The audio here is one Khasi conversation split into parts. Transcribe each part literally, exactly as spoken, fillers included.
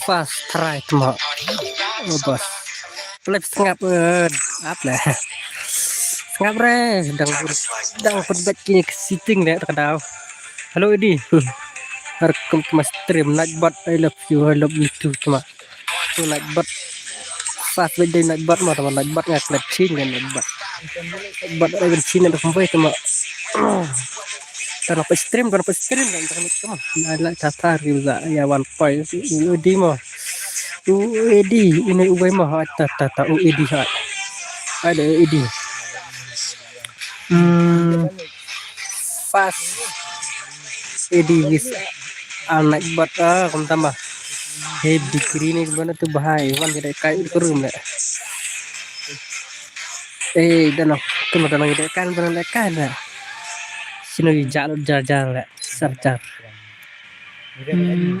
First try tmo. Oh, bos. Plep sngap, eh, ap le. Sngap re, dang bur, dang put bet ki sitting le, ta ka daw. Hello, Eddie. Welcome to my stream. Nightbot, I love you, I love you too, tmo. Tu Nightbot. First bet dei Nightbot mo, tmo Nightbot nga klet chin kan Nightbot. Nightbot ai kan chin na kumbai tmo. Tan apa stream, tan apa stream, tan apa stream. Nah, lah, tata, riu za, ya, one point. U Eddie mo. U Eddie, ini ubai mo. Ha, ta, ta, ta, U Eddie, ha. Ada U Eddie. Hmm. First. Eddie wis. Ah, Nightbot, ah, kumta ma. Hey, degree ni gimana tu bahai. Wan kita kai ke room le. Eh, dah nak. Kena dah nak kita kan, dah nak kan dah. Sino jar, jar, jar le. Sar jar. Hmm.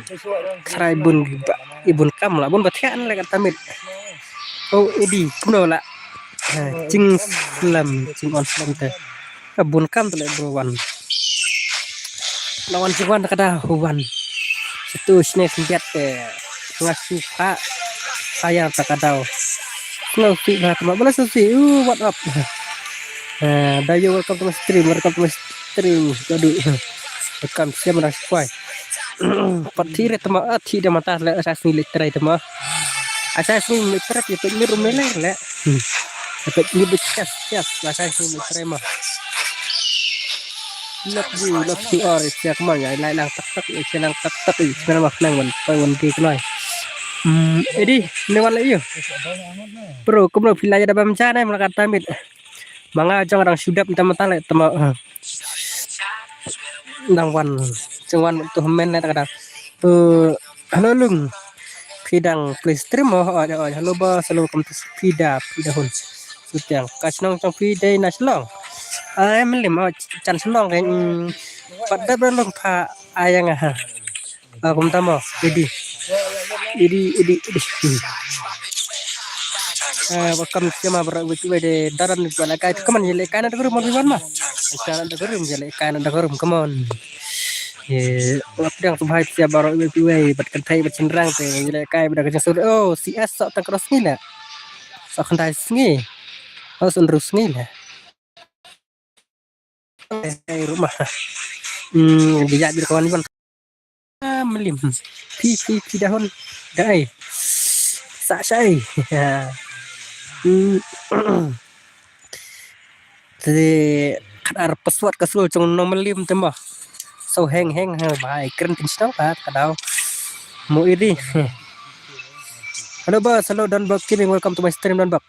Try bun ba, i bun kam la, bun ba thiah le ka tamit. Oh, Eddie, kumno la. Ha, ching slam, ching on slam te. Ka bun kam te le bro wan. La wan ching wan ka da wan. Situ sne singkat te. Nga su pha. Saya ta ka daw. Nga su pha tma bala su si. Uh, what up? Ha, da yo, welcome to my stream, welcome to my stream. Aduh. Welcome siam ras kwai. Pat thi re tma, ah, thi da mata le, asas ni le try tma. Asas ni le try, ya pet ni rum le le. Hmm. Ya pet ni be chas, chas, asas ni le try ma. Love you, love you all, ya kma ya, lai lang tak tak, ya lang tak tak, ya kma ma nang wan, pai wan di knai. Hmm, Eddie, ne wan le yo. Bro, kumno phi la ya da bam cha ne, mlakat tamit. Ma nga jong dang shu dep mynta mynta le tma, eh, dang wan, jong wan tu hynmen le ta ka dang. Eh, hello Lung. Phi dang play stream mo? Oh, oh, hello boss, hello, welcome to Pida, Pida Hun. Sutiang. Ka shnong jong phi dei na Shillong. Ah, em lim, oh, chan Shillong ke, mm, pat dep Lung pha ayang ha. Ah, kumta mo, Eddie. Eddie, Eddie, Eddie. Hmm. Ah, welcome siama baroh wei wei de daran ni ba la kai. Come on, ye le kai na da room, mo bi wan ma. Kai na da room, ye le kai na da room, come on. Ye, wap dang tu bhai sia baroh wei wei, bat kan thai, bat chenrang te, ye le kai, bat kan sur. Oh, C S sok tang cross ni la. Sok khandai sngi. Oh, sun rus sngi la. Eh, rumah. Hmm, dia jadi kawan Iwan. Ah, melim. Pi, pi, pi dahon. Dai. Sa shai. Hmm. Te kat ar password ka sul jong nong melim te mo. So heng heng ha bai kren tin shnong ka ka daw. Mo iri. Hello boss, hello Don Bok Gaming, welcome to my stream Don Bok.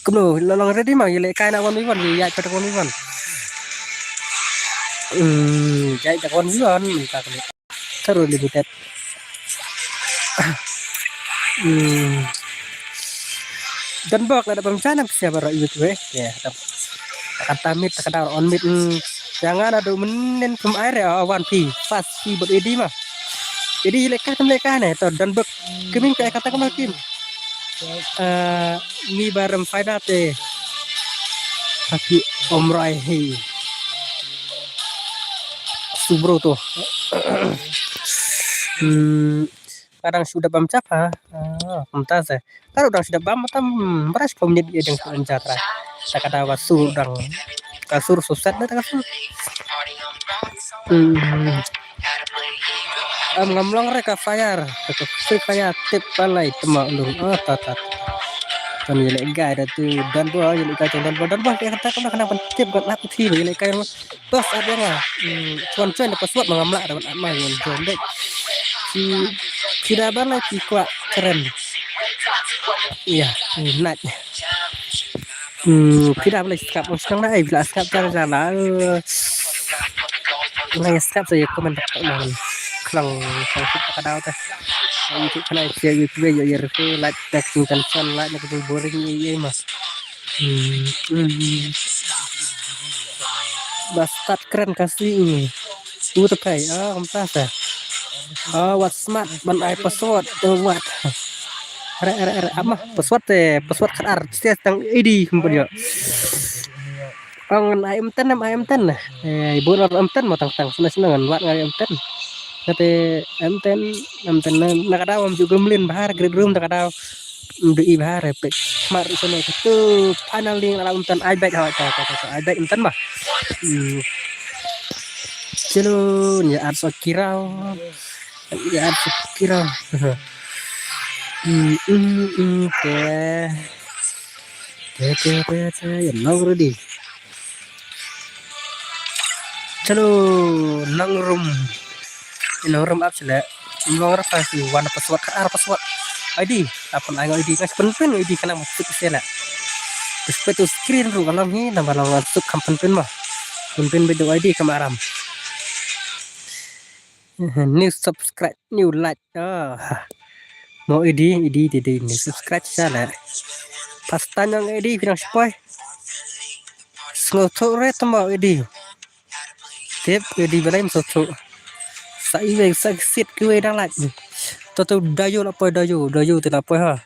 Kumno, la long ready ma, ye le kai na one v one, ye ïaid pat one v one. Hmm, ïaid pat one v one, mynta kumno. Terus limited. Hmm. Don Bok la da bam chana sia baroh ïa wei. Ya, da. Kata mid, kata on mid. Hmm. Jangan ada menen kum air ya, one P. Pas P buat Eddie mah. Jadi leka tem leka ne, to Don Bok. Gaming ka kata kamal kim. Eh, ngi baram faida te. Haki omrai hi. Subro to. Hmm, kadang sudah bam chap ha. Ah, kumta se. Kalau dang sudah bam tam beras pom nyet ye dang pom jatra. Ta kada wa sur dang. Ka sur susat da ta ka sur. Hmm. Am ngam long re ka fire. Ka Free Fire tip palai tema lung. Ah, ta ta. Kan ye le gai da tu dan bo ye le gai dan bo dan bo ye kata kena kena pen tip kan aku ti ye le gai. Bas ada nga. Hmm, cuan cuan da password ma ngam lah da ban at ma ngan join dek. Ci ci da ban la ci kwah keren. Iya, nat. Hmm, phi da ban la skap, skap na ai bila skap jar jar la. Na ya skap sa ya komen tak tak man. Klang klang tak ka daw ta. Ai tu kana ya ya ya ya like tak sing tan san like nak boring ya ya ma. Hmm, hmm. Bastard kren kasi ini. Tu tepai, ah, kumta sa. Ah, what smart ban ai password, eh, what. Re re re ama password te, password khat ar, stia tang I D kumpa dia. Ang ai M ten, ai M ten. Eh, ibu ar M ten ma tang tang sana sana ngan wat ngai M ten. Kate em ten, em ten na, na ka daw em ju gremlin bha, great room na ka daw. Em du i bha re pek. Mar so no tu final ding ala um tan ai bek ha ta ta ta ai bek em tan ba. Hmm. Chalo, ya arso kirau. Ya arso kirau. Hmm, hmm, hmm, te. Te, te, te, te, ya nong ready. Chalo, nang rum. Nang rum ap sila. Nang rum ap si wan password ka ar password. I D, apa nang I D, ngas pen pen I D kana masuk sila. Terus tu screen ru kalau ni, nama nang masuk kam pen pen mah. Pen pen bedo I D kam aram. New subscribe, new like. Ah. Mo I D, I D, I D, I D, new subscribe sila. Pas tanyang I D, pinang sepoi. Sngewthuh re tama I D. Tip I D balai sngewthuh. Sa iwei sa sit kiwei dang lait. To to dayo la poi dayo, dayo te la poi ha.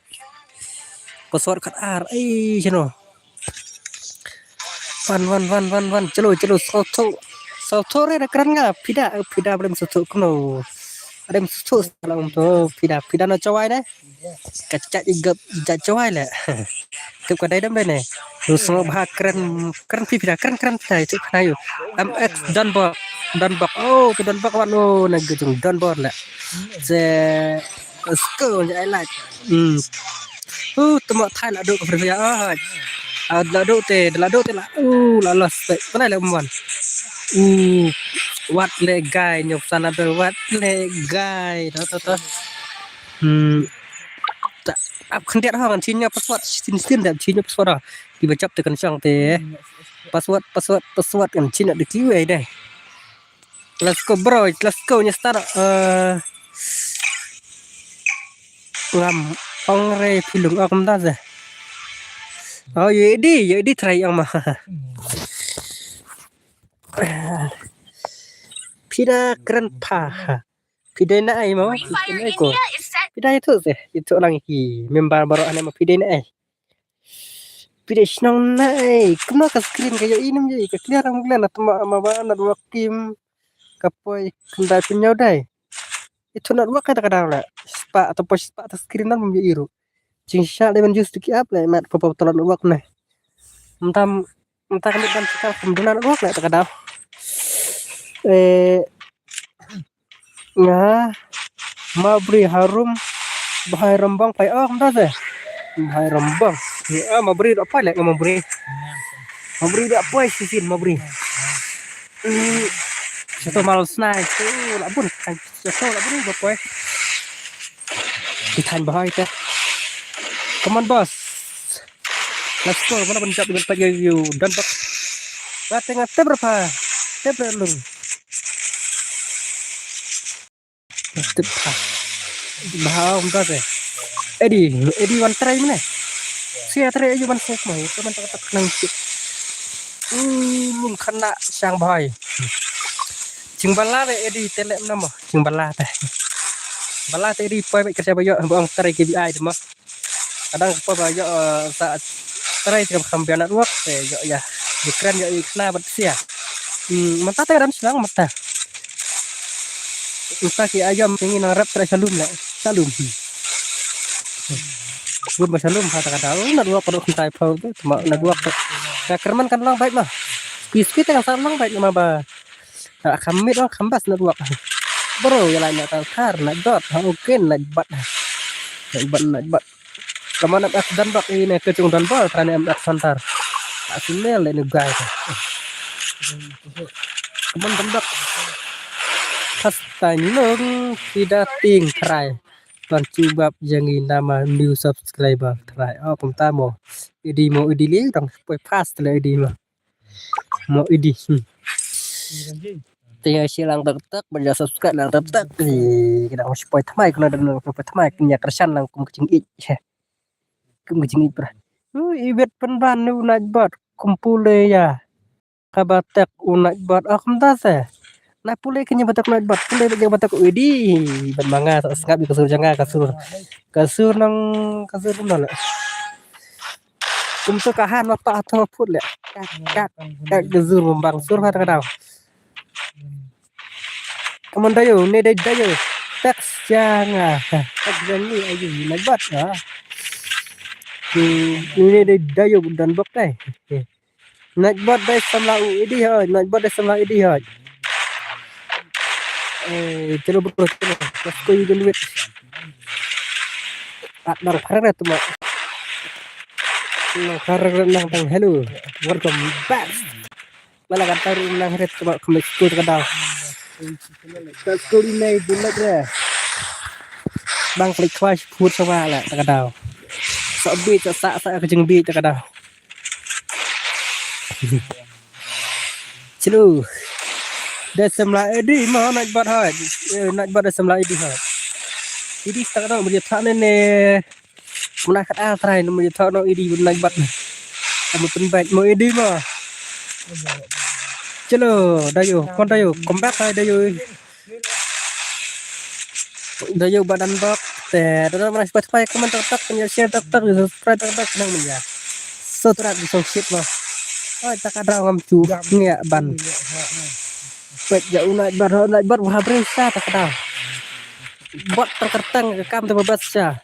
Password kat ar. Ai chino. Wan wan wan wan wan. Chalo chalo sngewthuh. Sngewthuh re da kren nga. Pida pida balai sngewthuh kuno. Ada sngewthuh salam to. Pida pida na chawai ne. Ka chat i gap i jat jawai le. Kep ka dai dam dai ne. Lu sngewbha kren kren phi phi da kren kren phi da itu kena yu. M X Donbok. Donbok. Oh tu Donbok wan oh na gejung Donbok le. Se sko ja ai lak. Hmm. Uh temo thai la duk ka phi ya. Ah la duk te la duk te la. Uh la los te. Mana le umwan. Uh wat le gai nyop sana bel wat le gai. To to to. Hmm. Ta ap khyndiat ha kan chin nya password sin sin da chin nya password ha. Ki ba chap te kan chang te. Password password password kan chin da ki wei dai. Let's go bro, let's go nya start. Eh ngam ong re pilung ak mda ze. Oh ye di ye di try ang ma. Pida kren pa. Pida na ai mo. Pida itu ze itu lang hi member baru ane mo pida na ai. Pida shnong na ai kumno ka screen ka yo inem yo ka clear ang clear na tuma ama ba na dua kim. Ka poi kunda pinyau dai. Itu na dua ka da ka da la. Spa atau poi spa atau screen na mem yo iru. Jing sha de ban just ki ap le mat papa tolon wak ne. Mtam mtam mit ban sikal kum duna wak le ta ka da. Eh nga mabri harum bahai rambang pai oh mta se. Bahai rambang. Ah mabri da pai le nga mabri. Mabri da pai sisin mabri. Satu mal snai tu la bun kan satu la bun ba pai. Di than bahai te. Come on boss. Let's go. Mana ban jap ban pai you dan bak. Ba tengah tep berapa? Tep berapa? Tip ha. Bah um ta se. Edi, edi wan trai mene. Sia trai edi wan se kmai, to ban tak tak nang chip. Ulun khana siang bahai. Jing bala re edi tele mena mo. Jing bala te. Bala te edi poi bek kerja bayo bang trai K B I te mo. Kadang ka ba yo sa trai te kam biang network te yo ya. Ukraine yo ikna bat sia. Hmm, mata te dan senang mata. Mata ki ayam tinggi nang rap trai salum le. Salum. Gun ba salum ha ta kada. Oh, network pada kentai pau tu. Cuma network tu. Ya kerman kan lang baik mah. Speed speed kan sang lang baik mah ba. Kamit oh kambas network. Bro ya lai nak tar nak dot ha oken nak bat. Nak bat nak bat. Kaman M X dan bak ini ke cung dan bal trane M X santar. Tak simel ini guys. Kaman dan bak. Pas tanyung tidak ting try. Ban chubab yang ini nama new subscriber try. Oh kumta mo. Idi mo idi li dang poi pas tele idi mo. Mo idi. Hmm. Tinggal share lang tak tak, baca subscribe lang tak tak. Ih, kita mau supaya thamai kena dan mau supaya thamai kena keresan lang kum kecing ik. Kum kecing ik pra. Uh, ibet pen ban nu naik bat kumpul ya. Kabatek u naik bat ah kumta se. Na pule kenya batek naik bat pule kenya batek idi. Ban manga tak sengap di kasur janga kasur. Kasur nang kasur mana le. Kum tu kahan mapa atau put le. Kak kak kak kasur membang sur ha tak daw. Come on, Dayo, ne dei Dayo. Text jang ah. Text jang ni ayu, Nightbot ah. Ni, ni ne dei Dayo, Donbok dei. Nightbot dei samla u Idi hoi, Nightbot dei samla Idi hoi. Eh, chalo bro, chalo. Let's go, you can do it. At nang pharang na tuma. Nang pharang na nang tang hello. Welcome back. Mala ka taru nang ret tuma kami school ka daw. Ka school ini di mek re. Bang klik twice put sawa la ka daw. Sa bi sa sa sa ka jing bi ka daw. Chalo. Dei samla Idi mo, Nightbot hoi. Eh, Nightbot dei samla Idi hoi. Idi ta ka daw, mari tha ne ne. Muna khat a trai, mari tha no Idi, Nightbot. Kamu pun baik mo Idi mo. Chalo, Dayo, kon Dayo, come back hai Dayo. Dayo badan bok. Te, Dayo mana Spotify, comment tak tak, punya share tak tak, subscribe tak tak, senang punya. So, terat di song shit mah. Ai, tak ada ngam chu, ngiak ban. Pet ja unai bar, unai bar, wah, beresa tak ada. Bot terkertang ke kam tu bebas sha.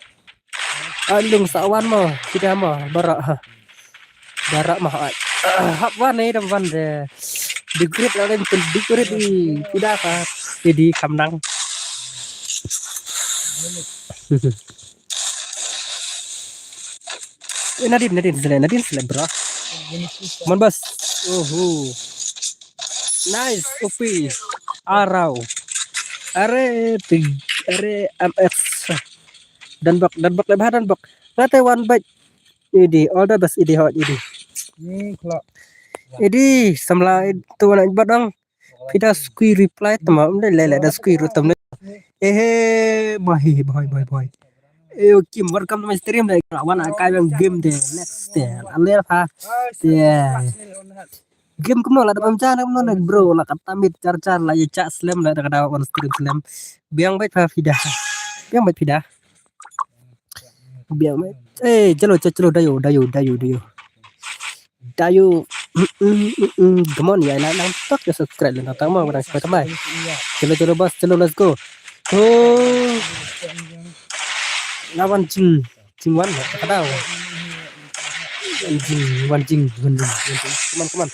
Alung sa wan mo, sida mo, barak ha. Barak mah ai. Hap wan ni dam wan de. Di grid la den di grid di sida ka. Jadi kamnang. Eh, Nadine, Nadine, sila, Nadine, sila, bro. Mon bas. Oho. Nice, O P. Arau. Are, tig, are, M X. Dan bak, dan bak, lebah dan bak. Ngate one bite. Idi, all the best, Idi, hot, Idi. Ni, khlak. Idi, samla, tu anak bat dong. Pida squee reply tama, um, le, le, da squee ru tam le. Eh, eh, boy, boy, boy, boy. Eh, Kim, welcome to my stream, le, wan, a kai bang game de, next de. Aler ha. Yeah. Game kumno la da pam jan kumno ne bro, la kata mit char char la ye chak slem la da kada on stream slem. Biang bait pha pida. Biang bait pida. Biang bait. Eh, chalo chalo chalo Dayo Dayo Dayo Dayo. Dayo. Mm, mm, mm, mm. Come on ya, na nang tak ya subscribe la tang ma nang subscribe mai. Chalo chalo bas, chalo, let's go. Oh. Lawan ching. Jing wan, ka daw. Wan jing, wan jing, wan jing, wan jing. Come on, come on.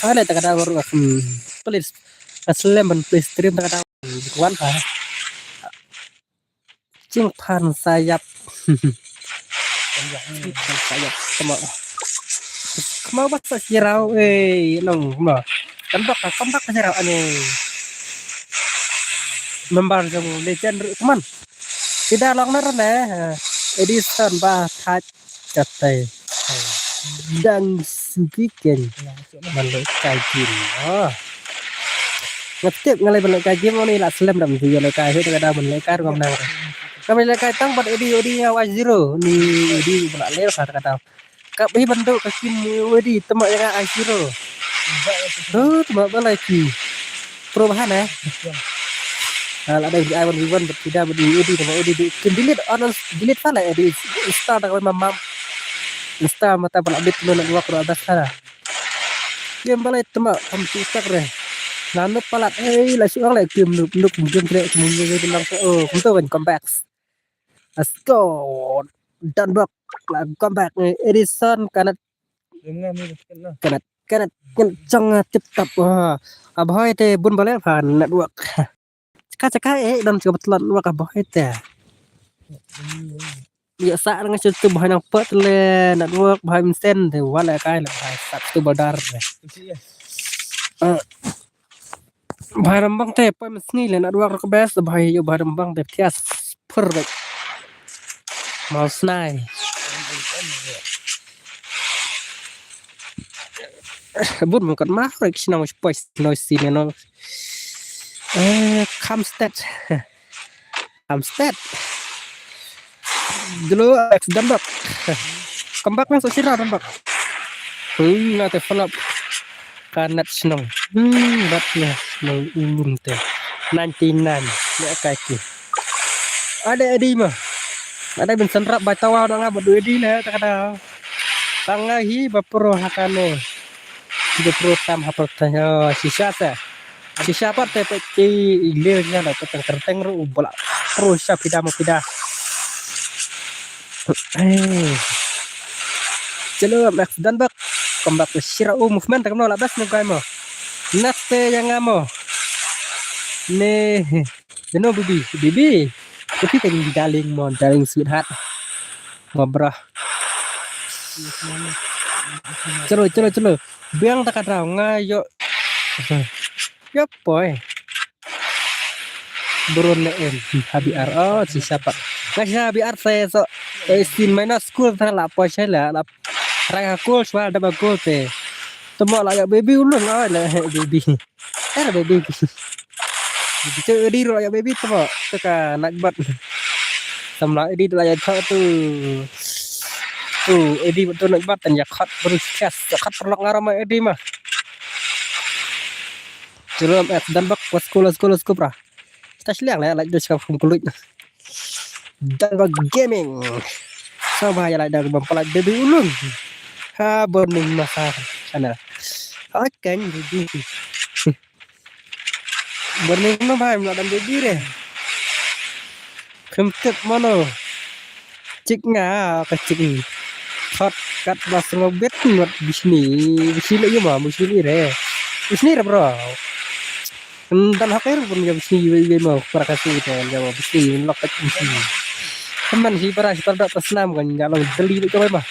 Ka le ta ka daw ru ka, hmm, please. Ka slem ban please stream ta ka daw. Wan ka. Jing pan sayap. Jing pan sayap. Come on. Come on, what's up, Sirau? Eh, nong, come on. Come back, come back, Sirau. Ane. Member jong legend, come on. Sida long na rane, eh, Edison ba thaj katai. Dang suki ken. Ban leh kai game. Oh. Ngatip ngalai ban leh kai game ni la slem dam tu ya leh kai, hei, kada ban leh kai ruam nang. Kami leh kai tang bat Edi, Edi ya Y zero. Ni Edi ban leh sa kada. Kap hi ban duk ka Kim Wedi, tama ya ka Aishiro. Oh, tama ba lai ki. Pro bahan, eh? Ah, la dai di ai wan wan bat tidak bat Wedi, tama Wedi di. Kim delete, on, on, delete fa lai di. Install da kawai mamam. Install mata ba la bit lo na dua pro adas sana. Kim ba lai tama kam tu tak re. Nanu palat, eh, la shuang lai Kim nup nup Kim tre Kim nup nup nup. Oh, kum tu kan comeback. Let's go. Done back. Welcome back. Edison, Kenneth. Kenneth, Kenneth, Kenneth, jong, uh, tip top. Ah, abhoi te bun bale pha network. Chaka chaka eh, dam chaka betlot network abhoi te. Ya sa nang chutu bhoi nang pot le network bhoi mesen te wala kai le bhoi sat tu badar. Ah. Bhai Rambang te poi masngi le network ka best bhai, yo Bhai Rambang te thias phur bek. Mau snai. Bun mo kat ma rek shnong poi noise ne no. Eh, Kamstet. Amsted. Dulu Alex Dambak. Kembak masuk sirah Dambak. Hmm, na te follow up. Kanat senang. Hmm, bat ya senang ulun te. Ninety nine. Ya kaki. Ada Edi mah. Ada bin senrap bai tawa dong abot Edi le tak ada. Tangahi bapro hakane. Bapro tam hapro tanya sisa te. Shisha pat te peit ki i leh ïa na pateng kerteng ruh u ba la terus sha pida ma pida. Hey. Chalo, Max Dunberg. Come back to Shira. Oh, movement, tak mo la best mo guy mo. Next te ïa nga mo. Ne. You know, baby, baby. Baby kan darling mo, darling sweetheart. Mo bro. Chalo, chalo, chalo. Biang ta ka daw nga ïoh. Ïoh poi. Bro ne em, habi ar. Oh, si siapa? Nga si habi ar saya so. Eh, sin main school ta la poi saya la. La rang aku swa da ba gol te. Temo la ïoh baby ulun la, la baby. Eh, baby. Baby tu edi la ïoh baby temo. Tu ka nak bat. Samla edi la ïoh tu. Tu edi tu nak bat tan ïa khat baru sias, ïa khat perlok ngaram edi mah. Chalo, eh, dan bak, let's go, let's go, let's go, bro. Kita sliang lah, like, dos ka kum kulit. Dan bak gaming. Sama ya, like, dan bak, like, baby ulun. Ha, burning masa channel. Akan baby. Burning no bhai, mla dan baby re. Khem tip mano. Chik nga ka chik. Thot kat ba sngobit ngot bisni. Bisni lagi ma, bisni re. Bisni re bro. Dan hak er pun ya bisni iwe iwe ma para kasi te ya ma bisni lok kat bisni. Teman si para si para dak snam kan ya long deli tu kawai ma.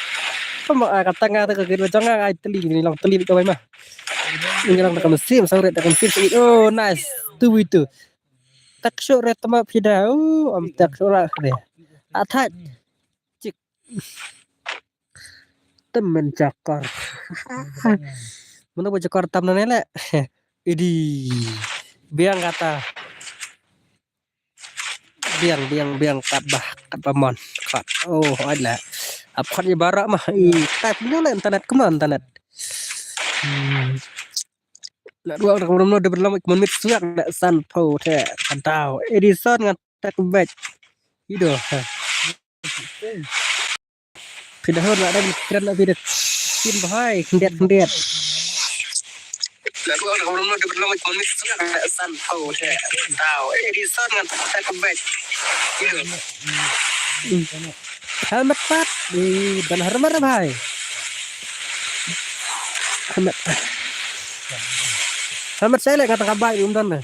Pama kata nga ta ka kira jong nga ai deli ni long deli tu kawai ma. Ni long ta ka mesim sangret ta ka mesim. Oh nice. Tu itu. Tak syok re tama pida. Oh am tak syok re. Atat. Chik. Temen jakor. Mano ba jakor tam na ne le. Idi. Biang kata. Biang, biang, biang kat bah, kat bah mon. Kat. Oh, ada. Ap kat ni barak mah. I, kat ni le internet, kemana internet? Hmm. Nak dua orang belum ada berlama cuma mit suak nak san pau te. Kantau. Edison ngan tak back. Ido. Pida hor nak ada kren nak pida. Tin bahai, kendet, kendet. Nak dua orang belum ada berlama cuma mit suak nak san pau te. Kantau. Edison ngan tak back. Ido. Hmm. Helmet pat. Di ban helmet bhai. Helmet. Helmet saya lek kata kabai um don.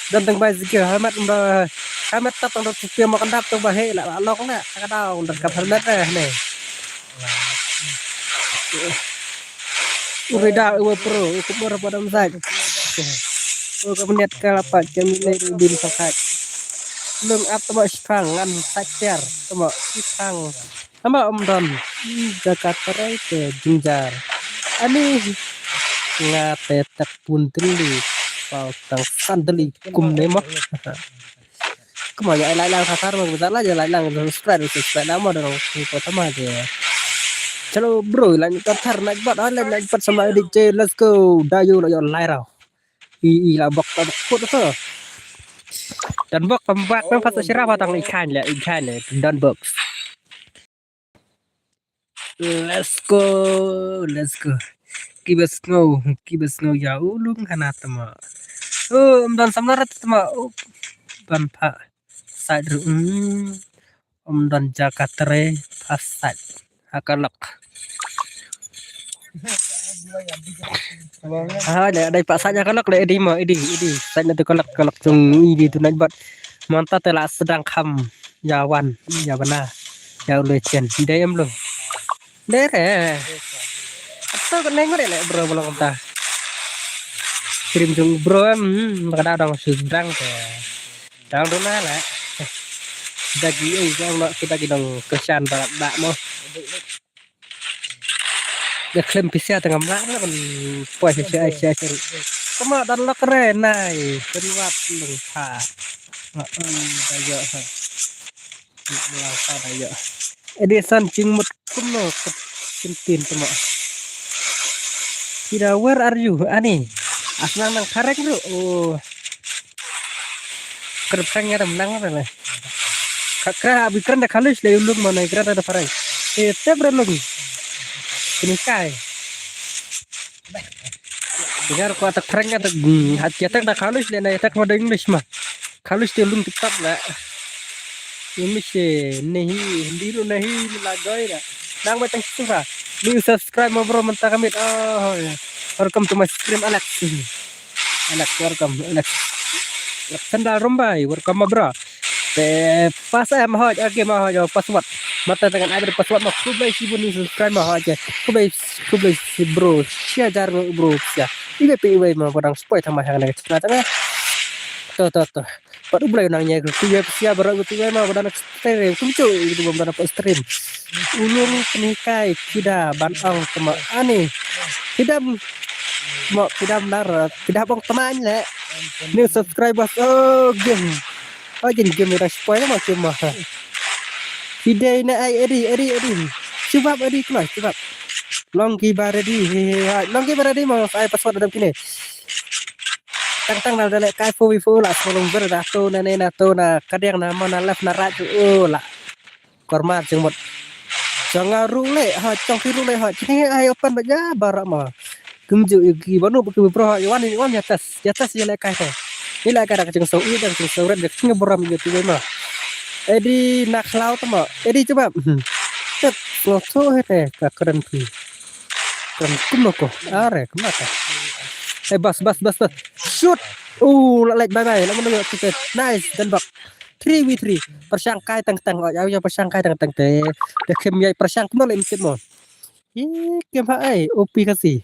Don tang bai sikil helmet um don. Helmet tap tang don sikil ma kandap tu bah he la lok na. Kata um don kap helmet eh ne. Urida uwa pro, uwa pro pada msak. Uwa ka meniat ka lapat kami le rudin sakat. Lung ap tama sipang ngan sakter tama sipang. Tama um don. Jakarta rai te jinjar. Ani nga te tak pun deli. Pau tang san deli kum ne mo. Kuma ya lai lang khatar mo, la ya lai lang subscribe, subscribe nama dong ko tama je. Chalo bro, lang khatar nak bat, ah, lang nak bat sama adik je, let's go. Dayu lo yo lai rau. I, i la bok, la bok put tu. Dan bok pembak nang pas sirah batang ikan le, ikan le, dan bok. Let's go, let's go. Kiba sngew, kiba sngew ya ulung hana tama. Oh, um don samla rat tama. Oh, ban pha. Side ru. Hmm. Um don jaka tre pha side. Hakalak. Ah, dai, dai pha side hakalak dai edi ma, edi, edi. Side na tu kalak, kalak jong edi tu nai bat. Manta te la sedang kham. Ya wan, ya bana. Ya ulai chen. Dai em lung. Dai re. Ato ka neng re le bro bolong ta. Kirim jong bro em, hmm, baka da dong su dang te. Dang dona le. Dagi ei jong lo kita ki dong kesan ba ba mo. Dia klem pisia tengah melak na kan. Puas sia sia sia. Kama dan lak re nai. Penwat lung pha. Ha, um, da yo ha. Lasa da ya. Edison jingmut kumno kat kintin tama. Kira, where are you? Ani. Asnang nang karek ru. Oh. Kerpeng ya nang re. Kakra abi kran da khalus le ulung mana kran da parang. Eh, tep re lung. Kini kai. Dengar ko atak prank atak, hmm, hat ya tak na khalus le na ya tak ma da English ma. Khalus te lung tiktak la. English eh, nahi, Hindi ruh nahi, la goi la. Nang ba tang sura. Ni subscribe ma bro mynta kamit. Oh, ya. Welcome to my stream, Alex. Alex, welcome, Alex. Sandal Rombai, welcome ma bro. Te pas eh ma hoj, okay ma hoj, oh, password. Mata tangan ai password ma, khublei shibun ni subscribe ma hoj. Khublei, khublei shi bro. Shia jar bro, shia. Ibe pe ibe ma bodang spoi tama hang na chna tama. To, to, to. Pat u blei nang nya ku ya sia bro ku ya ma bodang stream. Kum chu ku bom dana stream. Ulung penikai pida ban ong tama ani. Pidam mo pidam nar pida bong tama le. New subscribers, oh, gem. Oh, gem, gem dah spoi ma gem ma. Pidai na ai edi, edi, edi. Chubap edi kelas, chubap. Long ki ba ready, he, he, ha. Long ki ba ready ma, ai password dam kine. Tang tang na dale kai fu fu la, semolong ber da tu na ne na tu na kadiang na ma na left na right tu, oh, la. Kormar jengmut. Jong nga ruh le, ha, jong ki ruh le, ha. Kine ai open ba ja barak ma. Kumju yu ki banu ba ki bro, ha, wan, wan ya tas, ya tas ya le kai te. Ni le kai da ka jeng so, i da ka jeng so red, da ka jeng boram yu tu ma. Edi na khlau tama, edi coba. Hmm. Tet, ngo so he te, ka keren pi. Keren kum ko, are, kemata. Eh, bas, bas, bas, bas. Shoot. Uh, la lek bye bye, la mana kita. Nice, dan bak. Three v three. Persang kai tang tang, oh, ya, ya persang kai tang tang te. Dia kem ya persang kemana le intip mo. Ih, kem ha ai, O P kasi.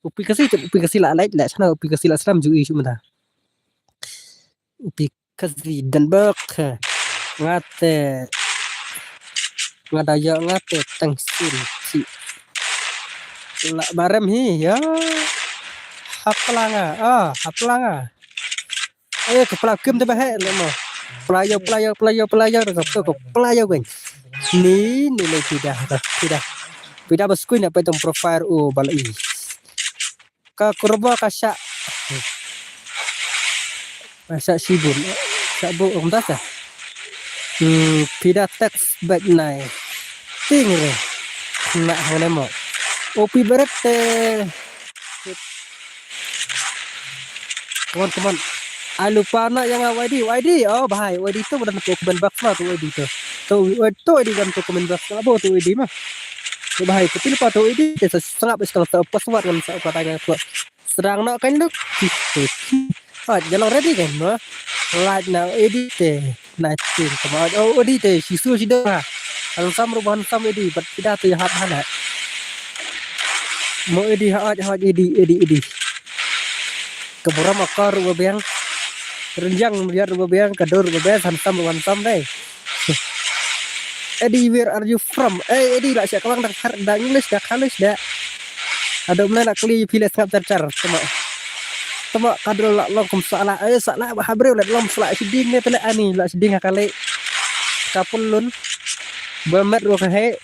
O P kasi, O P kasi la lek, lek sana O P kasi la selam ju i cuma dah. O P kasi dan bak. Ngate. Ngada ya ngate tang sin si. La barem hi ya. Hapelanga, ah, hapelanga. Eh, ka pla kim te ba he le mo. Player, player, player, player, ka to ka player gwen. Ni, ni le pida, ka pida. Pida ba screen apa tong profile, oh, bala i. Ka kurba ka sha. Ka sha shibun. Sha bu, um, ta sa. Hmm, pida text back nai. Ting re. Na hang ne mo. O P beret te. Come on, come on. Ai lupa na yang Y D, Y D. Oh, bahai, Y D tu bukan tu comment box ma tu Y D tu. Tu, tu Y D kan tu comment box ma, bo tu Y D ma. Tu bahai, tu lupa tu Y D, tu sengap sekali tu password kan sa kata kan tu. Serang nak kan tu. Oh, jalan ready kan ma. Like na Y D te. Nineteen, tama, oh, edi te, shisu shida. Handsome ruh handsome edi, bat pida te hat hana. Mo edi hat, hat edi, edi, edi. Ka buram akar ruh biang. Renjang biar ruh biang, ka dur ruh biang, handsome ruh handsome dei. Eddie, where are you from? Eh, Eddie, la sha kawang dak har, dak English, dak English, dak. Ado mena nak kli pile sngap char char, tama. Tama kadro la long kum sala, eh, sala ba habre la long sala shiding ne tele ani, la shiding ha kali. Kapul lun. Ba met ruh ka he.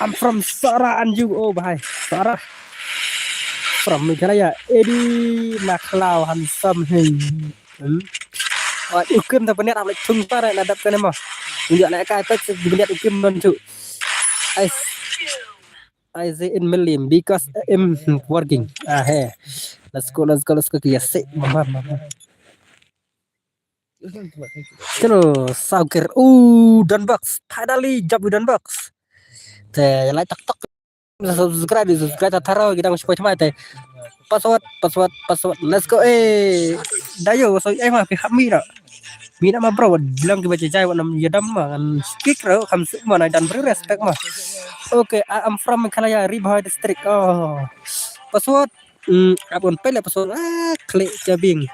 I'm from Sara and you, oh bhai. Sara. From Meghalaya, Eddie Makhlaw handsome hey. Hmm. Wat ukim ta peniat ap lek thung para na dap kane mo. Unjuk lek kai pek se peniat ukim non tu. Ais. I say in Milim because I'm working. Ah, hey. Let's go, let's go, let's go. Yes, say, mama, mama. Hello, Saukir. Ooh, Dunbox. Finally, jump with Dunbox. Te, like tak tak. Subscribe, subscribe ta tharo kita ngi spoi tmai te. Password, password, password. Let's go. Eh, dayo, so ai ma pi hap mi ra. Mi na ma bro, bilang ki baca jai wa nam yadam ma kan skik ro kam sik ma na dan beri respect ma. Okay, I am from Meghalaya, Ri Bhoi district. Oh. Password. Hmm, abon pele password. Ah, klik jabing.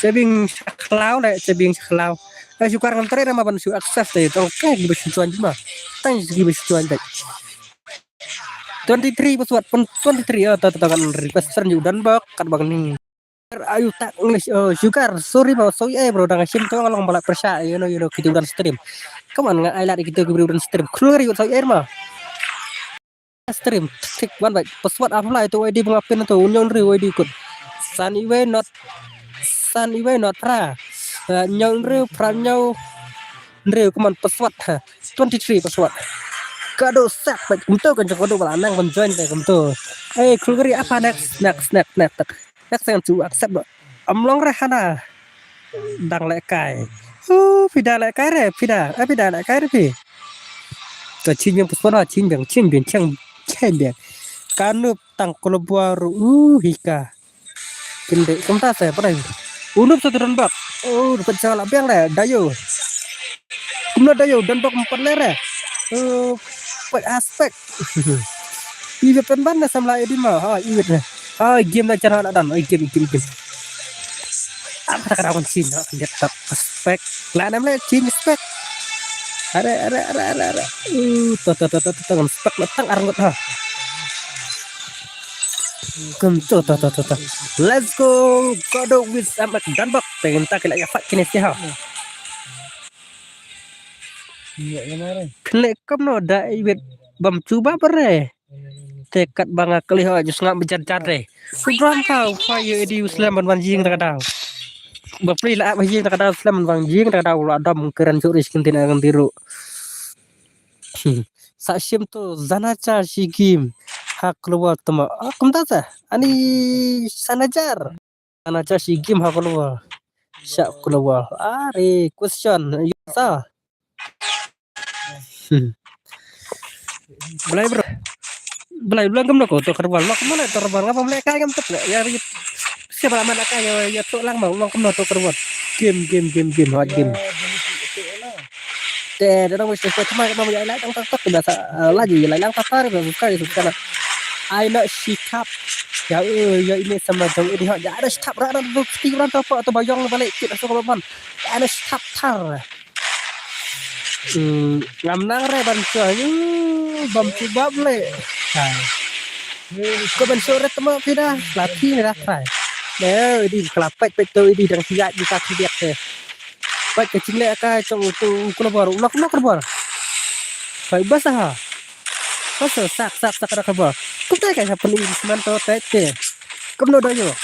Jabing saklau le, jabing saklau. Eh, syukur kan teri nama ban su access te. Tong ke gi basu tuan ma. Tang gi basu tuan te. Twenty-three password pun twenty-three. Oh, ta ta kan request friend ju dan bak kat bang ni. Ayu tak English, oh, sugar, sorry bro, sorry eh bro, dang shim to long balak persha, you know, you know, kita udah stream. Come on, nga ai lad kita kita udah stream. Keluar yuk, sorry eh ma. Stream, tik one back. Password apa lah itu I D pengapin itu, nyong ri I D kut. San iwe not, san iwe not pra. Eh, nyong ri pra nyong ri, come on, password ha. Twenty-three password. Kado sak pek kumto kan jong kado bala nang ban join te kumto. Eh, Khulgari apa next, next, next, next. Next kan chu accept do. Am long re hana. Dang lehkai. Uh, phi da lehkai re, phi da. Eh, phi da lehkai re phi. Ka chin biang puspon ha, chin biang, chin biang, chin, chin biang. Kanup tang kulubwa ru, uh, hika. Kinde, kumta se, pare. Unup sa tu donbok. Oh, dapat jala biang le, dayo. Kumno dayo, donbok empat le re. Oh, pek aspek. Iwit pen ban na samla edi ma. Ha, iwit ne. Ha, game na chana na dan. Oi, game, game, game. Apa tak ada kunci na. Dia tak spek. La nam le chin spek. Are, are, are, are, are. Uh, to, to, to, to, to, to, spek na tang arngut ha. Kem to, to, to, to, to. Let's go. Kado with amak donbok. Pengen tak kena ya fat kini sih ha. Kena kumno da iwit bam chuba bare. Te kat ba nga kali ho just ngam bejar jar re. Subram ka u fa ye di u slem ban ban jing ta ka daw. Ba pri la ba jing ta ka daw slem ban jing ta ka daw la dam keren churi skin tin ang diru. Sa shim to zana cha shi game. Ha keluar tama. Ah, kumta sa. Ani sana jar. Ana cha shi game ha keluar. Sha keluar. Are question. Yo sa. Hmm. Belai bro. Belai belai kam lako to kerbal. Lako mana to kerbal ngapa melek kai kam tek ya. Siapa lama nak kai ya to lang mau lako mana to kerbal. Game game game game hot game. Te da dong wis ko cuma ko ya lai tang tak tak biasa lagi lai lang tak tak biasa sekali sekali. Ai nak sikap. Ya eh ya ini sama jong ini hot ya ada sikap rada tu kiti orang tu apa tu bayang balik kit asal korban. Ya ada sikap tar. Hmm, ngam nang re ban cho yu bam chu bab le. Ko ban cho re tama pida lati ne dah trai. Ne di kelapet pet tu di dang siat di kaki dia ke. Pet ke chingle ka chong tu kena baru nak nak baru. Pai basa ha. Basa sak sak sak nak baru. Kutai ka siapa ni semen tu tete. Kumno da ïoh.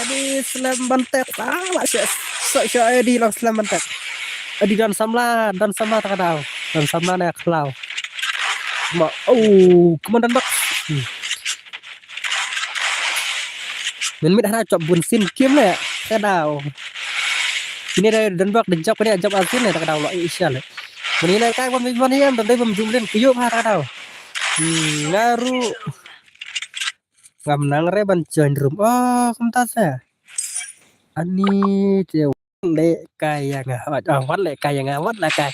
Adi slem bantek. Ah, la sya sya adi long slem bantek. Adi don samla don samla ta ka daw. Don samla na khlaw. Ma oh komandan bak. Min mit hana chop bun sin kim le ka daw. Ini da don bak da jop ni jop asin le ta ka daw lo i sial. Mani na kai bom bom ni am dai bom jumlin kuyo ha ta ka daw. Ngaru. Ngam nang re ban join room. Oh, kumta sa. Ani te le kai ya nga. Wat ah, wat le kai ya nga, wat le kai.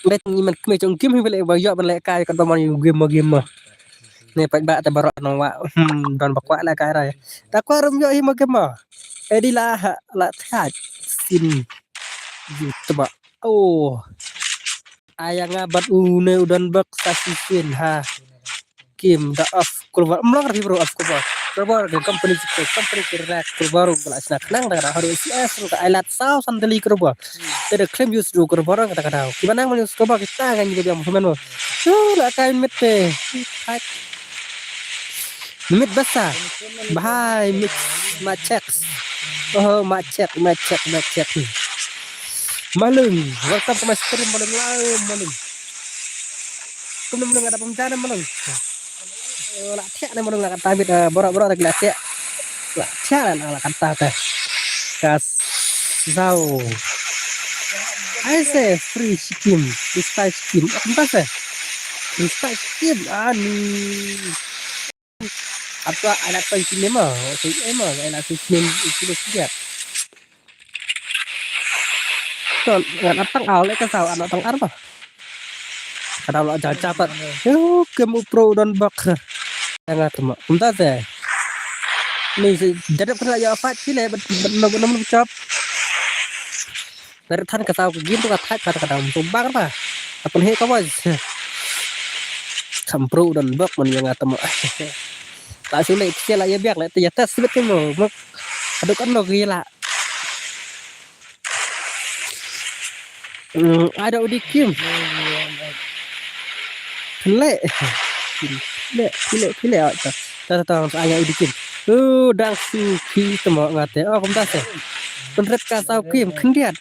Le ni man kme chong kim hi le ba yo ban le kai ka do man game ma game ma. Ne pat ba ta baro no wa. Hmm, don ba kwa le kai re. Ta kwa room yo hi ma game ma. Edi la la thaj sin. Yu tba. Oh. Aya nga bat u ne u don bak sa sisin ha. Kim da of kurbar mlong ri bro of kurbar. Kurbar ke company ke company ke rak kurbar ko la sna khnang da da haru C S ka ailat saw sandali kurbar. Te da claim use do kurbar ka da ka da. Ki banang use kurbar kita kan juga biang men mo. Tu la kain mit te. Hai. Mit basa. Bahai mit ma checks. Oh ma check ma check ma check. Malung, welcome to my stream Malung la Malung. Kum Malung ada pemjana Malung. La thiak ne Malung la kata bit bora bora tak la thiak. La thiak la la kata ta. Kas zau. I say free skim, free style skim. Apa sih? Free style skim ani. Apa anak tu skim ema? Skim ema, anak skim itu dia. Ton ngan atang al ka saw anak tang ar ba. Kada la jaja pat. Yo kem u pro don bak. Nga tama. Kumta te. Ni jadap kena ya fight sini bet bet no no chop. Dari than ka saw ka gim tu ka thaj ka ka dam tu bang ba. Apa ni ka was. Kam pro don bak man yang atama. La sule ksia la ya biak la ya tes bet kemo. Aduh kan lo gila. Hmm, ada udi kim. Pele. Pele, pele, pele. Ta ta ta aya udi kim. Uh, dang su ki temo ngate. Oh, kumta se. Penret ka saw kim khyndiat.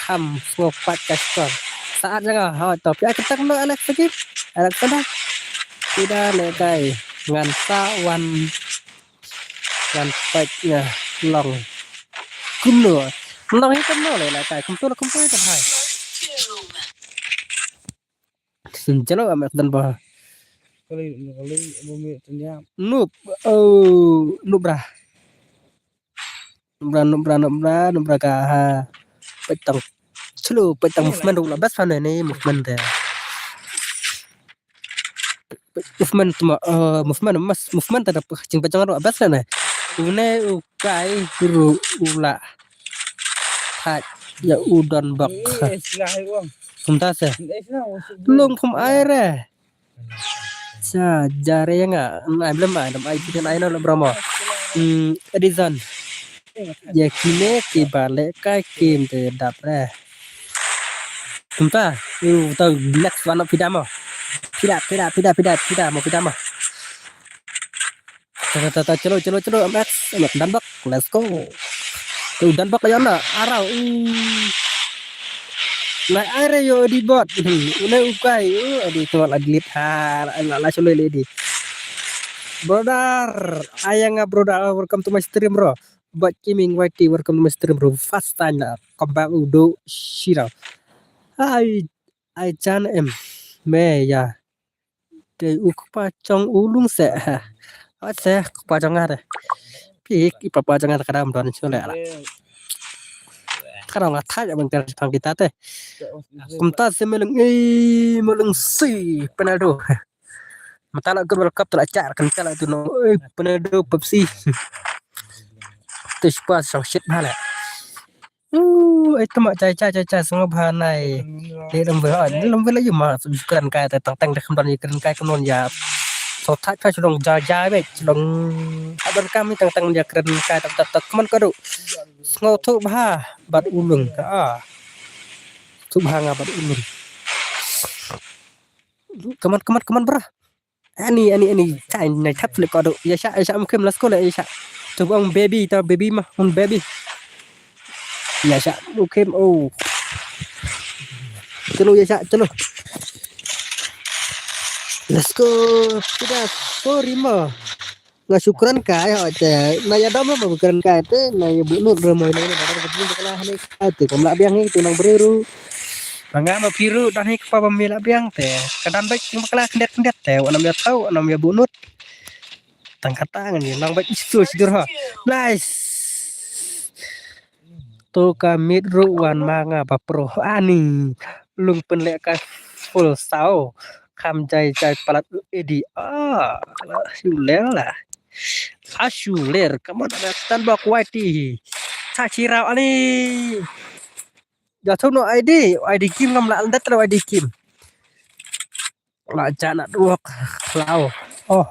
Kham sngopat ka skor. Saat jaka ha to pia kita kena Alex lagi. Alex sana. Tidak lekai ngan sa wan ngan pek nga long. Kumno? Long hi kumno le lekai kumtu la kumtu ta hai. Sin jalo am dan ba. Kali kali bumi tanya. Nup. Oh, nup bra. Nubra nubra nubra nubra ka ha. Petang. Chulu petang movement ruh la best fan ne movement te. Movement tuma uh, movement mas movement te da jing petang ruh best fan ne. Une u kai ru u la. Hat ya u don bak. Kumta se. Lung kum ai re. Cha jare nga ai blem ai dam ai ti ai no lo bromo. Hmm, Edison. Ya kine ki bale kai kim te dap re. Kumta, u ta next one of pidamo. Pida pida pida pida pidamo pidamo. Ta ta ta chalo chalo chalo M X M X dan bak. Let's go. Tu dan bak la yana arau. Lai ai re yo di bot. Une ukai. Adi tu la delete ha la la chalo le di. Brother, ayanga brother, welcome to my stream bro. Bot Gaming Y T, welcome to my stream bro. First time la come back udo shira. Ai ai chan em me ya. Te u kpa chong u lung se ha. Ase kpa chong are. Pi ki papa chong are kadam don chule la. Kadam la thai abang kar pang kita te. Kumta se meleng eh meleng si penaldo. Mata la gol World Cup la char kan kala tu no. Eh penaldo Pepsi. Tu spa sang shit bhala. Uh, ai tama chai chai chai chai sngap ha nai. Le lam ve ha, le lam ve la yuma sum kren kai ta tang tang de kham don kren kai kham don ya. So thak kai shlong ja ja ve shlong. Adon kam tang tang ya kren kai tang tang tang man ka du. Sngo thu bha bat ulung ka a. Thu bha nga bat ulung. Kaman kaman kaman bra. Ani ani ani chai nai thap le ko do ya sha ya sha mukim let's go le ya sha. Tu bong baby ta baby ma un baby. Ya sha mukim oh. Chalo ya sha chalo. Let's go. Kita sorry ma. Nga shukran kai ha te na ya dam ma shukran kai te na ya bu nur remoi na na da ka jing ka la ha ne. Ate kam la biang hi tu nang breru. Manga ma piru dan hi kpa ba mi la biang te. Ka dan baik ting bakla kendet kendet te wa nam ya tau wa nam ya bunut. Tang kata ngan ni nang baik isu sidur ha. Nice. To ka mit ru wan manga ba pro ani. Lung pen le ka full sao. Kam jai jai palat edi ah. Shuler lah. Ashuler kaman ada tan bak waiti. Cha chirau ani. Jatuh no I D, I D Kim ngam la andat lo I D Kim. La jana duok lao. Oh.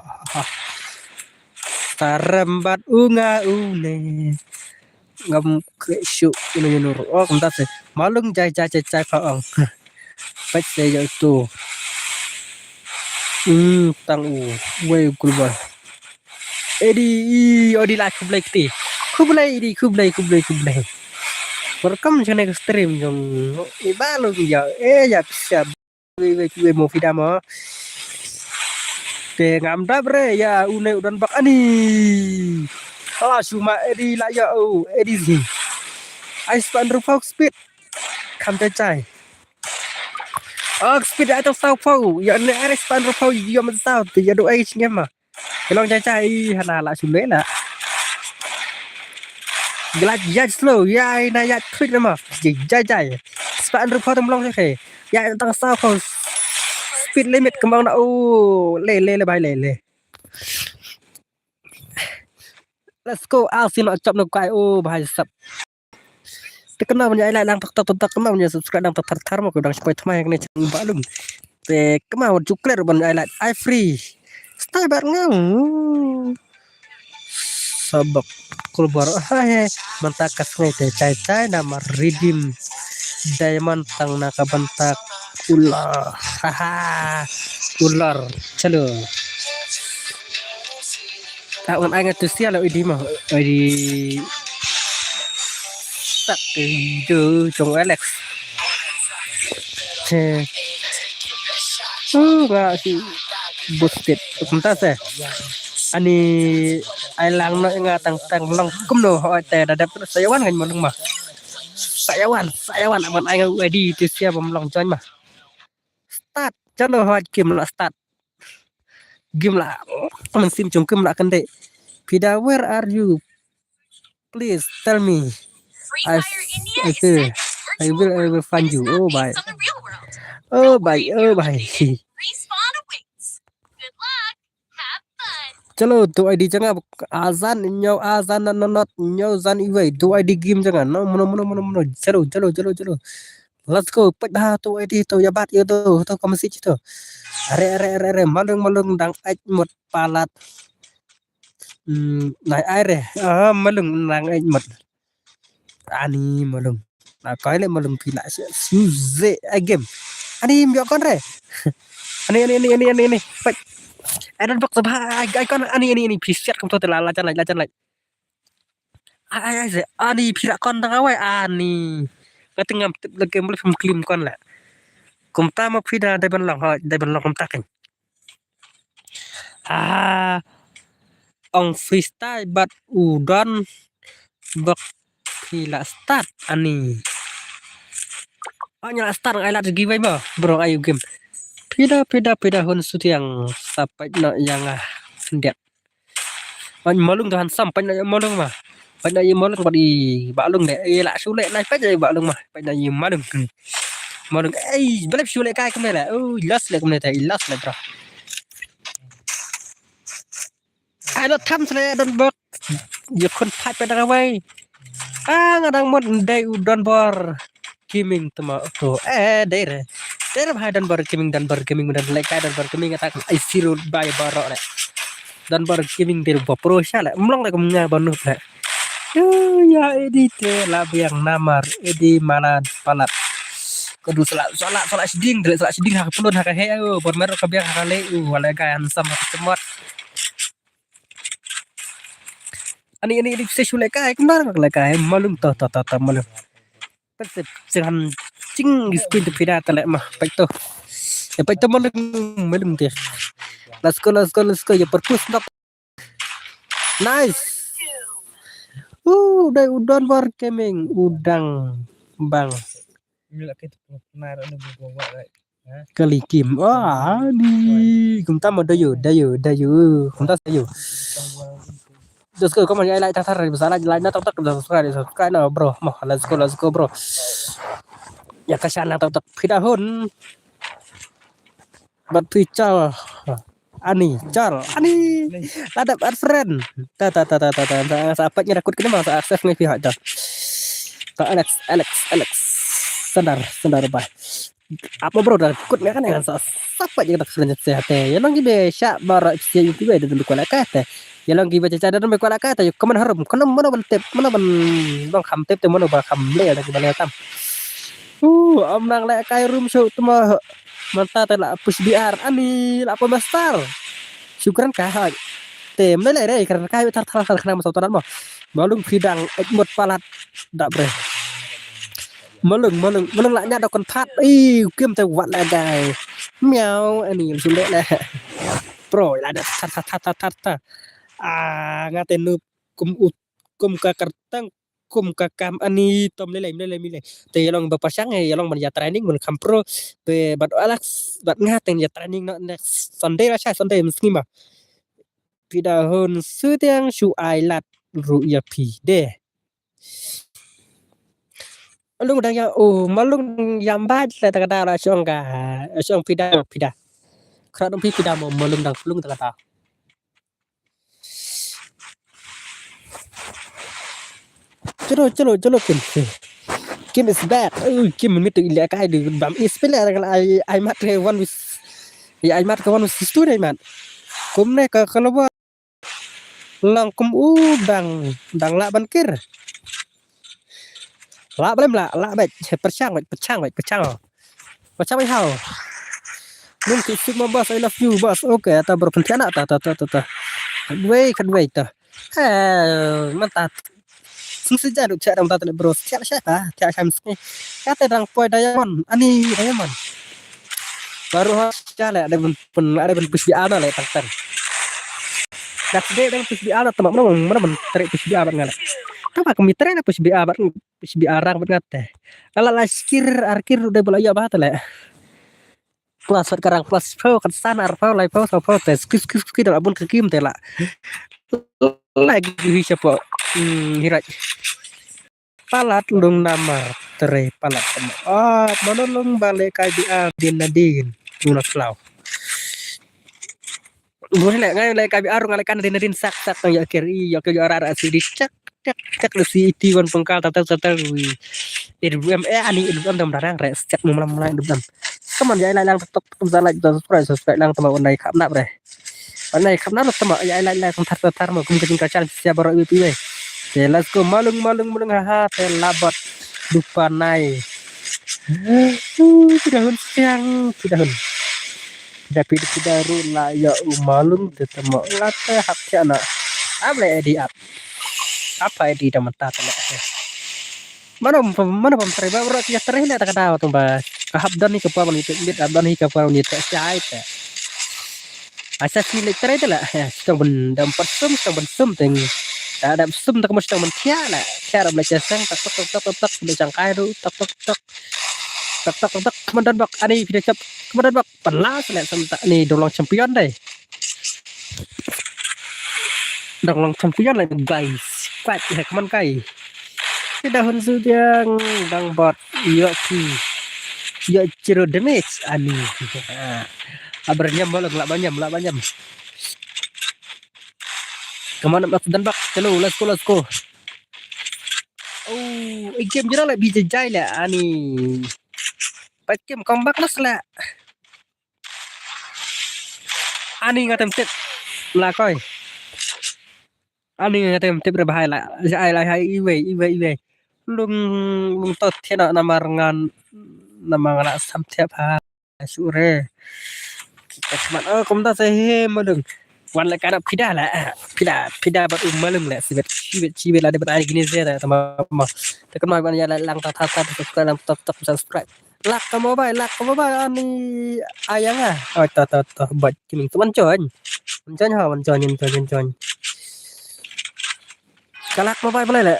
Tarembat unga une. Ngam ke shu inu inu. Oh, kumta se. Malung jai jai jai jai pa ong. Pek se jauh tu. Hmm, tang u. Wei kulba. Edi i odi la khublai kti. Khublai edi khublai khublai khublai. Welcome channel stream jong i balu ya e ya pisa. Wei wei wei mo fida mo. Te ngam dap re ya une udan bak ani. Hala suma edi la ya o edi zi. Ai span rupau speed. Kam te chai. Oh speed ai tau sau pau. Ya ne ai span rupau ya man sau te ya do ai chingema. Kelong jai jai hana la sule la. Gelak ya slow ya na ya quick nama. Jai jai. Spa andru photo melong jai. Ya tang sa ko. Speed limit kembang na oh le le le bai le le. Let's go. Al sino chop no kai oh bai sap. Te kynmaw ban ïa like dang tak tak tak kynmaw ban ïa subscribe dang tak tak thar mo ko dang shuwa thma ïa kane channel ba lum. Te kynmaw ban ju klet ban ïa like ai free. Stay bar ngam. Sabak kulbar hai mynta ka sngi te chai chai namar redeem diamond tang na ka bynta kular. Haha kular. Chalo. Ta wan ai nga tu sia la idi ma. Idi. Tak idu jong Alex. Te. Uh, nga si boosted. Kumta se. Ani ai lang no nga tang tang long kumno ho te da dep sa ïa wan ngan malung ma. Sa ïa wan, sa ïa wan aman ai nga U I D te sia bam long join ma. Start. Chalo ho game la start. Game la. Aman sim chung game la kan de. Pida, where are you? Please tell me. I, I, I will, I will find you. Oh, bye. Oh, bye. Oh, bye. Chalo, tu I D janga azan, ñiew azan na nonot, ñiew zan iwei, tu I D game janga, no, mono, mono, mono, mono, chalo, chalo, chalo, chalo. Let's go, pek dah tu I D tu, ya bat, ya tu, tu ka masih tu. Are, are, are, are, malung, malung, dang ait mut palat. Hmm, nai ai re. Ah, malung nang ai mut. Ani malung. Na koi le malung phi la se. Suze ai game. Ani mbio kon re. Ani, ani, ani, ani, ani, ani. Pai. Ai don bok sabha. Ai, ai kon ani, ani, ani. Phi siat kum to te la, la jan lai, la jan lai. Ai, ai, ai, se. Ani phi ra kon dang awai. Ani. Kata ngam tip lagi mul film klim kon la. Kumta ma phi da dai ban long, ha, dai ban long kumta kan. Ah, ong freestyle bat u don bok phi la start ani. Ong la start ai la giveaway ma bro ai game. Pida pida pida hun sutiang sapai no yang ah sendet. Ong malung tu handsome pai no yang malung ma. Pai na i malung, pai i balung de. I la sule na pai i balung ma. Pai na i malung. Malung. Ei, belep sule kai kumne la. Oh, ilas le kumne ta, ilas le bro. Ai lo tham sule don bok. Ye kun pai pai da wai. Ah, ngadang mot dei u don bor. Gaming tama to. Eh, dei re. Dei re bhai don bor gaming, don bor gaming, don le kai don bor gaming atak. Ai sirut bai baro le. Don bor gaming dei ba pro sha le. Mlong le kum nya ba nup le. Ya, edi te la biang namar, edi malad palat. Kedu sala sala sala siding, dele sala siding ha pelun ha he. Oh, bor mer ka biang ha le. Uh, wala ga handsome ha cemot. Ani ani ani pise sule kai, kemar le kai, malum to to to to malum. Pese pese han cing screen tu pida tele mah, pai to. Ya pai to malum malum te. Let's go, let's go, let's go. Ya perpus nak. Nice. Uh, dai u don bor gaming, u dang bang. Kali kim. Ah, ni. Kumta ma dayu, dayu, dayu. Kumta dayu. Let's go, come on, ya like, tar tar, bisa like, like na tok tok, subscribe, subscribe na bro. Mo, let's go, let's go bro. Ya ka shan na tok tok, pida hun. Bat phi chal. Ani, chal. Ani. Ladap at friend. Ta ta ta ta ta ta. Sa apat ngi rakut kini ma sa akses ngi pihak ta. Ta Alex, Alex, Alex. Sandar, sandar bai. Apa bro da kut me kan sa sapat ngi tak friend se hate. Ya long ki be sha bara psi YouTube da dum kuala kate. Ya long ki be cha da dum kuala kate. Kaman harum, kaman mana ban tip, mana ban long kham tip te mana ba kham le da ki ba le tam. Uh, am nang le kai room show tuma. Manta te la push B R ani la pa master. Shukran ka ha. Te mele re kran kai tar tar tar khnang ma sa taran mo. Malung pidang ek mot palat da bre. Malung malung malung la nya da kon phat. Ih, kim te wat la gai. Miau ani sule le. Bro la da tar tar tar tar tar. Ah, nga te nup kum ut kum ka kartang kum ka kam ani tom lelei lelei lelei. Te ya long ba pashang ya long ban ya training ban kham pro. Te bad Alex bad nga teng ya training no next Sunday la sha Sunday msngi ma. Pida hon sutiang shu ai lat ru ya pi de. Malung dang ya oh malung ya mbat la ta ka da la shong ka shong pida pida. Kra dong pi pida mo malung dang lung ta ka da. Chalo chalo chalo Kim. Kim is back. Oh, Kim mit tu ilya kai du bam is pila ai ai mat ke one with. Ya ai mat ke one with two dai mat. Kum ne ka kalawa. Lang kum u dang dang la ban kir. La blem la la bet perchang bet perchang bet perchang. Macam ai hau. Nung ki sik ma boss, I love you boss. Okay, ata bro pentiana ta ta ta ta ta. Kadwei kadwei ta. Eh, mantap. Sing sija duk cha dang ta tele bro. Cha cha ta, cha cha mesti. Kata dang poi diamond. Ani diamond. Baru ha cha le ada pun ada pun push B A na le tang tang. Dak de dang push B A na temak mana mana men teri push B A bat ngale. Tama kami teri na push B A bat push B A rang bat ngate. Ala la skir arkir udah bola iya bat le. Plus wat karang plus pau kan sana ar pau lai pau sa pau te skis skis skis dalam bun kekim te la. Lagi hi siapa? Hmm, hirat. Palat lung namar tere palat. Ah, mana lung balik kai di ah din nadin. Luna selau. Bun le ngai le kai bi aru ngai le kan din nadin sak sak tang ya kir i ya kir ya rara si di cak cak cak le si iti wan pengkal tatel tatel wi. Idum eh ani idum dam darang re cak mula mula idum dam. Kaman ya lai lang tok tok za lai subscribe subscribe lang tama wan nai khap nap re. Wan nai khap nap tama ya lai lai tang thar thar ma kum kajing kachal sia baro iwi piwe. Okay, let's go malung malung malung ha ha te labat dupa nai. Tidak hun siang tidak hun. Dapi pida ru la ya u malung de tama ngate hap cha na. Able edi ap. Apa edi da mata tele. Mana mana pam teri ba bro ya teri le ta kada tu ba. Ka hap don ni ka pa ban bit hap don ni ka pa ni ta chai ta. Asa si le teri ta la. Sitang ban dam pat sum sitang ban sum teng. Ta dam sum ta ka mesti ban tia la. Tia ra bla cha sang tak tak tak tak tak bla chang kai ru tak tak tak. Tak tak tak tak kemandan bak ani video chap kemandan bak. Pala sele sam ta ni dong long champion dai. Dong long champion lai guys. Kuat ya keman kai. Tidak hun su diang dang bot. Yo ki. Yo zero damage ani. Aber nyam bolong la banyam la banyam. Keman bak dan bak. Chalo let's go let's go. Oh, i game jira la bi jai la ani. Pat game comeback la sele. Ani nga tem tip. La koi. Ani nga tem tip re bahai la. Ai la hai iwe iwe iwe. Lung lung tot thena namar ngan namar ngana sam thep ha. Sure. Kita semat oh kumta se he malung. Wan la kana pida la. Pida pida bat um malung la sibet sibet sibet la debat ai gini se ta tama. Tekan ma ban ya la lang ta ta ta subscribe lang top top subscribe. Lak ka mobile lak ka mobile ani ayang ah. Oh ta ta ta bat kining tu man join. Man join ha man join man join man join. Kalak mobile boleh le.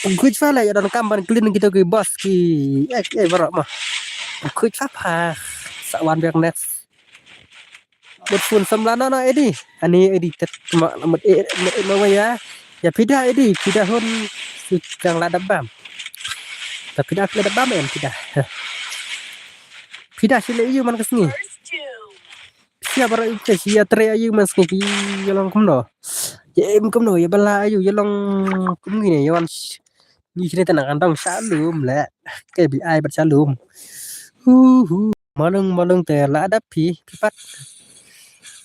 Kuj fa le ya don kam ban clean kita ki bos ki. Eh eh barak mah. Kuj fa pa. Sa wan biak next. Mut phone samla no no edi. Ani edi tet ma mut eh mut eh ma ya. Ya pida edi pida hun sitang la dabam. Ta pida pida dabam em pida. Pida sile iu man kesngi. Sia bara ite sia tre ayu man sngi ki ya long kumno. Ya em kumno ya bala ayu ya long kum ngi ne ya wan. Ngi sini tana kan dong salum le. Ke bi ai bat salum. Hu hu. Malung malung te la ada pi pi pat.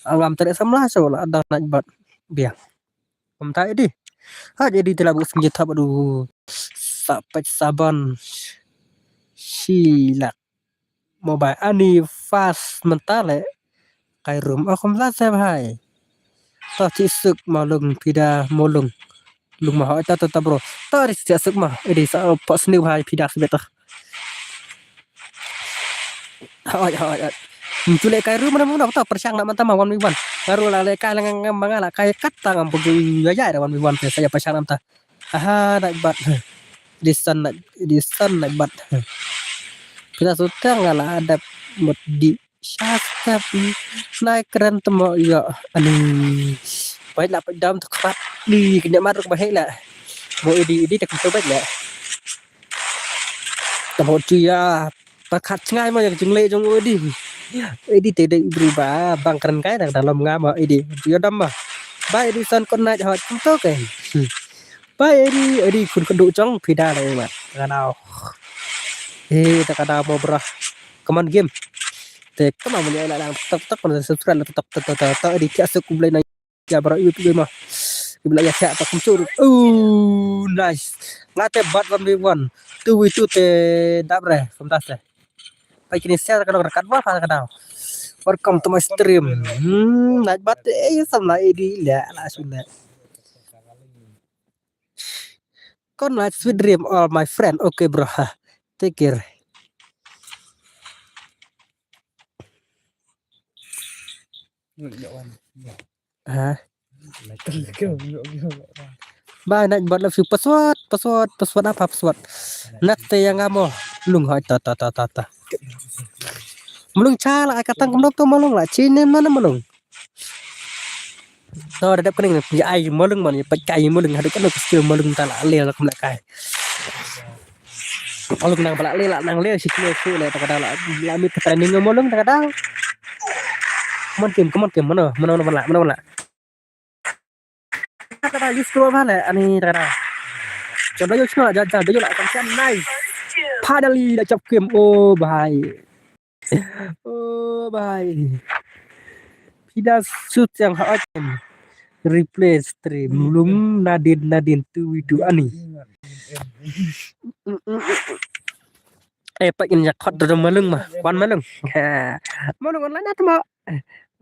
Angam tre samla so la ada nai bat. Biang. Kumta edi. Ha jadi te la bu sngi thap adu. Sapat saban. Silak. Mobile ani fast mentale. Kai rum akum sa se bhai. Ta chi suk malung pida molung. Lung ma hoi ta ta ta bro. Ta ri chi suk ma. Edi sa pa sni bhai pida sibet ta. Hoi hoi hoi. Ntu le kai rum na mo ta persang na manta ma wan mi wan. Ngaru la le kai la ngam manga la kai kat ta ngam pugi ya ya da wan mi wan pe sa ya persang na manta. Aha, nai bat. Disan nai disan nai bat. Kita sutang ngala adap mut di shastap. Nai keren temo yo ani. Bai la pai dam tu krat. Di kena maruk bahek la. Mo idi idi tak tu bai la. Temo tu ya. Pakhat chngai ma yak jingle jong udi. Udi te dei bri ba bang kren kai dak dalam nga ma udi. Yo dam ma. Ba udi san kon nai hot tu ke. Ba udi udi kun kun du jong pida le ma. Nganau. Eh ta kada mo bra. Come on game. Te kama mo la lang tok tok kon subscribe tok tok tok tok udi tiak suk kumlai na. Ya bro iwi piwi ma. Iwi la ya siak ta kumchur. Oh nice. Ngate bat one v one. Two v two te dap re. Kumtas te. Pai kini share ka dong rekat wa pa ka dau. Welcome to my stream. Hmm, nai bat te eh sam la edi la la sun la. Good night, sweet dream, all my friend. Okay, bro. Ha. Take care. Ha. Bye, night, but love you. Password, password, password apa password? Next te yang amo. Lung hoi, ta, ta, ta, ta, ta. Malung cha la, ai ka tang kumno to malung la. Chi ne mana malung. To da dep kning ya ai malung man, ya pat kai malung, haduh kano skill malung ta la le la kum la kai. Malung nang ba la le la nang le shi kilo su le ta ka da la, la mit ka training malung ta ka da. Come on, Kim, come on, Kim, mano, mano, mano, mano, mano. Ta ka da, use to ba le, ani ta ka da. Jab da yo chno, jab, jab da yo la kam nice. Finally da jab Kim, oh bhai. Oh bhai. Pida sut yang ha atem. Replay stream lum nadin nadin tu widu ani. Eh, pat in ya khot do malung ma. Wan malung. Ha. Malung online at ma.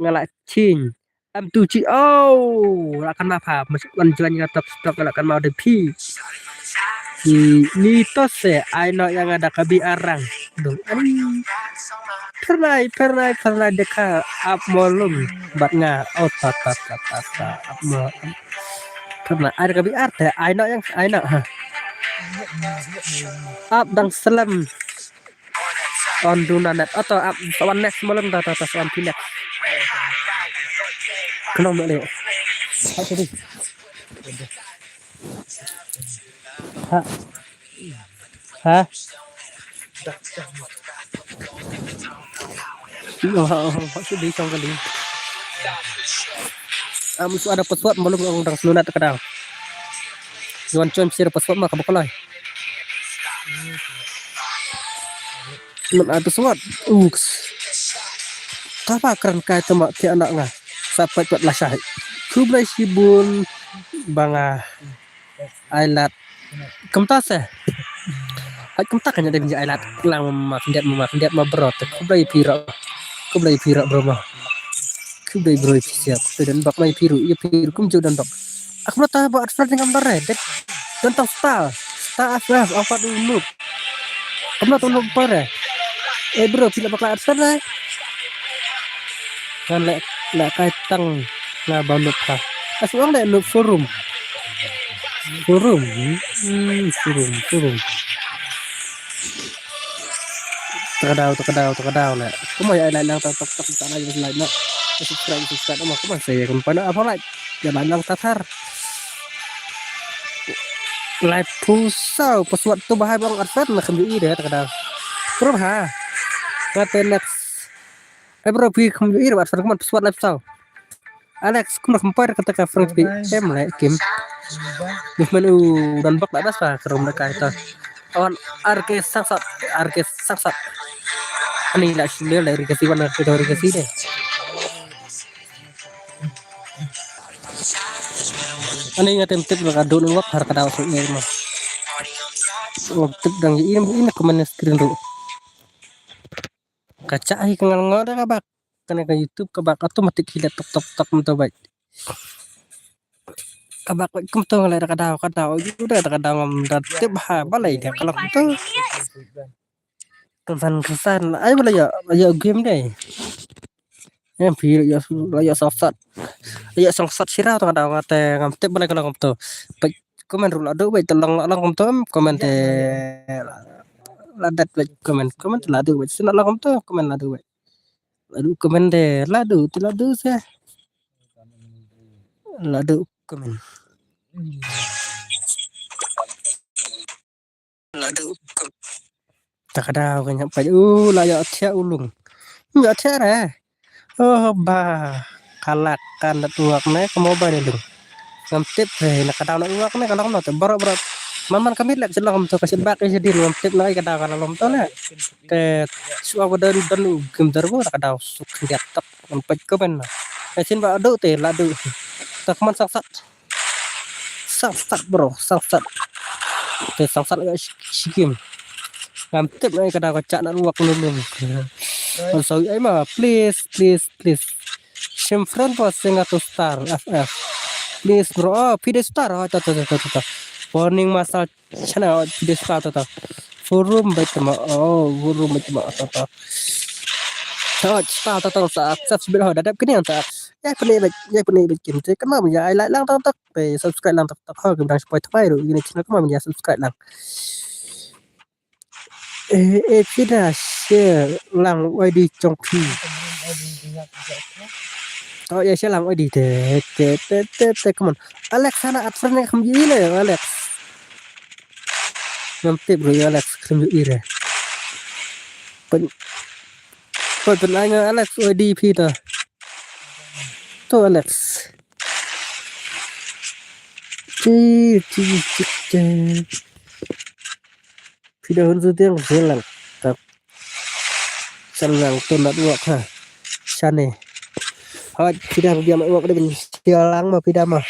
Nga la ching. Am tu chi. Oh, la kan ma pha. Mas wan juan nga top stock la kan ma de phi. Ni, ni to se, ai no yang ada kabi arang. Dong. Pernah, pernah, pernah deka ap molum bat nga. Oh, ta, ta, ta, ta, ta. Ap mo. Pernah ada kabi arte, ai no yang, ai no, ha. Ap dang selam. On duna net. Oto ap wan next molum ta, ta, ta, wan pi next. Kenong mo le. Ha, tu di. Ha. Ha. Oh, oh, oh, oh, tu di song kali. Am su ada password molum ong dang sunat ka dang. Yuan chom sir password ma ka bakalai. Mun atu suat. Uks. Tapa kran kai tama ki anak nga. Sa pat pat la shai. Khublei shibun ba nga ai lad. Kumta se. Ai kumta kan ada binja ai lad. Lang ma khyndiat ma khyndiat ma bro. Khublei phi ro. Khublei phi ro bro ma. Khublei bro phi siap. Khublei don bok mai phi ro. Ïa phi ro kum ju don bok. Ak bro ta ba at friend ngam dare. Don tang star. Star as as. Aku tu noob. Kumno tu noob pare? Eh bro, phi la bakla at friend ai. Kan lek lek kai tang nga ba noob ha. As uang lek noob forum. Forum. Hmm, forum, forum. Takadaw, takadaw, takadaw lek. Kumno ya lek lang tak tak tak tak lek lek na. Subscribe, subscribe ma kumno saya kumno apa lek. Ya lang tak thar. Lai phu saw, password tu bahai bang at friend na kham ju i de ta ka da. Pruh ha. Ngate next. Ai bro, phi kham ju i de at friend, kham password lai phu saw. Alex, kham kham par kata ka friend phi. Em le Kim. Movement u don bak la das pa ka rum da kai ta. Awan R K Sangsat, R K Sangsat. Ani la shim le R K si wan R K si de. Ani nga tem tip ba ka dun wak har ka daw su ne ma. Wak tip dang in in ka man screen ru. Ka cha hi ka ngal ngal da ka bak. Kane ka YouTube ka bak automatic hi le tok tok tok mto bai. Ka bak bai kum to ngal da ka daw ka daw ju da ka daw ngam da tip ha ba lai da ka lok to. Kan san kan san ai ba lai ya ya game dai. Em phi la ïoh, la ïoh songsat. La ïoh songsat sira tang da nga te ngam tip balei ka long kumto. Peit comment ruh la duh, peit te long la long kumto, comment te la dat, peit comment, comment te la duh, peit sina long kumto, comment la duh, peit. La duh comment te la duh, te la duh se. La duh comment. La duh. Ta ka daw ka ñiah peit. U la ïoh thiah u lung. Ïoh thiah re. Oh ba. Ka lak ka network ne ka mobile lung. Ngam tip re na ka daw network ne ka long no te bro bro. Man man ka mit lek shlong to ka shet bak ka shet din ngam tip na ka daw ka long to ne. Te shuwa ba don don u gim der bo ka daw suk khiat tak ngam peit ka ben na. Ka shin ba duh te la duh. Ta ka man sak sat. Sangsat bro, sangsat. Te sangsat ïa shi-, shikim. Ngam tip na ka da ka chak na ruak nulung. Sorry ai ma, please, please, please. Shim friend bro, sing atu star F F. Please bro, oh, phi dei star. Oh, ta, ta, ta, ta, ta. Burning Masala channel, oh, video star to to. Forum bai tama, oh, forum bai tama to to. Oh, star to to sa, subscribe ho, da dep kini sa. Ya pini bai, ya pini bai kim te, kan ma ya ai like lang to to. Bai subscribe lang to to. Ho, kim dang spoil tama ru, ini channel kan ma ya subscribe lang. Eh, eh, phi da share lang Y D jong phi. To ya share lang Y D te, te, te, te, te, come on. Alex, hana add friend ne kham ïohi le, Alex. Ngam tip ruh ïa Alex, kham ïohi re. Pyn, pyn, pyn ai nga Alex Y D phi ta. To Alex. Chi, chi, chi, chi. Phi da hun su tiang share lang. Tap. Share lang to network ha. Shane. Hoi, phi da biang network da bin share lang ma phi da ma.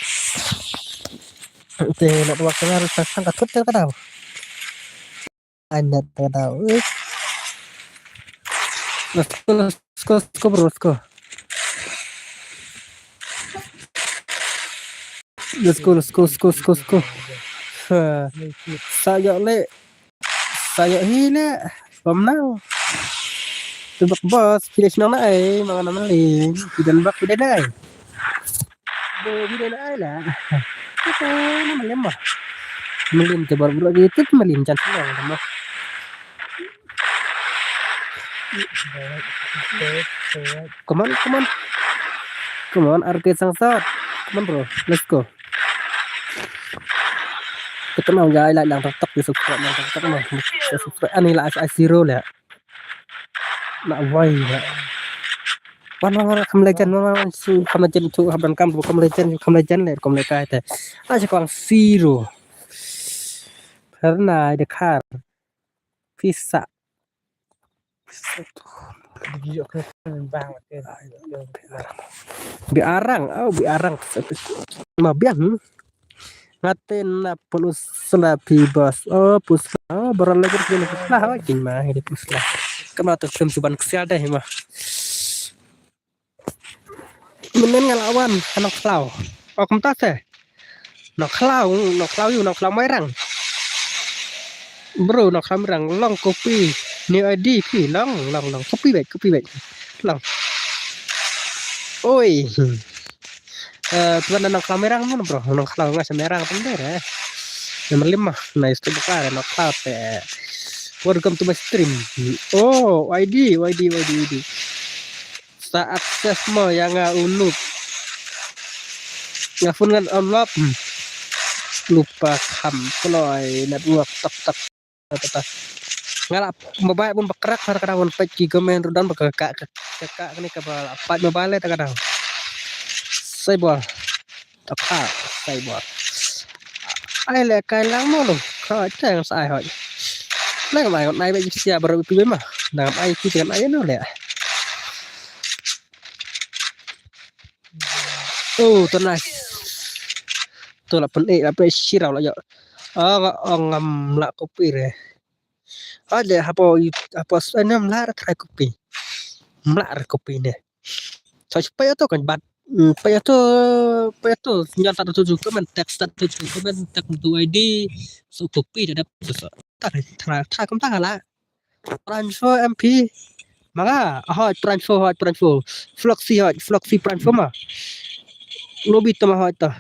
Te network ka ngan sa sang ka tut te ka dau. Ai net ka dau. Eh. Let's go, let's go, let's go, bro, let's go. Let's go, let's go, let's go, let's go, let's go. Ha. Sa ïoh le. Sa ïoh hi le. Bam nang. Tu bak boss, phi da shnong na ai, ma nga na Mylliñ. Phi don bak phi da dai. Bo phi da na ai la. Kita na Mylliñ ma. Mylliñ te bor bro di tip Mylliñ jan shnong ma. Come on, come on. Come on, R K Sangsat. Come on, bro. Let's go. Kita nang jai la nang tak tak di subscribe nang tak tak nang. Subscribe ani la ai zero le. Na wai le. Wan wan wan kham legend, wan wan wan su kham legend tu, kham dan kam tu kham legend, kham legend le, kham le kai te. Ai kwang zero. Karena de kar. Pisa. Bi arang, oh, bi arang. Ma biang, hmm? Ngatin na pun usla pi bos. Oh, pusla. Oh, baral lagi pun usla. Oh, kin ma, ini pusla. Kama tu film suban kesial deh, ma. Menen nga la wan ha Nongkhlaw. Oh, kumta te. Nongkhlaw, Nongkhlaw ïu, Nongkhlaw Mairang. Bro, Nongkhlaw Mairang, long kopi. New I D phi, long, long, long. Kopi bek, kopi bek. Long. Oi. Eh, tuan Nongkhlaw Mairang mana, bro? Nongkhlaw nga sa Mairang pun deh, eh. Nomor lima, nice to buka Nongkhlaw te. Welcome to my stream. Oh, I D, I D, I D, I D. Sa akses mo ïa nga u noob. Nga phone ngan on lop. Hmm. Lupa kham kloi network tak tak. Tak tak. Nga la mobile pun bakrak har kadang pun pek ki comment rudan baka ka ka ka ka ni ka ba pat mobile tak kadang. Cyber. Tak tak. Cyber. Ai le kai lang mo lo. Ka teng sa ai hoi. Lang mai ngai ba sia baru pi ma. Nang ai ki kan ai no le. Oh, to nice. To la pun eh la pun sirau la yo. Oh, oh, ngam la kopi re. Aja hapo hapo enam la try kopi. Mla re kopi ne. Sa sipai to kan bat. Hmm, pai to pai to nyan ta tu comment text ta tu comment text tu I D. So kopi da dap so. Ta ta ta kam ta la. Prime four M P. Manga, hot Prime four, hot Prime four. Floxy, hot Floxy Prime four ma. Lobi tama hot ta.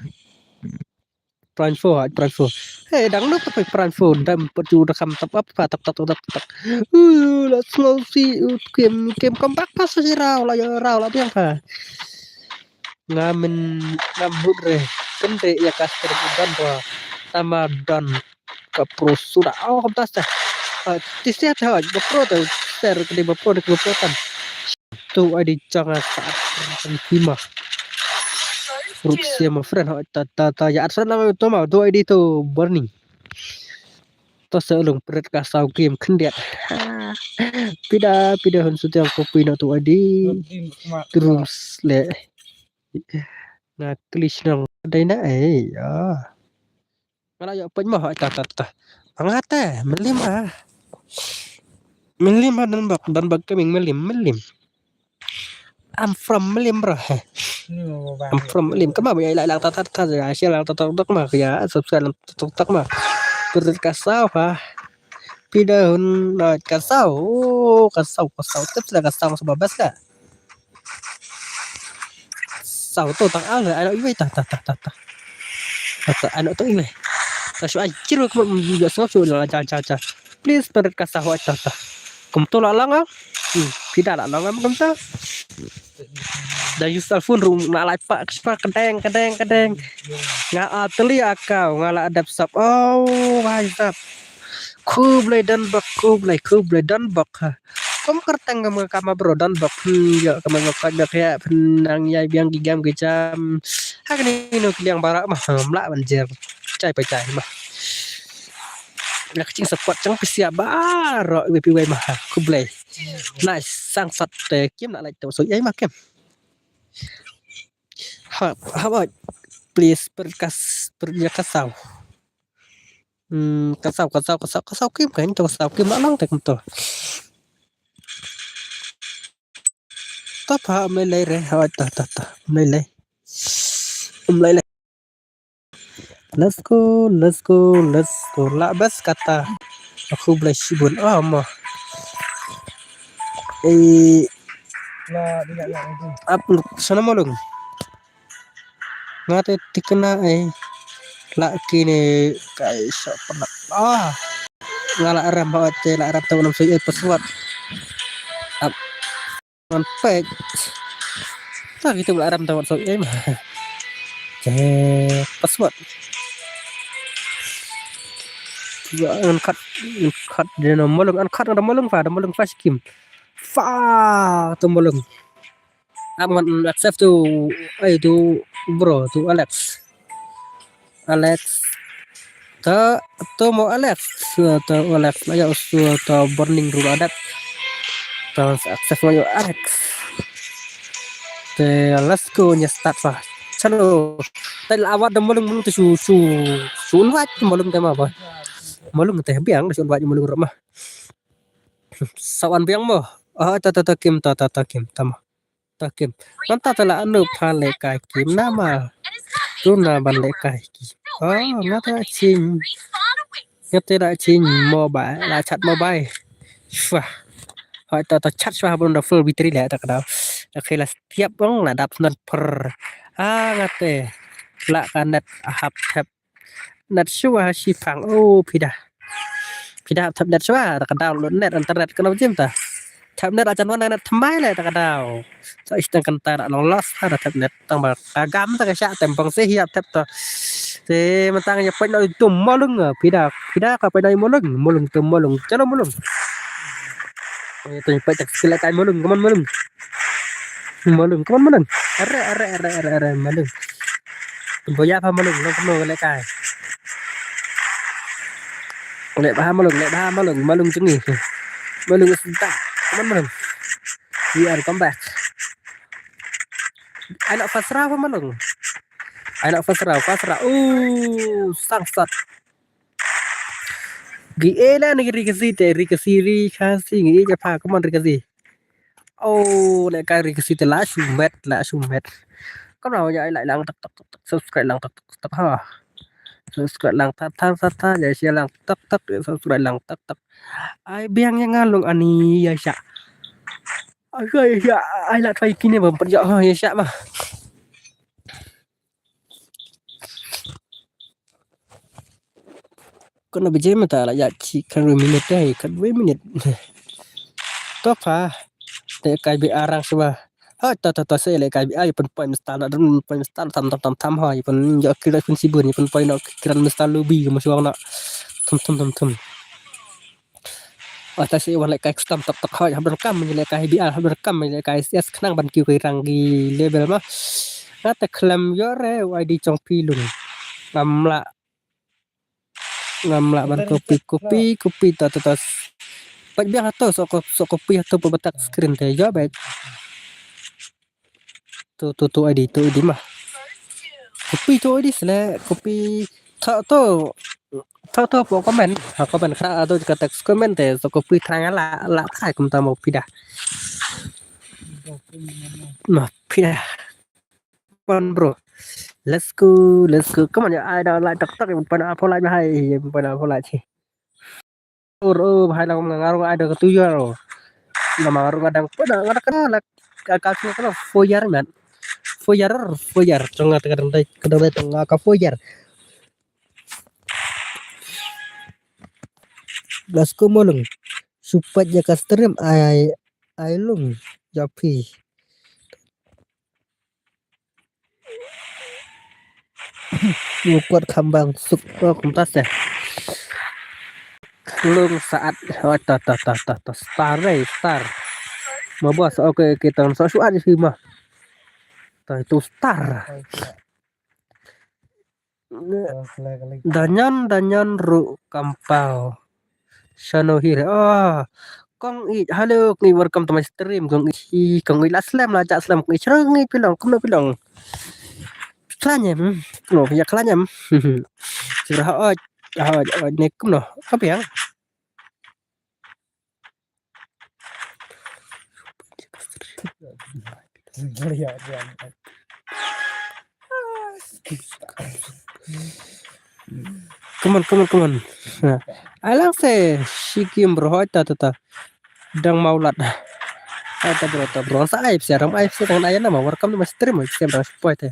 Prime four, hot Prime four. Hey, dang nuk tapi Prime four. Dam perju da kam tap up, tap tap tap tap tap. Uh, let's go see. Uh, game game comeback pas si rau la ya rau la biang pa. Nga men nga mut re. Kende ya ka ter dan ba. Tama dan ka pro suda. Oh, kom tas ta. Ah, ti sia ta, ba pro ta, ser kende ba pro de ba pro tan. Tu I D chang a sa at kan kima. Rup sia ma friend, ha, ta, ta, ta, ya at friend nama tu ma, tu I D tu burning. To sa long pret ka sau game khendiat. Pida, pida hun su tiang kopi na tu I D. Terus le. Nga klis nang dai na, eh, ya. Nga la ïoh peit mo, ta, ta, ta. Nga te, Mylliem ah. Mylliem ah, Donbok, Donbok Gaming, Mylliem, Mylliem. I'm from Mylliem, bro. I'm from Mylliem. Kynmaw ba ïa like lang tak tak tak, ïa share lang tak tak tak ma, ïa subscribe lang tak tak tak ma. Pyrthei ka saw ha. Phi da hun na ka saw. Oh, ka saw, ka saw. Tip la ka saw, saw best la. Saw to tang al ai lo iwei ta ta ta ta ta. Ta ta ai lo to iwei. Ta shu ai kiro kum ya sngap shu la ja ja ja. Please pyrthei ka saw ta ta. Kum to la lang ah. Hmm, phi da la lang am kum ta. Da use cell phone ruh nga la pat kpa kedeng kedeng kedeng. Nga atli akau nga la dep sap. Oh, wai sap. Khublei don bok, khublei, khublei don bok ha. Kum kyrteng ka ma ka ma bro don bok. Hmm, ïa ka ma ka ka ïa phin nang ïa biang ki gam ki jam. Ha kane no ki liang barak ma, hmm, mla ban jer. Chai pa chai ma. Ïa ka ching support chang phi sia barak iwei pi iwei ma ha. Khublei. Nice, sang sat te kim na like to so ïa ma kim. Ha, ha ba. Please pyrthei ka s-, pyrthei ka saw. Hmm, ka saw, ka saw, ka saw, ka saw kim kan, ka saw kim la lang te kum to. Ta pa um lei lei re, ha ta ta ta. Um lei lei. Um lei lei. Let's go, let's go, let's go. La best kata. Khublei shibun. Ah, ma. Eh, ap sana malung. Nga te tikna ai. La kine kai sa pernah. Ah. Nga la ram ba te la ram taw nam sui ai password. Ap. Ngan pek. Ta kita la ram taw so ai ma. Te password. Ngan kat, ngan kat dia na malung, ngan kat na malung fa, na malung fa skim. Fa tu malung. Ap ngan accept tu, ai tu bro, tu Alex. Alex. Ta, tu mo Alex. Tu Alex. Ayo, tu, tu burning rule adat. Tu accept mo yo Alex. Te let's go nya start fa. Chalo. Te la awat da malung malung tu shu, shu, shu invite malung te ma ba. Malung te biang shu invite malung rama. Sawan biang mo. Ah, ta, ta, ta, kim, ta, ta, ta, kim, ta ma. Ta kim. Ngan ta ta la anu pha le kai kim na ma. Tu na ban le kai kim. Oh, nga ta ching. Nga te da ching mobile, la chat mobile. Shwa. Hoi ta ta chat shwa ban da full battery le ta ka dau. Ta khela stiap bang la dap nan per. Ah, nga te. La ka net hap tap. Net shuwa shi pang. Oh, phi da. Phi da thap net shuwa, ta ka download net internet kano jim ta. Thap net ajan wan net thamai le ta ka daw. Sa istang kan ta long loss ha da thap net tang ba ka gam ta ka sha tem bang se hiap thap ta. Se mentang ya poi no tu malung, phi da, phi da ka poi no malung, malung tu malung. Chalo malung. Eh, tu poi tak skill kai malung, come on malung. Malung, come on malung. Are, are, are, are, are, malung. Boya pha malung, long kano le kai. Le ba malung, le ba malung, malung chingi. Malung is back. Come on malung. We are come back. Ai nak first round pha malung. Ai nak first round, first round. Ooh, sang sat. Gi e la ni ri kasi te, ri kasi, ri kasi, ngi e ja pha, come on ri kasi. Oh, le kai ri kasi te la shu met, la shu met. Kam na ya like lang tak tak tak tak, subscribe lang tak tak tak ha. Subscribe lang tak tak tak tak, ya share lang tak tak, ya subscribe lang tak tak. Ai biang ya ngalung ani ya sha. Ai ya sha, ai la try kine ba pat ya ha ya sha ma. Kano bije mata la ya chi kan ru minute dai, kan ru minute. To pha. Te kai bi arang shuwa. Ha ta ta ta se le kai bi ai pun point star da dun point star tam tam tam tam ha pun yo kira pun sibun pun point no kiran star lobby ma shuwa na. Tum tum tum tum. Ata se wan le kai custom tak tak ha hab rekam le kai bi ar hab rekam le kai yes khnang ban kiu kai rang gi level ma. Nga te khlem yo re I D chong pi lung. Ngam la Ngam lah ban copy, copy, copy ta ta ta. Pat biang hato so ko so copy hato pa batak screen te ja baik. Tu tu tu I D tu I D mah. Copy tu I D sele copy ta tu ta tu po comment. Ha comment kra ado ka text comment te so copy thrang la la thai kum ta mo pida. Mafia. Pan bro. Let's go, let's go. Come on, ya, ai da like tok tok, ya, pan apa like, hai, ya, pan apa like. Or, oh, hai, lang nga ngarung ai da ka tu ya, ro. Nga ngarung nga dang, pada nga da ka la ka ka tu ka four year, man. Four year, four year. Tong nga tengah dang dai, ka dang dai tong nga ka four year. Let's go, Molung. Supat ya ka stream, ai, ai lung. Ya pi. Ngu kwat kham bang suk, oh, kumtas deh. Lung Saat, oh, ta, ta, ta, ta, ta, star, eh, star. Ma bos, okay, okay, tang sa suat di sima. Ta, itu star. Danyan, danyan ru kampau. Shano hire. Ah, Kong Ij, hello, Kong Ij, welcome to my stream, Kong Ij. Hi, Kong Ij, la slem, la jak slem, Kong Ij. Shrang Ij, pilong, kumno pilong. Klan em, hmm? Kumno, ya klan em. Sira ha oj, ha oj, oj, ne kumno. Kapiang. Come on, come on, come on. Alang se shikim bro, hoi ta ta ta. Dang mau lat. Hoi ta bro, ta bro. Sa ai psi, ram ai psi, tang ai nama. Welcome to my stream, ai psi, brang spoil te.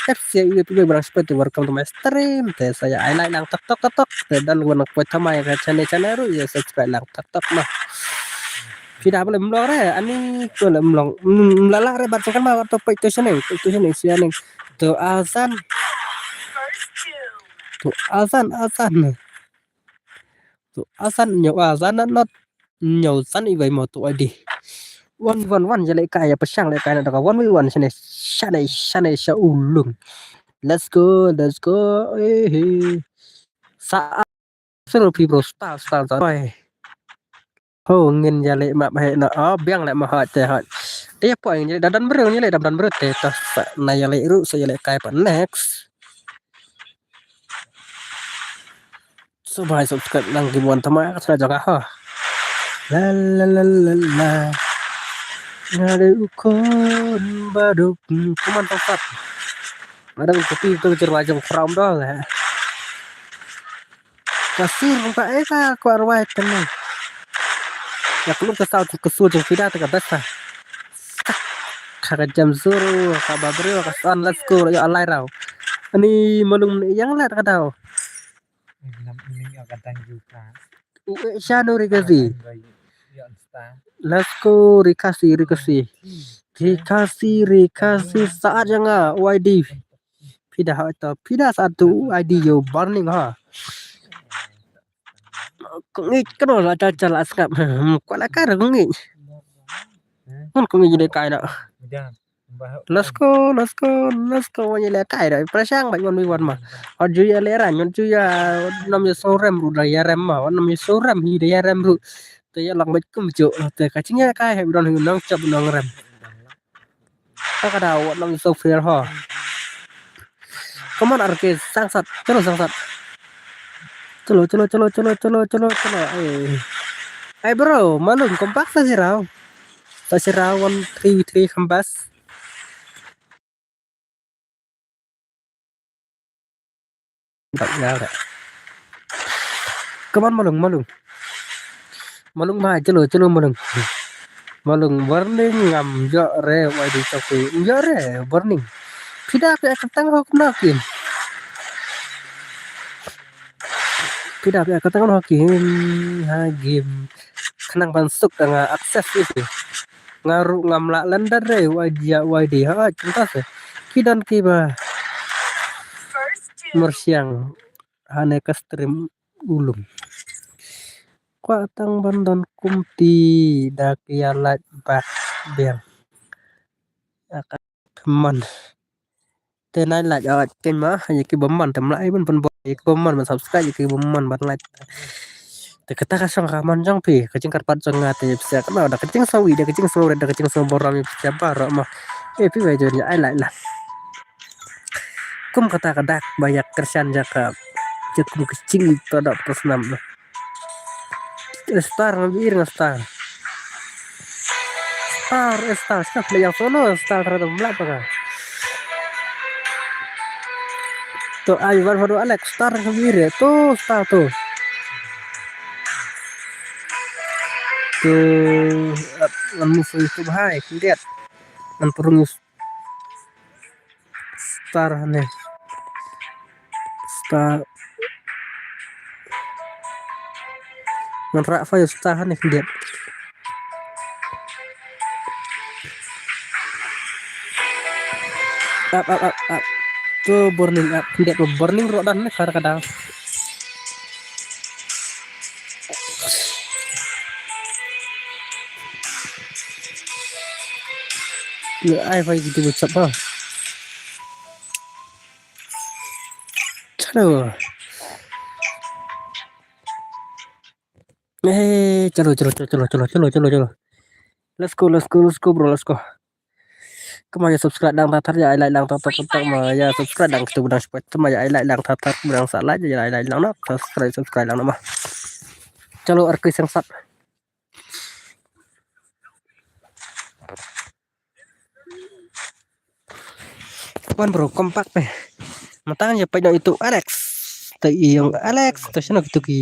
Ai psi, ai psi, brang spoil te. Welcome to my stream. Te saya ai lai nang tok tok tok tok. Te dan gua nang poi thamai ka channel channel ru ya subscribe nang tok tok ma. Phi da ba lem long re, ani ko lem long. Mm, la la re bat kan ma to poi to channel, to channel si aning. To azan. To azan, azan. To azan nyo azan not nyo san i bai mo to adi. Wan wan wan jale kai ya pashang le kai na da wan wi wan shane shane shane sha ulung. Let's go, let's go. Eh, eh. Sa solo pi bro star star star. Oi. Ho ngin jale ma he na. Oh, biang le ma ha te ha. Te poi ngin jale dan dan bro ngin jale dan dan bro te ta sa na jale ru sa jale kai pa next. Subscribe lang ki buan tama ka sra jaka ha. La la la la la. Ngade ukon baduk kuman tempat. Ada kopi tu cerwa jong from dol ya. Kasir ka eh ka kwa rwai kena. Ya kulun ka saut ka sur jong pida ta ka best ha. Ka ka jam zuru ka babru ka san let's go ya alai rau. Ani malum yang lat ka dau. Nam ini ka dang juga. U e shano ri kasi. Let's go ri kasi ri kasi. Ri kasi ri kasi saat yang ah Y D. Pida ha ta pida saat tu I D yo burning ha. Kong Ij kano la cha cha la sngap. Hmm, kwa la kar Kong Ij. Ngon Kong Ij de kai na. Let's go, let's go, let's go. Wan le kai da. Prashang ba wan wi wan ma. Wan ju ya le ran, wan ju ya nam ya so rem ru da ya rem ma. Wan nam ya so rem hi da ya rem ru. Te ya lang ba kum ju. Te ka ching ya kai he don hi nang chap nang rem. Ta ka da wat nang so fair ho. Come on R K, sangsat. Chalo sangsat. Chalo, chalo, chalo, chalo, chalo, chalo, chalo. Eh. Hey bro, malum kompak sa sirau. Sa sirau one three three kambas. Bak ya re. Come on malung malung. Malung ma chalo chalo malung. Malung warning ngam yo re wai di chokui. Yo re warning. Pida pia katang hok na kin. Pida pia katang hok kin ha game. Khnang ban suk da nga access isi. Nga ruh ngam lah london re wai dia wai di ha chunta se. Ki don ki ba mursiang hane ka stream ulum. Kwa tang ban don kumti da ki ya lait ba biang. Aka man. Te nai like ot ken ma ya ki bom man te mlai ban pun bom ya ki bom man ban subscribe ya ki bom man ban like. Te kata ka song ka man jong phi ka jingkyrpad jong nga te pisa ka ma da ka jingsngew da ka jingsngew da ka jingsngew borom ya pisa baroh ma. Eh phi wei jong ai like la. Kum kata ka dak ba yak kyrshan jaka. Jaka kum ka jingtodok ka snam. Star ngam ir nga star. Star, eh, star, star, play yang solo, star, ternyata belak apa kah? Tu, ai, wan, wan, Alex, star, kebiri, tu, star, tu. Tu, eh, wan, musuh itu, bahai, lihat. Wan, perung, star, nih. Star. Ngan rak fire star ni khyndiat. Up, up, up, up. Tu burning up. Khyndiat tu burning roh dan ni khar kadang. Ngai fire gitu WhatsApp ha. Chalo. Eh, chalo, chalo, chalo, chalo, chalo, chalo, chalo. Let's go, let's go, let's go, bro, let's go. Kumba ïa subscribe lang thar thar, ïa ai like lang thar thar, kumba ïa subscribe lang katu ba dang shuwa, kumba ïa ai like lang thar thar, ba dang sa like, ïa ai like lang noh, subscribe, subscribe lang noh ma. Chalo, ar ki sang sat. Wan bro, kompak pe. Matang ïa peit noh itu Alex. Te ïong Alex, te shano kitu ki.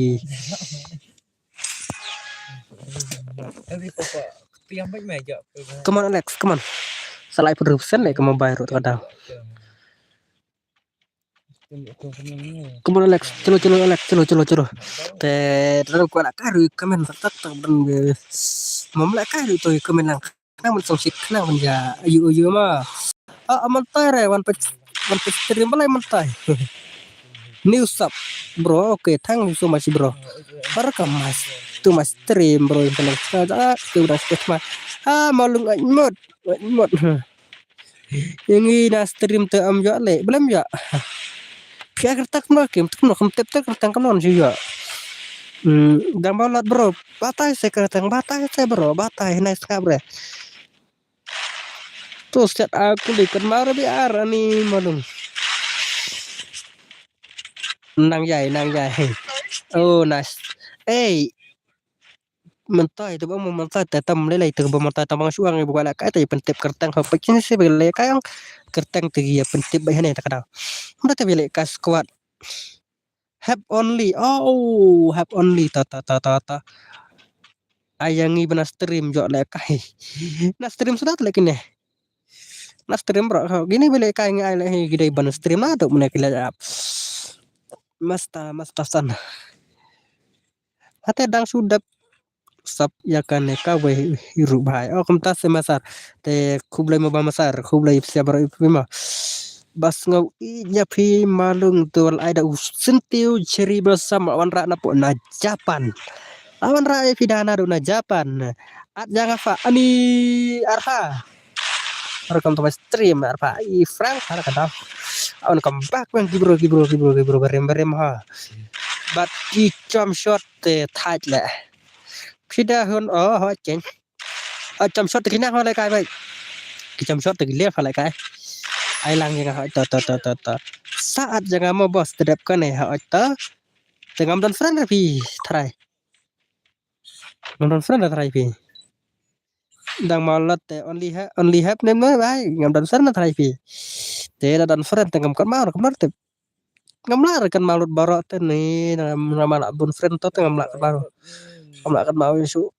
Come on Alex, come on. Sa lai phew percent le ka mobile ruh te ka dang. Come on Alex, chalo chalo Alex, chalo chalo chalo. Te te ko la ka ru comment tak tak tak dan ge. Mom la ka ru to comment lang. Khnang ban song shit khnang ban ja ayu ayu ma. Ah, ah, mynta re wan peit, wan peit stream balei mynta. New sub bro, okay, thank you so much bro. Para ka mas tu mas stream bro yang paling sa ah tu dah stream ma. Ah, malung ai mot, ai mot. Ïa ngi na stream te am ïoh leh, balei ym ïoh. Phi ai kyrteng kumno kim, kumno kim tip te kyrteng kumno shu ïoh. Hmm, dang ba lat bro, batai se kyrteng, batai se bro, batai, nice ngap re. Tu siat aku li kan mar bi ar ani malung. Nang jai, nang jai. Oh, nice. Ei, mynta ïa tu ba mynta te tam lei lei tu ba mynta tam bang shuang ïa ba la kai te pyntip kyrteng ha pek sini si ba lei kai ang kyrteng te ïa pyntip ba hane ta ka dang. Mynta te ba lei kai squad. Have only. Oh, have only ta ta ta ta ta. Ai ïa ngi ba na stream jok lei kai. Na stream sudah te lei kine. Na stream bro, kini ba lei kai ngi ai lei hi gidei ban stream na tu mene ki lei ap. Masta, masta san. Hate dang shu dep sap ïa kane kawei hi ruh bhai. Oh, kumta se masar. Te khublei mo ba masar, khublei psia bro ip ma. Bas ngau i nya phi malung tu ai da u sentiew cherry blossom wanrah na po na Japan. Wanrah i phi da na du na Japan. At jang apa ani arha. Welcome to my stream, arpa i Frank, har ka dau. Welcome back, man, ki bro, ki bro, ki bro, ki bro, barim, barim, ha. But ki chom shot te thait le. Phi da hun, oh, ho, chen. Oh, chom shot te ki na ho le kai, bai. Ki chom shot te ki le ho le kai. Ai lang jeng ho, to, to, to, to, to. Saat jeng mo boss, te dep kane, ho, to. Te ngam don friend re phi, trai. Ngam don friend re trai phi. Dang ma lat te only ha, only have name no bai, ngam don friend na trai phi. Te da don friend te ngam kan ma, ngam lar te. Ngam lar kan ma lut baro te ni, ngam, ngam la bun friend to te ngam la kan ma. Ngam la kan ma su.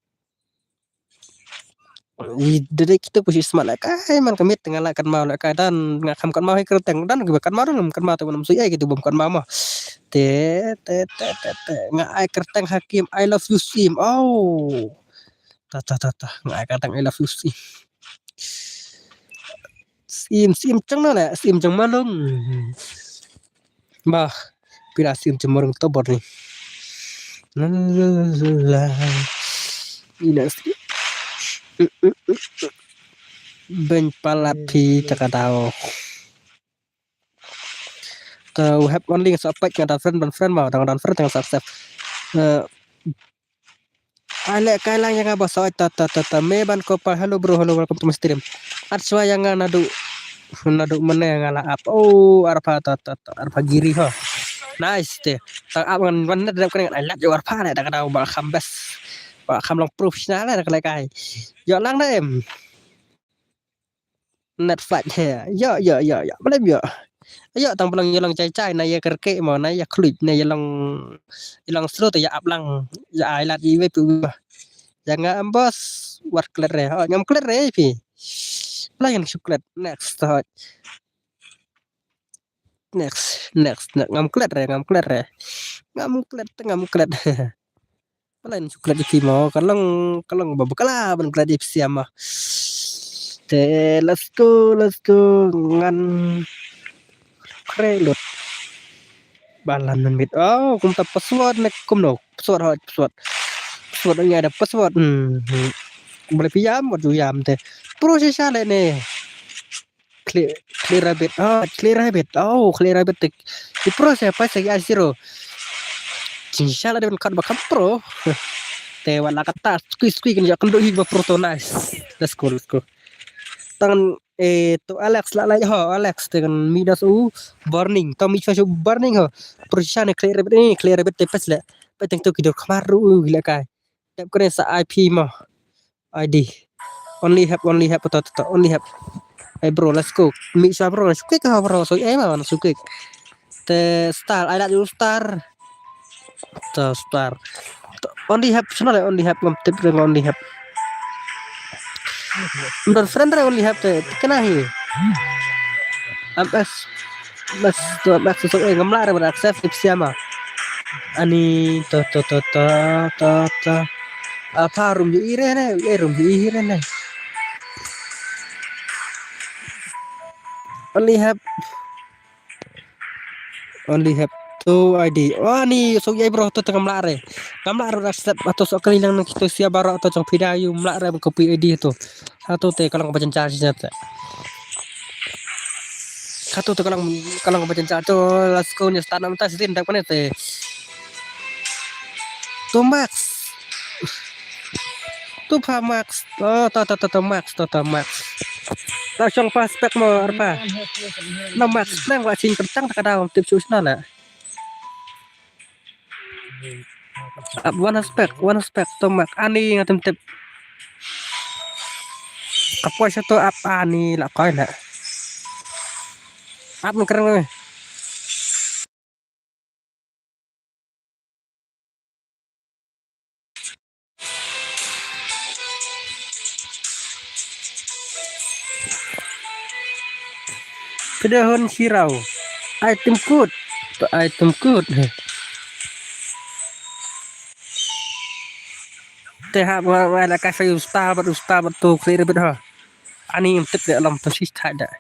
I dede kitu pusi smat la kai man kamit nga la kan ma la kai dan nga kham kan ma hi kyrteng dan ki ba kan ma ngam kan ma te ngam sui ai kitu bum kan ma ma. Te, te, te, te, te. Nga ai kyrteng Hakim, I love you Sim. Oh. Ta, ta, ta, ta. Nga ai kyrteng I love you Sim. Sim, Sim chang na le, Sim chang malung. Bah, pira Sim chang malung to bor ni. La, la, la, la, la. Ina Sim. Ben palat phi ta ka dau. Te we have only sa pek nga dan friend, dan friend ma, dan, dan friend tang sa accept. Eh, ai le kai lang ïa nga ba sa ta, ta, ta, ta, me ban ko pa, hello bro, hello, welcome to my stream. At swa ïa nga nadu, nadu mane nga la ap. Oh, arpa ta, ta, ta, arpa giri ha. Nice te. Tang ap ngan wan ne dep kane ngan ai lat ïa arpa ne da ka dau ba kham best. Ba kham long professional ne da ka le kai. Ïa lang da em. Net flash he. Ïa, ïa, ïa, ïa. Balei ïa? Ïa, tang ba long ïa long jai jai, na ïa kyrkieh mo, na ïa khluit, na ïa long, ïa long slow te ïa ap lang, ïa ai lad ïa iwei pa iwei. Ïa nga em boss, wat klet re. Oh, ngam klet re phi. Balei ngan shu klet? Next, hooid. Next, next, next. Ngam klet re, ngam klet re. Ngam klet, ngam klet. Balei ngan shu klet ïa phi mo, ka long, ka long ba bakla ban klet ïa phi sha mo. Te, let's go, let's go. Ngan kre lut. Balan mynmiet. Oh, kumta password ne kumno? Password, hooid, password. Password, nga da password. Hmm, hmm. Balei phi ïam, wat ju ïam te. Pro shisha leh ne. Khlieh, khlieh rabbit. Ah, khlieh rabbit. Oh, khlieh rabbit te. Ki pro shisha, pa shisha ki ai zero. Jingshisha la dei ban kat ba kham pro. Te wat la kata, skui, skui kan ïa kynduh hi ba pro to, nice. Let's go, let's go. Tang, eh, to Alex la, la, ho, Alex te kan mih da shu burning. To mih shu burning ho. Pro shisha ne khlieh rabbit ni, khlieh rabbit te pes le. Pes teng to ki dur khmar ruh u leh kai. Dep kane sa I P mo. I D. Only have, only have, to, to, to, only have. Hey bro, let's go. Mih sha bro, sukik ha bro, so eh ma, sukik. Te star, ai lad ïa u star. To star. To, only have, shano le only have, ngam tip re only have. Don friend re only have te, kena hi. M S, M S, to M S, to, eh, ngam lah re ban accept tip siama. Ani, to, to, to, to, to, to. Apa room ju ire ne, eh, room ju ire ne. Only have, only have two I D. Oh, ani, so ïa bro, to, to ngam lah re. Ngam lah re ban accept, ato so kali lang na kito sia baroh, to jong phi da ïa u, ngam lah re ban copy I D to. Hato te ka long ba jynjar shi te. Hato te ka long, ka long ba jynjar to, let's go, ni start na mynta shi te, dep kane te. To Max. To pha Max. To, to, to, to, to Max, to, to Max. La shong pa spek mo arpa. Na Max, nang wa ching kyrtang ta ka daw, tip shu shna la. Ap one spec, one spec, to Max. Ani nga tip tip. Ka poi sha to ap ani la koi la. Ap nang kren ngai. Pdehon sirau. Item code. To item code. Te ha ma, ma la ka sa u star bad u star bad to clear bad ha. Ani im tip de alam to sis thai da.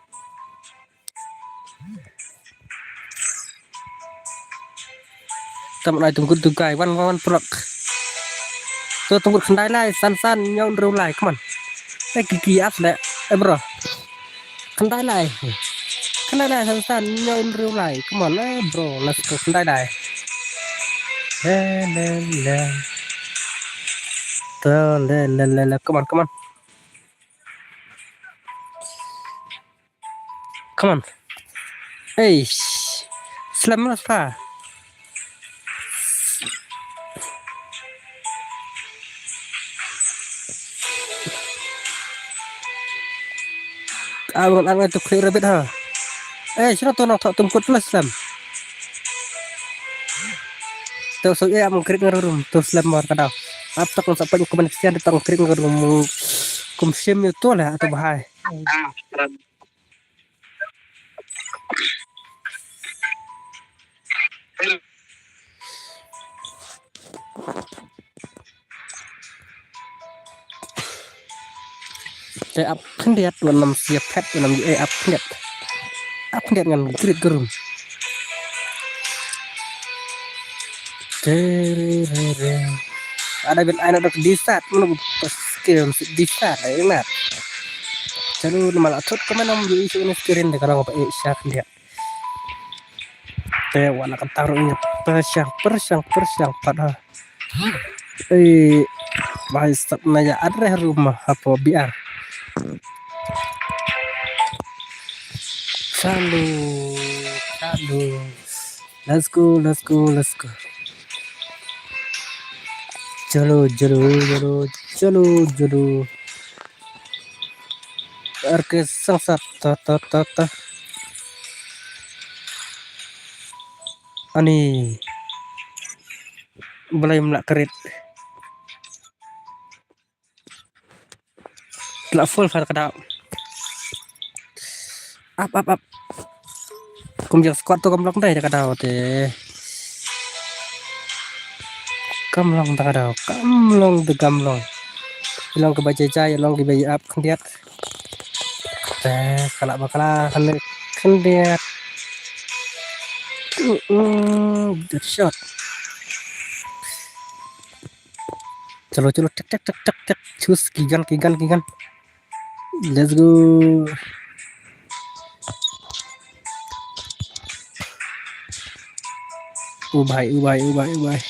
Tam ai tungkut tu kai wan wan wan prok. Tu tungkut khandai lai san san nyaw nrew lai, come on. Eh, ki ki as le, eh, bro. Khandai lai. Khandai lai san san nyaw nrew lai, come on, eh, bro. Let's go, khandai lai. Le, le, le. Tu, le, le, le, le. Come on, come on. Come on. Hey. Slam lah pa. Abang ang tu clear a bit ha. Eh, sino tu nak tak tungkut plus slam. Tu so ya mengkrik ngerum tu slam mar kadau. Ap tak nak sampai kuman kesian tak krik ngerum. Kum sim itu lah atau bahai. Te ap khyndiat wan nam sia phet wan nam, eh, ap khyndiat. Ap khyndiat ngan grit grum. Ada bin aina dok disat, mano skill disat, ai ngat. Chalo, nama la thot ka manam yu isu ni screen de, ka long ba eh shak dia. Te wana ka taru nya persiang, persiang, persiang pat ha. Eh, bhai sab na ya adre rumah apa biar. Chalo, chalo. Let's go, let's go, let's go. Chalo, chalo, chalo, chalo, chalo. Ar ke sangsat ta ta ta ta. Ani. Balai mlak kerit. Lak full fire ka daw. Ap ap ap. Kum jang squad to kam long dei da ka daw te. Kam long da ka daw. Kam long da kam long. Long ka ba jai jai, long ka ba ap khyndiat. Te ka la ba ka la khyndiat. Mm, mm, good shot. Chalo, chalo, tek, tek, tek, tek, tek. Choose ki gun, ki gun, ki gun. Let's go. Oh bhai, oh bhai, oh bhai, oh bhai.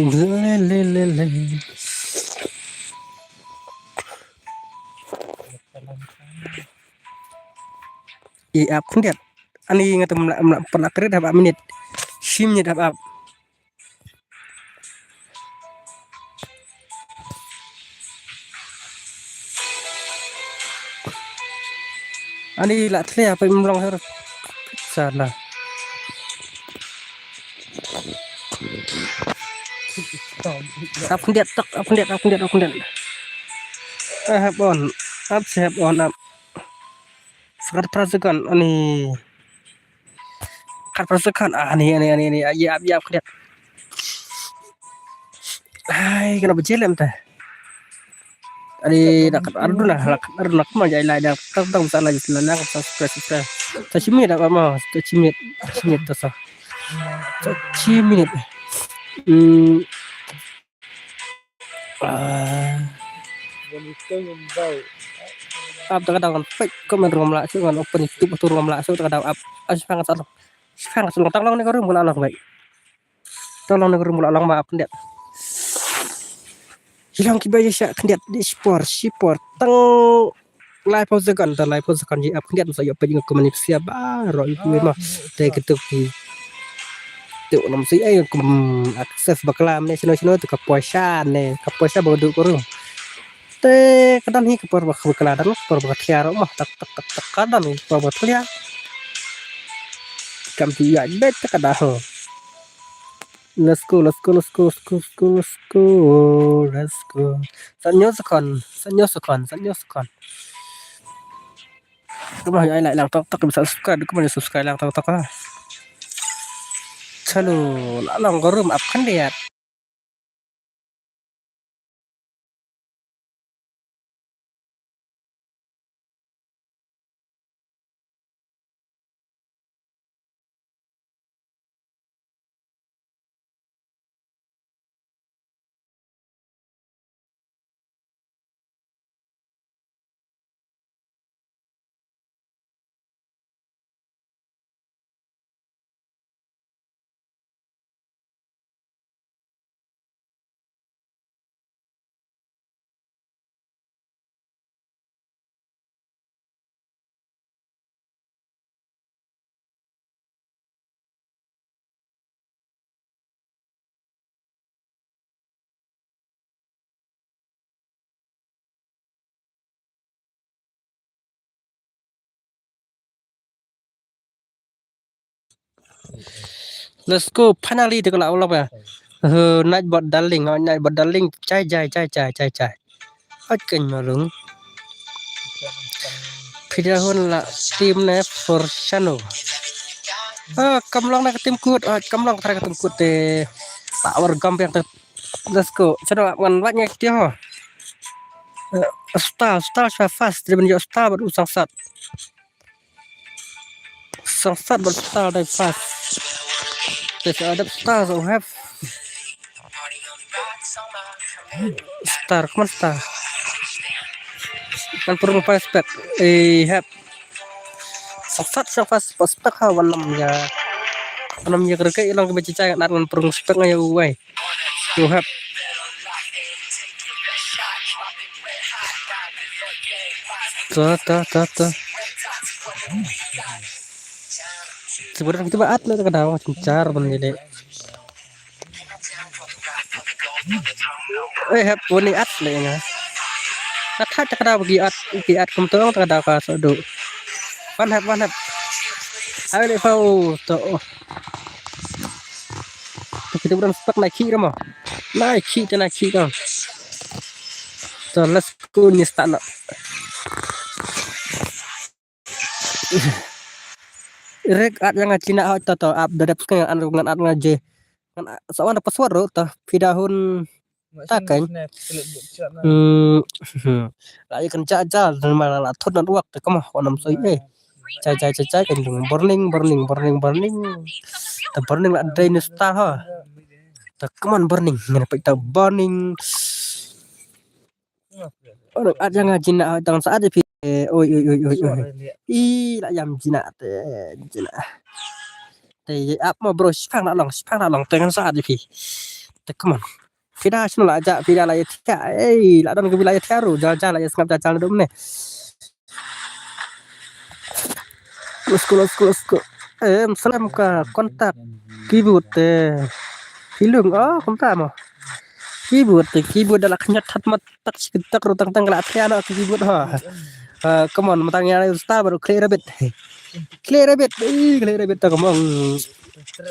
Le, le, le, le. I ap khyndiat. Ani nga tam la, la, la krit hap ap minit. Shi minit hap ap. Ani la thlia pa im long her. Sana. Ap khyndiat tak, ap khyndiat, ap khyndiat, ap khyndiat. Eh, hap on. Ap si hap on, ap. Sakat pra second, ani. Kat pra second, ah, ani, ani, ani, ani. Ai, ap, ap khyndiat. Ai, kena bejelem ta. Ani, nak ardu na, nak ardu na, kemang jai lai, dah, tang, tang, sa lai, sa lai, subscribe, subscribe. Sa shi minit, apa mau? Sa shi minit, sa shi minit, sa. Sa shi minit. Hmm. Ah. Ap ta ka daw kan pek, ko men ruam la, su kan open YouTube tu ruam la, su ta ka daw ap. As fang sa. Fang sa, tang long ne ka rum la long bai. Tang long ne ka rum la long ma ap khyndiat. Hilong ki bai sha khyndiat di sport, sport. Tang lai pau second, tang lai pau second ji ap khyndiat sa yo pe jing ko mani sia ba ro yu ma. Te kitu ki. Tu nam si ai kum access bakla ne sino sino tu ka poisa ne, ka poisa ba du ko rum. Te ka dang hi ka por ba bakla dang, por ba thlia ro ma, tak, tak, tak, tak, ka dang hi por ba thlia. Kam tu ya bet ka dah. Let's go, let's go, let's go, let's go, let's go, let's go. San nyo second, san nyo second, san nyo second. Kumba ai like lang tok tok, bisa subscribe, kumba subscribe lang tok tok ha. Chalo, la long ko rum ap khyndiat. Let's go, finally, te ko la ulap ya. Uh, Nightbot Darling, oh, Nightbot Darling, jai, jai, jai, jai, jai, jai. Ach kan malung. Pidahun la team ne for Shano. Ah, kam long na ka team kut, ah, kam long ka team kut te. Power gam yang te. Let's go. Shano wan wat ngai dia ho. Eh, star, star sha fast, dia ben yo star bad u sangsat. Sangsat bad star dai fast. Te sa adap star so have. Star, come on star. Kan purung pa spek. Eh, have. Sangsat sa fast pa spek ha wan nam ya. Wan nam ya kerke ilang ke beci cai nat wan purung spek ngai uwai. You have. Ta, ta, ta, ta. Sebenarnya kita buat atlet kadang macam jar benda ni. Eh, hep, wani at le nga. At hat ta ka daw bagi at, bagi at kum tong ta ka daw ka so du. Wan hep, wan hep. Ai le pau to. To kita buran spak na ki rama. Na ki ta na ki ka. To let's go ni sta na. Rek at yang nga china hot to to ap da dep ska an ngan at nga je. Ngan sa wan da password ro to phi da hun ta kan. Hmm. La ya kan cha cha dan ma la thot na wak te kama wan nam soi eh. Cha cha cha cha kan jung burning burning burning burning. Ta burning la dai ni sta ha. Ta come on burning ngan pek ta burning. Ora at yang nga jin na tang sa at phi. Oi oi oi oi oi. I la yam jin na te jin na. Te ap ma bro sipang na long sipang na long te ngan sa at phi. Te come on. Phi da sno la ja phi da la ya tia. Ei la don ke bi la ya tia ru ja ja la ya sngap ja ja dum ne. Let's go let's go let's go. Em salam ka kontak keyboard te. Filung oh kontak mo. Keyboard te keyboard da la khnyat that mat tak sik tak ru tang tang la thia no keyboard ha. Eh, come on matang ya star baru clear a bit. Clear a bit. Ih, clear a bit ta come on.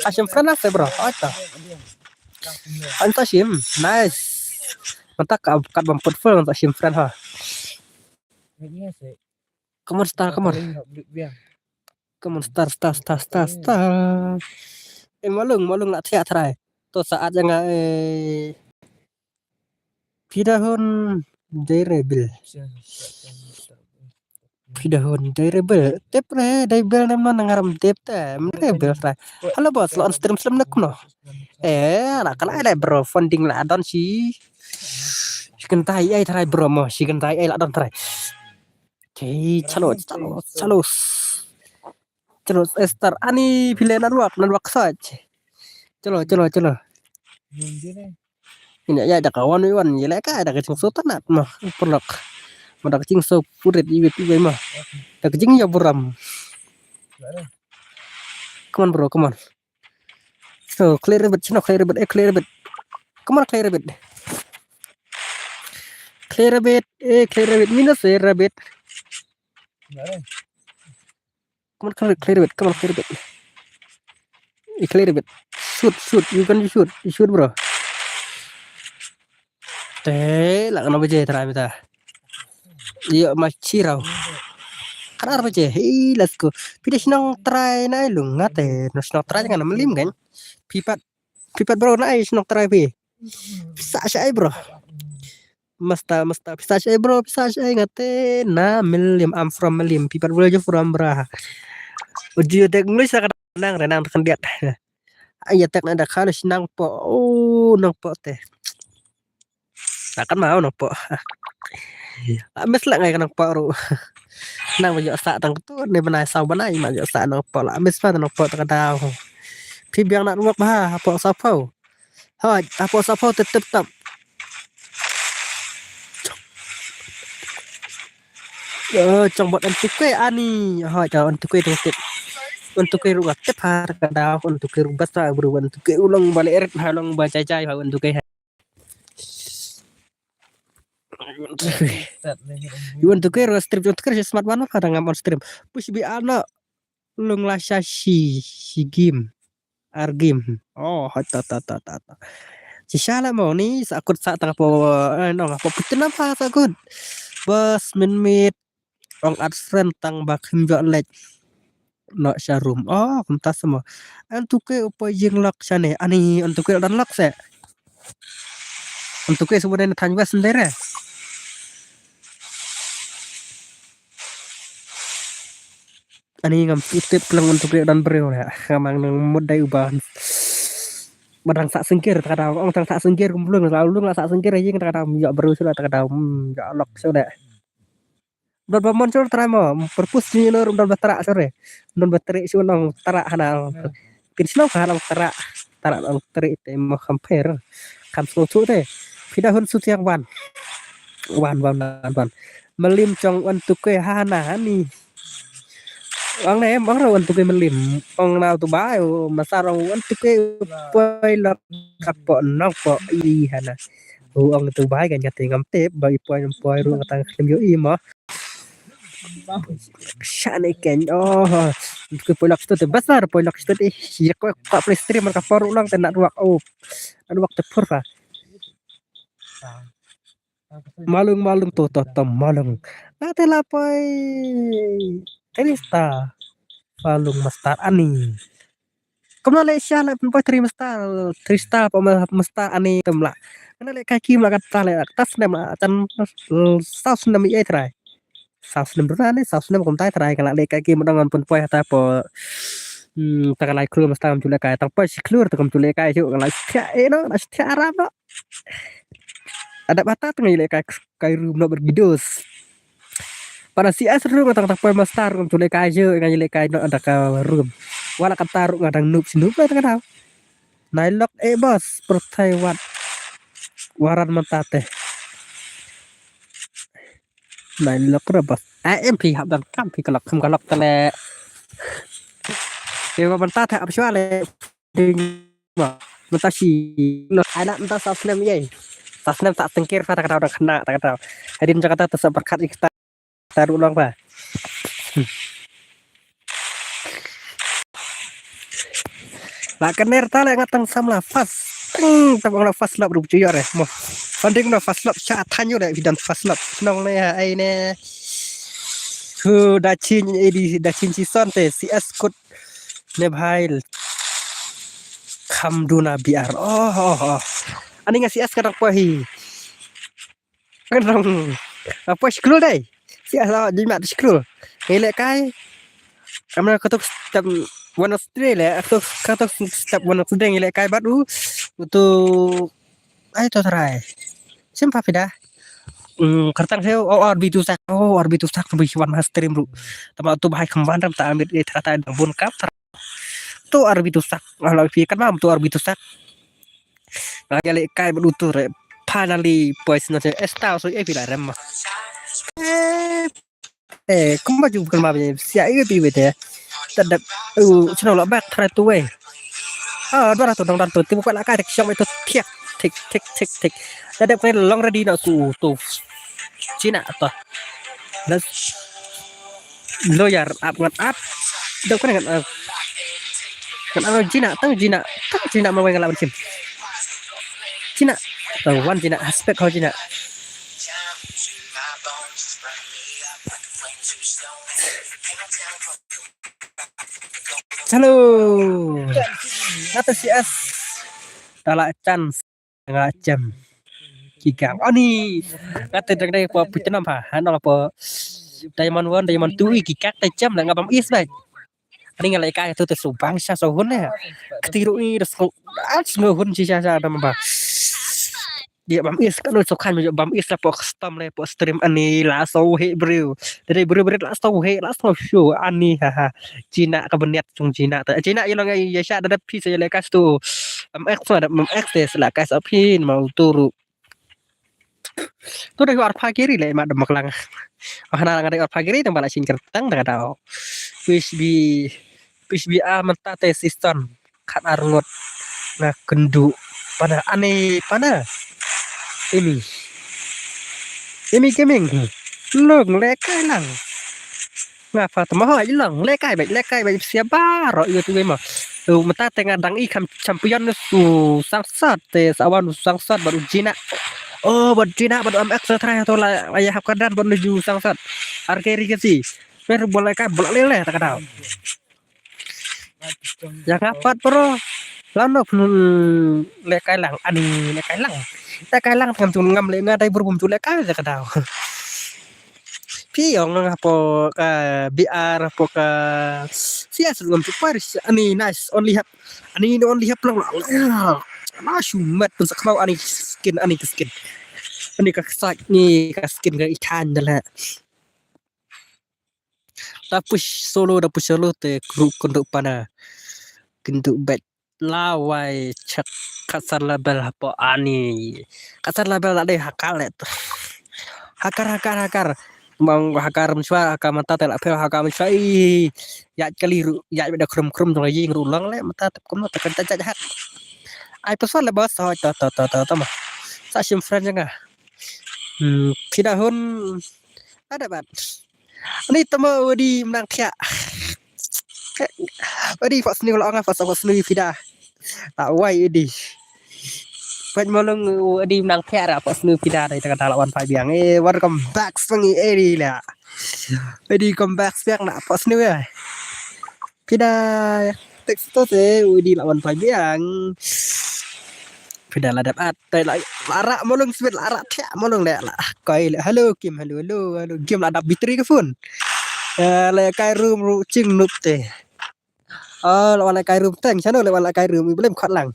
Asim friend lah bro. Ata. Anta sim. Nice. Mata ka kat bam put full anta sim friend ha. Come on star, come on. Come on star, star, star, star, star. Eh malung, malung la thia trai. To saat yang eh. Pidahon dai rebel. Pidahon dai rebel. Tep re dai bel nam na ngaram tep te. Rebel trai. Hello boss, lo on stream slem nak no. Eh, la kala dai bro funding la don si. Shi kan tai ai trai bro mo, shi kan tai ai la don trai. Oke, chalo, chalo, chalo. Chalo, Esther, ani pile nan wak, nan wak sach. Chalo, chalo, chalo. Ina ya da ka wan wan ya la ka da ka ching so tanat ma. Perlok. Ma da ka ching so purit iwit iwit ma. Da ka ching ya buram. Come on bro, come on. So clear a bit, chino clear a bit, eh clear a bit. Come on clear a bit. Clear a bit, eh clear a bit. Minus eh rabbit. Come on, clear, clear a bit. Come on, clear a bit. You clear a bit. Shoot, shoot. You can shoot. You shoot, bro. Te, la kena baje try mita. Yo ma chirau. Kanar baje. Hey, let's go. Pide sinong try na ilung ngate. No sinong try jangan melim kan. Pipat. Pipat bro na ai sinong try pi. Pisa shai bro. Masta masta pisa shai bro pisa shai ngate na Milim I'm from Milim people will you from bra. Uji tek English sa nang renang tekan diat. Ai tek na da khalis nang po oh nang po te. Takan mau nang po. Amis la ngai nang po ru. Nang ba yo sa tang tu ne banai sau banai ma yo sa nang po la amis pa nang po ta ka dau. Phi biang na ruak ba ha po sa po. Hoi, apo sapo te tip tap. Yo, chong bot antuke ani. Hoi, ta antuke te tip. Antuke ru tip har ka da antuke ru basta bru antuke ulong bale eret ha long ba chai chai ha antuke ha. Yu antuke ru strip antuke smart one ha ngam on stream. Push bi ana. Lung la sha shi shi gim. Ar gim. Oh, ta ta ta ta ta. Shi sha la mo ni sa kut sa tang po eh, no po putin apa sa kut. Bos min mit. Ong at friend tang ba khim jo lek. No sha room. Oh, kumta samo. An tuke upo jing lok sha ne. Ani an tuke dan lok se. An tuke subu ne than wes ndere. Ani ngam tip lang untuk dan breu ya. Ngamang nang mut dai uban. Badang sa sengkir ta daw ong tang sa sengkir kumlung la lung la sa sengkir jing ta daw ya breu sula ta daw ya lok sula. Don ba mon sura trai mo perpus ni lor don ba trak sore. Don ba trik sura nong trak hana. Pin sino ka nong trak trak nong trik te mo compare. Kam sino tu te. Pidahun sutiang wan. Wan wan wan wan. Malim chong wan tuke ha na hani. Ong ne em ong ro wan tuke malim. Ong na tu bai o masar ong wan tuke poi lok kapo nok po i hana. U ong tu bai kan kate ngam tip ba i poi ngam poi ru ngatang klim yo i mo. Sha ne ken oh. Tuke poi lok stu te basar poi lok stu te. Ya ko ko play stream ka poru long te nak ruak o. Nak ruak te pur fa. Malung malung to to to malung. Ate la poi. Trista. Malung mastar ani. Kumno le sha le pun poi tri mastar. Trista pa mastar ani tum la. Kana le kai kim la kata le tas nem la tan sas nem ye trai. Sas nem duna ni sas nem kum tai trai kala le kai kim dang pun poi ta po. Hmm, ta kalai klur mastar kum chule kai tang poi si klur ta kum chule kai chu kala sia e no na sia arab no. Ada bata tang ile kai kai rum no bergidos. Pada si as rum tang tang poi mastar kum chule kai je ngai ile kai no ada ka rum. Wala kata rum ngadang nup si nup la tang tang. Nai lok e bos pertai wat waran mata te. Nai lok re bos. Ai em phi hap dang kam phi kalok kam kalok tele. Phi wa mata te ap shwa le. Ding ma mata shi no ai la mata sa snem ye. Sa snem sa tengkir fa ta kata dang khna ta kata. Hadin Jakarta ta sa berkat ikta. Taruh long pa. La kener ta le ngatang samla fas. Teng ta bang la fas lap rup juyar eh mo. Funding no fas lap cha thanyo le bidan fas lap. Nong ne ai ne. Ku da chin e di da chin si son te si es kut ne bhai. Kham duna biar. Oh oh oh. Ani nga si es kadang pa hi. Kadang apa scroll dai. Si asal di mat scroll. Ngilek kai. Amna katuk step one of three le, katuk katuk step one of three ngilek kai bad u tu ai to try. Sim pa pida. Hmm, kertang he oh R B two sak. Oh R B two sak tu bih wan stream ru. Tama tu bahai kemban ram ta ambil eh tata dang bun kap. Tu R B two sak. Kalau pi kan mam tu R B two sak. Nga ïaleh kai bad utu re. Finally boys na esta so e phi la rem ma. Eh, eh, kumba ju bukan ma sia e phi bete. Tadap u chno la bak try to way. Ah, dua ratus dong dan tu tiba la kai tek siang itu tiak tik tik tik tik. Tadap kai long ready na ku tu. Cina to. Let's Lawyer ap ngan ap. Dok kena ngan ap. Ngan ap Jina, tang Jina, tang Jina ma weng lawan sim. Jina, tang wan Jina aspek kau Jina. Hello. Kata si as. Tala chance. Nga chem. Kikak. Ani. Kata dang dai po puchnam ha. Hano po. Diamond one, diamond two i kikak te chem la nga bam is bai. Ani nga lai kai tu te subang sha so hun ne. Ketiru i das ko. As ngo hun si sha sha dam ba. Dia bam is kan so kan bam is la po custom le po stream ani la so he bro. Dari bro bro la so he la so show ani ha ha. Cina ka beniat cung Cina ta. Cina ilo ngai ya sha da phi sa ya le kas tu. Am ek so da am ek te la kas aphin mau turu. Tu da yuar pagiri le ma da maklang. Ah na ngai yuar pagiri tang bala sing kertang da dau. Wish bi wish bi a menta te sistan. Khat ar ngut. Nga kendu. Pana ane pana. Ini. Ini gaming. Lung le kai lang. Nga fa tama ha ilang le kai bai le kai bai sia baro yu tu ma. Tu mata te nga dang i kam champion su sangsat te sawan su sangsat baru Jina. Oh baru Jina baru am extra try tu la ya hap kadan baru ju sangsat. Arke ri ke si. Per bola kai bola le le ta kadau. Ya kapat bro. Lano pun le kai lang ani le kai lang. Le kai lang kan tu ngam le nga dai bro bum tu le kai le kadau. Phi ong nga po ka B R po ka sias lum tu paris ani nice only hap ani only hap lang lang. Na shumat pun sakmau ani skin ani ka skin. Ani ka sak ni ka skin ka ikan dala. Da push solo da push solo te kru kundu pana. Kundu bet. Lawai chak kasar label hapo ani. Kasar label la dei hakar let. Hakar hakar hakar. Tang ha ka rum shwa, ha ka mynta te la pher ha ka mynshwa. Ïaid kali ruh, ïaid bad da khrum khrum jong ka ïing ruh long leh mynta te kumno te kan jait jait hat. Ai pasal le bos hoi to to to to to ma. Sa shim friend jong nga. Hmm, phi da hun. Ada bat. Ani tama wadi menang thiah. Wadi fak seni la ong fak seni phi da. Tak wai edi. Pek malung edi menang thiah ra fak seni phi da dei tang da la wan phai biang. Eh, welcome back sengi edi la. Edi come back biang na fak seni ya. Phi da text to te edi la wan phai biang. Phi da la dep at te la la rak malung sibit la rak thiah malung le la. Koi le hello Kim, hello hello hello Kim la dap battery ka phone. Eh, le kai room ru ching nup te. Oh, la wan la kai room teng chano le wan la kai room i blem khot lang.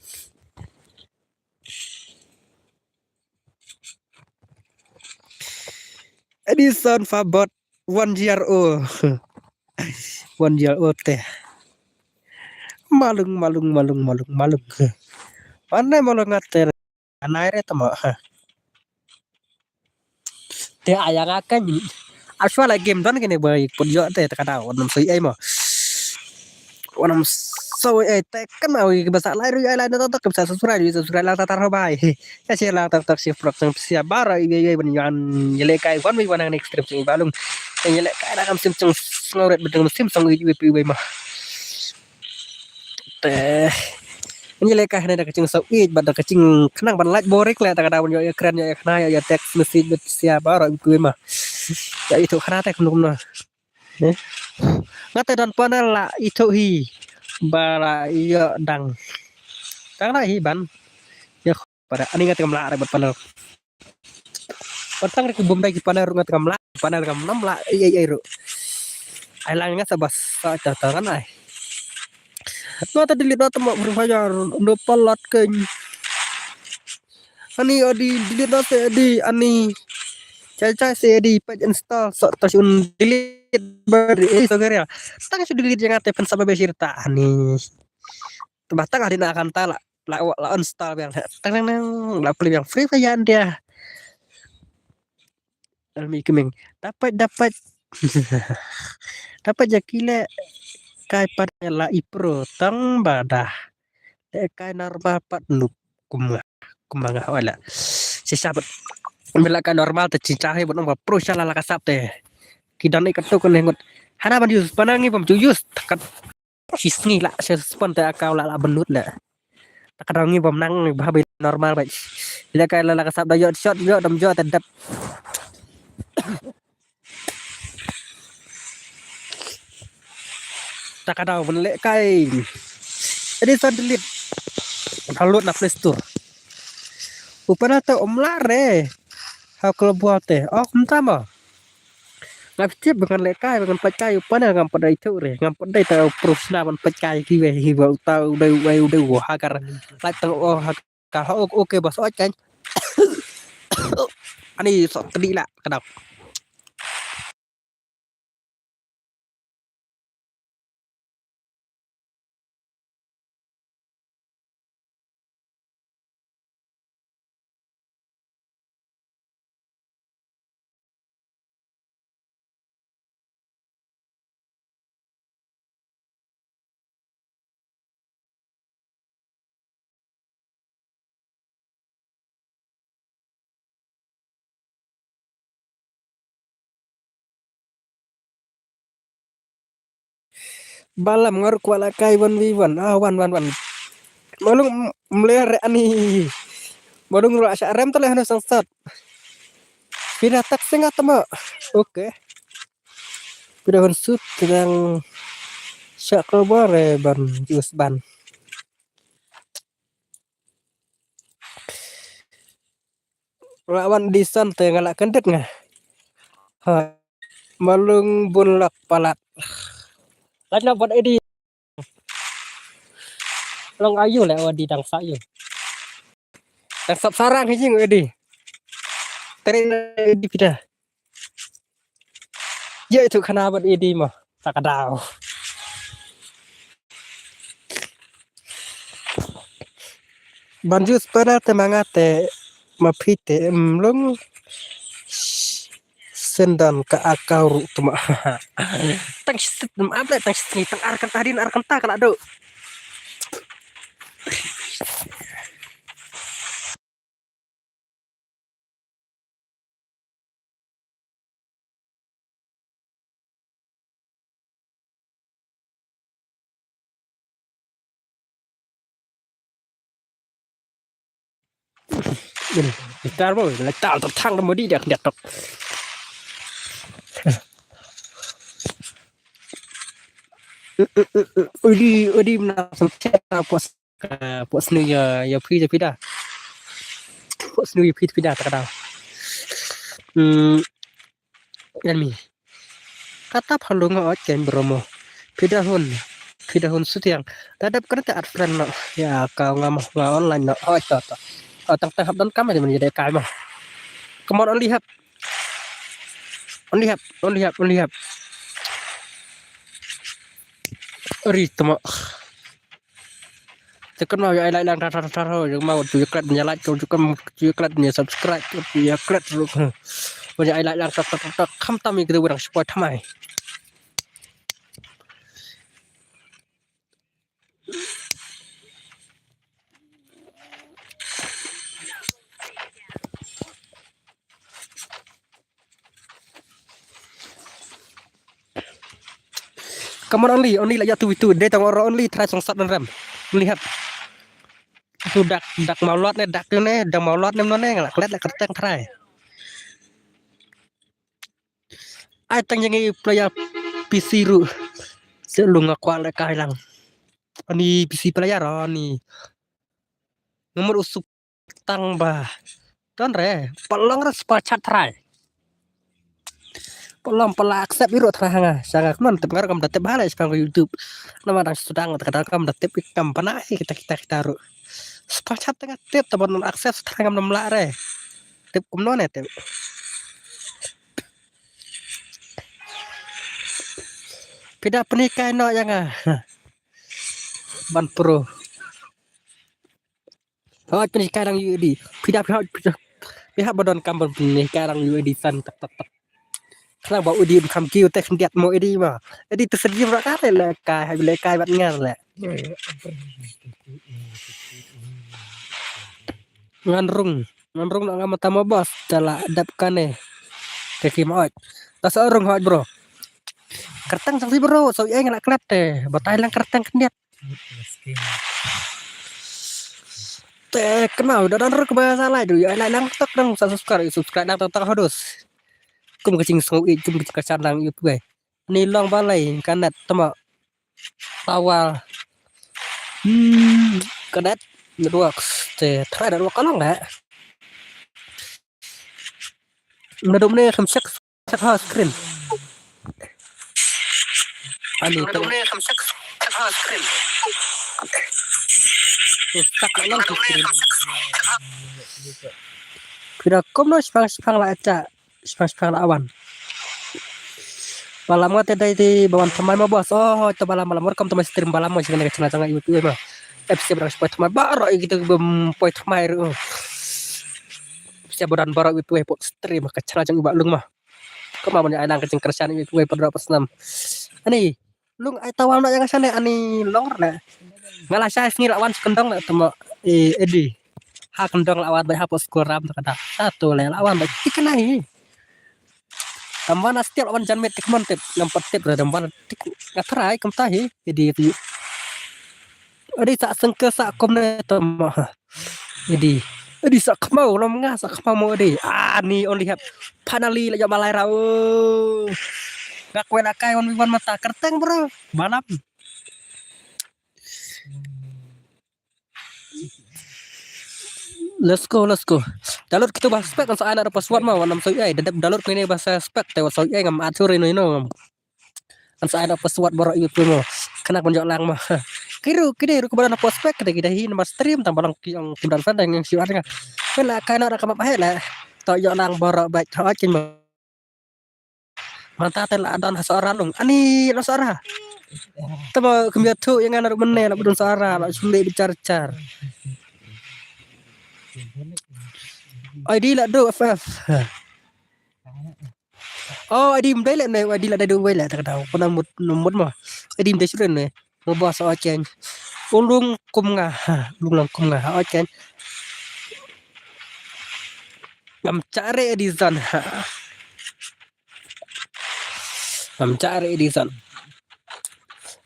Edison Fabot one year old. One year old te. Malung malung malung malung malung. Mana malung ngate. Anai re tama. Te aya nga kan. Aswa la game don kene ba put yo te ta kada wan nam soi ai ma. Wan nam soi ai te kan ma wi ba sa lai ru ai lai na to to ka sa subscribe subscribe la ta tar ho bai. Ya share la tak tak share prok sang sia bara i i ban yan yele kai wan wi wan next stream sing balung. Yele kai na kam sim sing sngawret bedeng sim song i i wi ma. Te. Ini le kai hane da ka jingsaw ïeit bad da ka jingkhnang ban lait boring le ta ka da ban ïoh ïa kren ïoh ïa khana ïoh ïa text message bad sia baroh ïa phi ma. Ïa ithuh khana te kumno kumno. Eh. Nga te don panel la ithuh hi. Ba la ïoh dang. Tang la hi ban. Ïa para ani nga te kam la re bad panel. Patang re ki bum dai ki panel ruh nga te kam la, panel kam nam la, ei ei ei ruh. Ai lang nga sa bas sa ta ta kan ai. Nga ta delete na ta ma Free Fire no palat ken. Ani odi delete na se di ani. Chai chai se di page install sa ta shun delete ba eh so geria. Tang shu delete janga te pen sa ba beshir ta ani. Ba tang adi na kan ta la. La la install biang. Tang tang tang la play biang Free Fire dia. Almi kemeng. Dapat dapat. Dapat jaki le kai pat la ipro tang bada. Le kai normal pat nup kuma kuma nga wala. Sisa pat. Bila kai normal te cinta he bot nong pro shala la kasap te. Kidan ikat tu kene ngut. Hana ban use panang ni pom use takat. Shi sngi la shi spon te account la la benut la. Ta ka dang ngi bom nang ba bi normal ba. Ila ka la la ka sap da yo shot yo dam yo ta dap. Ta ka dang ben le kai. Edison delete. Download na Play Store. Upana ta om la re. Ha ko buat te. Oh, kumta ma. Ngam tip ba ngan lehkai ba ngan peit kai u panel ngam pat dei tu re ngam pat dei ta professional ban peit kai ki we hi ba uta u dei u dei u dei u hagar lai tang o hagar ha ok ok ba sot kan ani sot tadi la ka dap. Balam ngar kwala kai wan wi wan ah wan wan wan. Malung mler ani. Malung ra sha rem tele hana sangsat. Pina tak sengat tama. Oke. Pina hon sut tang sha ko bare ban jus ban. Nga wan dison te nga la kendit nga. Ha. Malung bun lak palat. Lak na bot edi. Long ayu le wan di dang sa yu. Dang sap sarang hi jing edi. Teri edi pida. Ye itu khana bot edi ma. Ta ka daw. Ban jus para te manga te ma phi te em long. Sendan ka akau ruh tuma. Tang shi sit ma ap le tang shi sngi tang ar kynta din ar kynta ka la do. Ini, ini tar mo, le tal tar thang mo di dak dak tok. Udi, udi mna sempet puas ka puas snu ya ya phi ya phi da. Puas snu ya phi phi da ta ka da. Hmm, yan mi. Kata phalu nga ot ken bromo. Phi da hun. Phi da hun sutiang. Ta dap kena ta at friend no. Ya ka nga mo nga online no. Oh to to. Oh tang tang hap don kam ni men jadi kai mo. Come on only hap. Only hap, only hap, only hap. Ri tama. Te kan ma ya ai like lang tar tar tar ho, jong ma tu ya klat nya like, tu kan tu ya klat nya subscribe, tu ya klat ru. Wa ya ai like lang tar tar tar tar, kham tam i kru rang spoil thamai. Come on, only, only la ya tu tu. Dei tang oro only try song sat dan rem. Lihat. Tu dak dak maulot ne dak ne dak maulot ne mno ne ngalak let la kerteng try. Ai tang yang i player P C ru. Se lu nga kwal le kai lang. Ani P C player ani. Nomor usup tang ba. Ton re, pelong re spa chat try. Pelong pela accept iru try hanga. Sanga kemon tip ngar kam da tip hale spa YouTube. Nama dang sudang ta kadang kam da tip ikam pana kita kita kita ru. Spa chat tengah tip ta ban accept try ngam nam la re. Tip kumno ne tip. Pida penikai no yang ah. Ban pro. Hoi penikai rang U A D. Pida pida pida. Pihak badon kam ban penikai rang U A D san tak tak tak. Khnang ba U A D kam kiu te khyndiat mo A D ma. A D te sergi bra ka le le kai hai le kai bat ngar le. Ngan rung, ngan rung na ngam tama bos tala dap kane. Ke ki ma oj. Ta sa rung hoj bro. Kertang saksi bro, so yang nak klat te. Batai lang kertang khyndiat. Te kenal udah dan ruk ba sa like du. Ya like lang tok dong sa subscribe, subscribe lang tok tok hodus. Kum kaching sngau i, kum kaching kachan lang i puai. Ni long balai kanet tama. Awal. Hmm, kanet network. Te try network ka long eh. Nadum ne kham check check ha screen. Ani te. Stuck la long screen. Kira kom no spang spang la acha. Spang spang la awan. Balam nga te dai te bawan thamai ma bos. Oh, to balam balam welcome to my stream balam mo sing ne channel channel YouTube ma. F C brang spoi thamai baro i kita bem poi thamai ru. F C bodan baro YouTube po stream ka channel channel ba lung ma. Kama ban ai lang ka jingkyrshan i wei padra pasnam. Ani lung ai tawal na yang shane ani long na. Ngala shai sngi lawan kendong na temo e edi. Ha kendong lawan bai ha pos koram ta kada. Satu le lawan bai tikna hi. Tamwan a stiap lawan janmet tikmon tip nampat tip da tamwan tik ngatrai kamta hi. Edi edi. Edi sa sengke sa kom ne temo. Edi. Edi sa khmau lam nga sa khmau mo edi. Ah ni only hap. Finally la jam alai rau. Nga kwe la kai wan wan mata kerteng bro. Balam. Let's go, let's go. Download kita bahasa spek kan sa anak password ma wanam so ai dadap download kini bahasa spek te so ai ngam atur ino ino ngam. An sa ai da password baro i pimo. Kena kun jok lang ma. Kiru kide ru kebadan apa spek kide kide hi nama stream tang balang ki ang kebadan fan dang yang siwat nga. Kena kaina da kamap hai la. To jok lang baro baik to akin ma. Manta ten la adon hasara lung. Ani la sara. Tama kemia tu yang anak mene la bedon sara la sulit bicar car. I D la do F F. Oh, Adi mdei le ne, Adi la dei du wei le ta ka dau. Kona mut, mut mo. Adi mdei shuh le ne. Mo ba sa ochen. Ulung kum nga. Ha, ulung lang kum nga. Ha, ochen. Ngam chare Adi zan. Ha. Ngam chare Adi zan.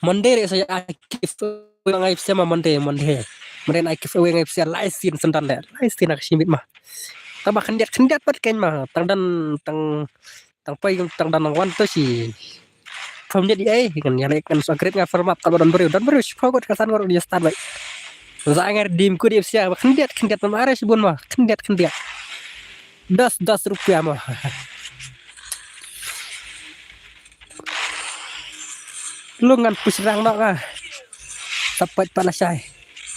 Monday re sa ya giveaway ngai pisa ma Monday, Monday. Monday na giveaway ngai pisa lai sin sendan le. Lai sin ak shimit ma. Tama khyndiat, khyndiat pat ken ma. Tang dan, tang Tang pai tang dan nang wan to shi. From dia di ai kan ya lek kan so great nga from up kalau don beriu don beriu shi pokot ka san ngor dia start bai. Za ngar dim ku di sia khyndiat khyndiat ma are shi bun ma khyndiat khyndiat. Das das rupiah ma. Lu ngan push rang nok nga. Sapat pala shai.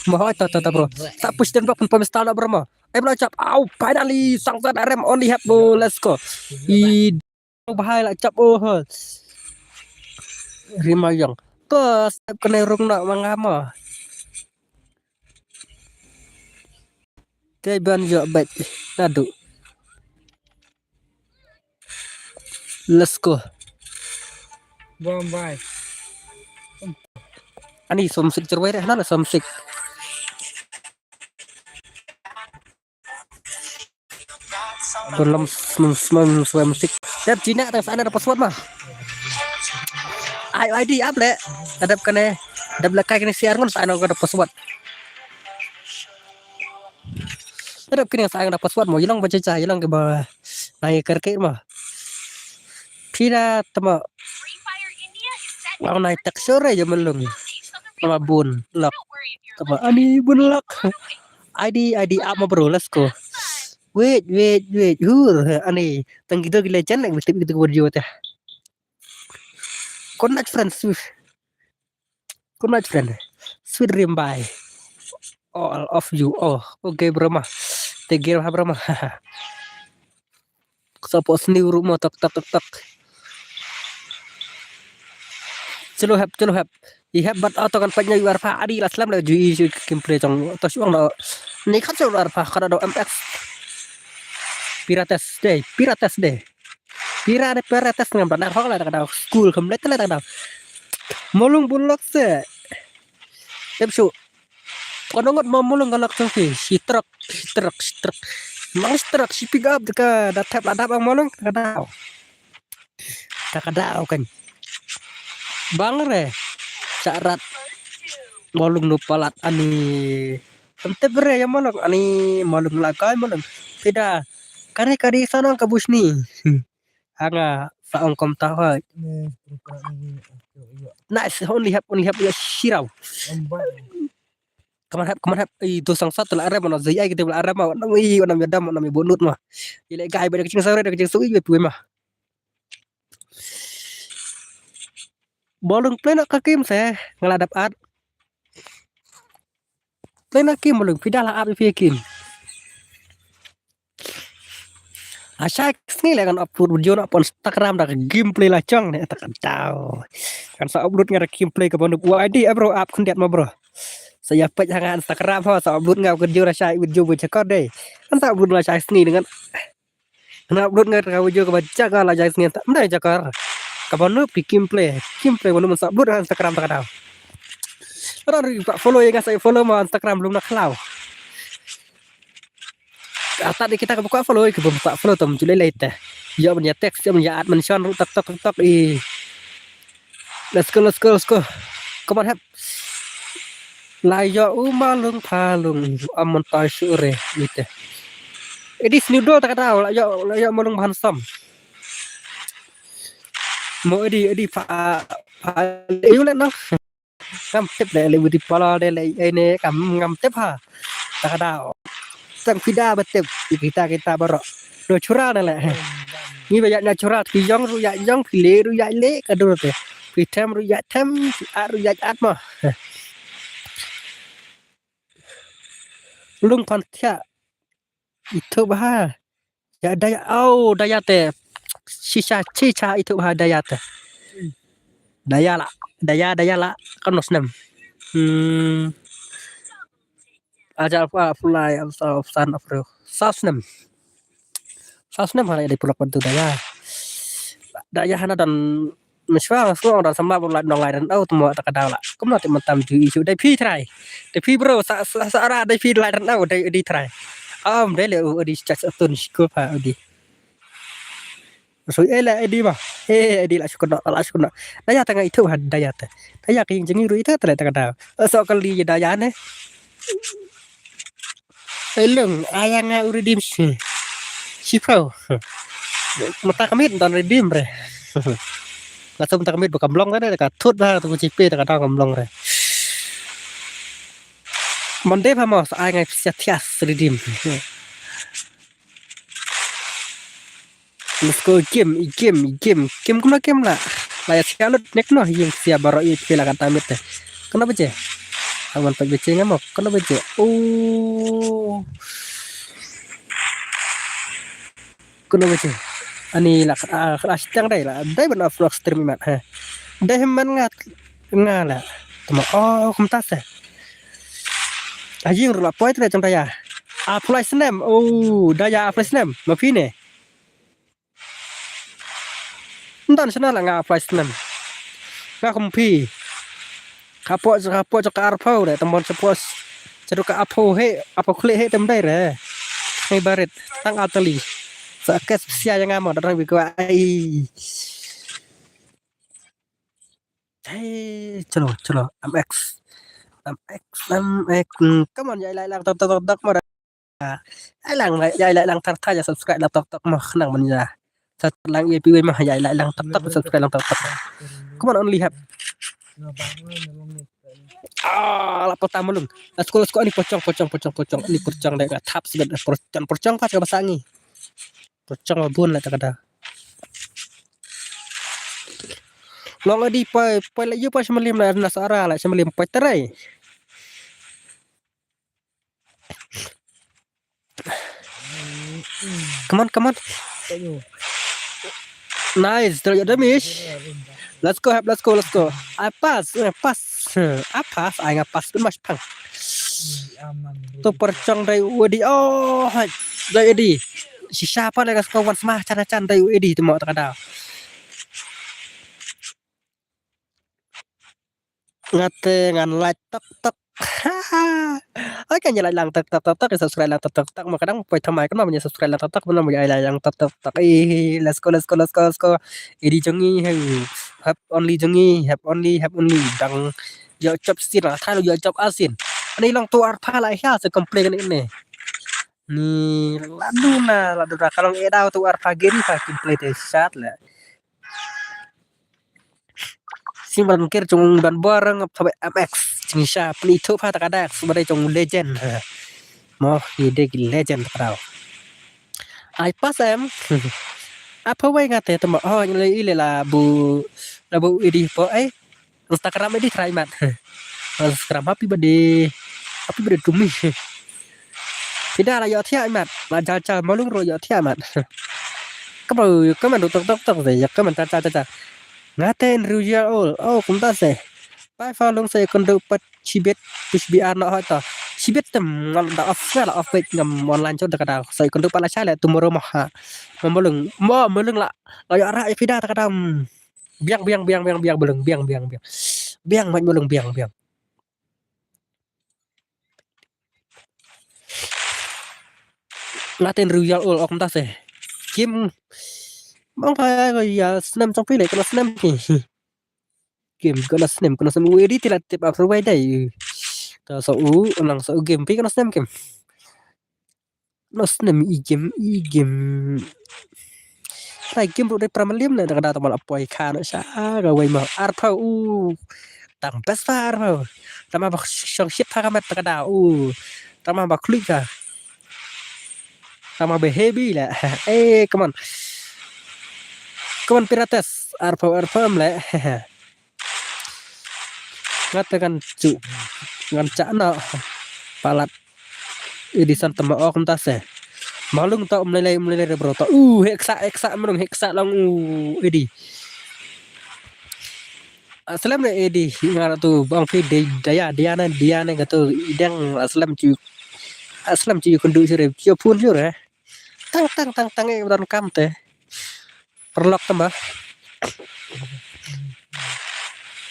Ma hoi to to to bro. Sa push dan bok pun pemestal nok bro ma. Ai bro chap. Au finally sang sa darem only have bro. Let's go. I bahai la chap oh. Rima yong. Ko step kena rung nak mangama. Te ban yo bet. Nadu. Let's go. Bombay. Ani somsik cerwai deh, nana somsik. Belum sem sem sem musik. Dep Cina tang sana ada password mah. Ai ai di ap le. Adep kane. Adep lekai kane siar ngon sana ada password. Adep kane sana ada password mo yelong baca ca yelong ke ba. Nai kerke mah. Pira tama. Wang nai tak sore ya melung. Tama bun lak. Tama ani bun lak. Ai di ai di ap ma bro let's go. Wait wait wait hur ani tang gitu gila jan lek betul gitu video teh. Connect friend sweet. Connect friend sweet dream bye. All of you oh okay bro ma. Tegel ha bro ma. Sapo sniw ru mo tak tak tak tak. Chalo hep chalo hep. I hep bat auto kan panya yu arpha adi la slam la ju i ju kim play jong to shuang no. Ni khat shuang arpha kada do M X. Pirates deh pirates deh. Pira deh pirates ngam da hok la da school kam le tala da. Molung bulok se. Tep shu. Kono ngot mo molung galak jong ki. Shi truk shi truk shi truk. Mang shi truk shi pick up ka da thep la dap ang molung ka da. Ka ka da kan. Bang re. Sarat. Molung nu palat ani. Tep re ya molung ani molung la kai molung. Pida. Kare kare sana ka busni. Hanga sa ong kom ta hoi. Nice only hep only hep ya shirau. Kaman hep kaman hep i do sang sat la arem no zai ai kete la arem ma nam i nam ya dam nam i bonut ma. Ile gai ba de kaching sare de kaching sui be pui ma. Bolung play na kakim se ngala dap at. Play na kim bolung pida la ap pi kim. Asha sngi le kan upload video na pon Instagram da gameplay la chong ne ta kan tau. Kan sa upload nga da gameplay ka bonuk Y D eh bro ap khyndiat ma bro. Sa ya pej hanga Instagram ho sa upload nga video da shai video bu chakor dei. Kan sa upload la shai sngi dengan. Kan upload nga da video ka ba chakor la shai sngi ta. Mdai chakor. Ka bonuk pi gameplay. Gameplay bonuk man sa upload nga Instagram ta ka tau. Ran ri ba follow ya nga sa follow ma Instagram lum na khlau. Ata de kita ka buka follow ka buka follow tam ju lei lei te. Yo man ya text yo man ya at mention ru tak tak tak tak i. Let's go let's go let's go. Come on hep. La yo u malung palung amon ta shure ite. Edi snido tak ada la yo la yo malung handsome. Mo edi edi pa pa yu le no. Ngam tip de le widi pala de le ai ne kam ngam tip ha. Ta ka dau. Tang pida ba tip kita kita baro. Do chura ne le. Ni ba ya na chura ki yong ru ya yong ki le ru ya le ka do te. Ki tem ru ya tem ki at ru ya at ma. Lung pan thia. Itu bah. Ya daya au daya te. Shisha chicha itu bah daya te. Daya la daya daya la kan no snem. Hmm. Aja apa pulai apa san apa. Sa snem. Sa snem hari di pulak bantu daya. Da ïa hana don mashwang sngong don sama bro la nong lai ran au tmo ta ka daw la. Kumno te mynta ju i shu dei phi trai. Dei phi bro sa sa sa ra dei phi lai ran au dei dei trai. Am dei le u dei cha cha tun shkul pha u dei. So e la e dei ba. E e dei la shkul la shkul. Da ïa ta ngai thu ha da ïa ta. Da ïa ka ïing jngi ru ita ta le ta ka daw. So ka li da ïa ne. Eleng ayang nga u redeem shi. Shi pau. Mata kamit don redeem re. Nga sum ta kamit ba kam long re ka thut ba tu chipe ta ka ta kam long re. Monday ba mo sa ai ngai pisa thias redeem. Let's go game, i game, i game. Game kumno game la. La ya sia lut nek no ïing sia baro i pela ka tamit te. Kena baje. Awan pa baje ngam kena baje. Oh. Kena baje. Ani la ah la sitang dai la. Dai ban vlog stream mat ha. Dai man ngat nga la. Tama oh kumta se. Ajing rula poi te jong daya. A fly snem. Oh, daya a fly snem. Ma phi ne. Ndan shana la nga fly snem. Nga kum phi. Ka po ka po ka arpau re tambon sa po. Sa ka apo he apo khle he tem dai re. Ngai barit tang atali. Sa kes sia yang amo datang bi ko ai. Hey, chalo chalo M X. M X M X. Hmm, come on ya ilai lang tok tok tok tok mo. Ai lang ya ilai lang tar tar ya subscribe lang tok tok mo khnang man ya. Sat lang ya piwe mo ya ilai lang tok tok subscribe lang tok tok. Come on only have. Ah, la pota mulung. Let's go let's go ani pocong pocong pocong pocong. Ani pocong dek thap sibet pocong pocong pas ka basangi. Pocong bun la takada. Long adi pai pai la yu pai shamalim la na sara la shamalim pai terai. Come on, come on. Nice, throw your damage. Let's go, let's go, let's go. I pass, I pass. I pass, I nga pass pun mas pang. Tu percong dai wedi. Oh, hai. Dai wedi. Shisha pa le ka sko wan smah chan chan dai wedi tu mo ta kada. Ngate ngan like tok tok. Ai kan like lang tok tok tok tok subscribe lang tok tok tok ma kadang poi thamai kan ma subscribe lang tok tok ma ai like lang tok tok tok. Eh let's go let's go let's go let's go. Idi jongi hep only jongi hep only hep only dang yo chop sin la thalu yo chop asin. Ani long tu arpha la hia se complain ni ni. Ni ladu na ladu na kalong edau tu arpha gini pa complain te sat la. Simran kir chung ban borang phabai M X. Ching sha pli thu pha ta ka dak sumare chung legend. Mo hi de ki legend ta ka dau. Ai pas em. Apa wai ngate tama oh le ile la bu la bu idi po ai. Instagram idi try mat. Instagram happy birthday. Happy birthday to me. Pida la yo thia mat. La jal jal malung ro yo thia mat. Ka ba ka man tok tok tok de ya ka man ta ta ta ta. Ngaten ru ya ol. Oh kumta se. Pai fa lung se kon do pat chibet push bi ar na ha ta. Chibet tem ngal da off ngal off bet ngam online chot da ka da. Se kon do pat la chale tomorrow ma ha. Ma malung ma malung la. La yo ra pida ta ka dam. Biang biang biang biang biang malung biang biang biang. Biang mat malung biang biang. Ngaten ru yal ol ok mta se. Kim. Bang pa ko ya snem chong pile ko snem ki. Kim ko snem ko snem u edi tila tip ap ruwai dai. Ta so u nang so u game pi ko snem kim. No snem i game i game. Tai game ru dai pramaliam na da da ta mal apoi kha no sha ga wai ma arpha u. Tang best pa arpha. Tama ba shong shit pha ka met ta da u. Tama ba klik ka. Tama ba heavy la. Eh come on. Come on pirates arpha arpha am la. Ngate kan chu ngan cha na palat. Edison tama ok mta se. Malung ta um lele um lele bro ta. Uh heksa heksa malung heksa long uh edi. Aslam ne edi ngar tu bang fi de daya diana diana gatu idang aslam chu aslam chu kundu sire chu pun sire. Tang tang tang tang e don kam te. Perlok tama.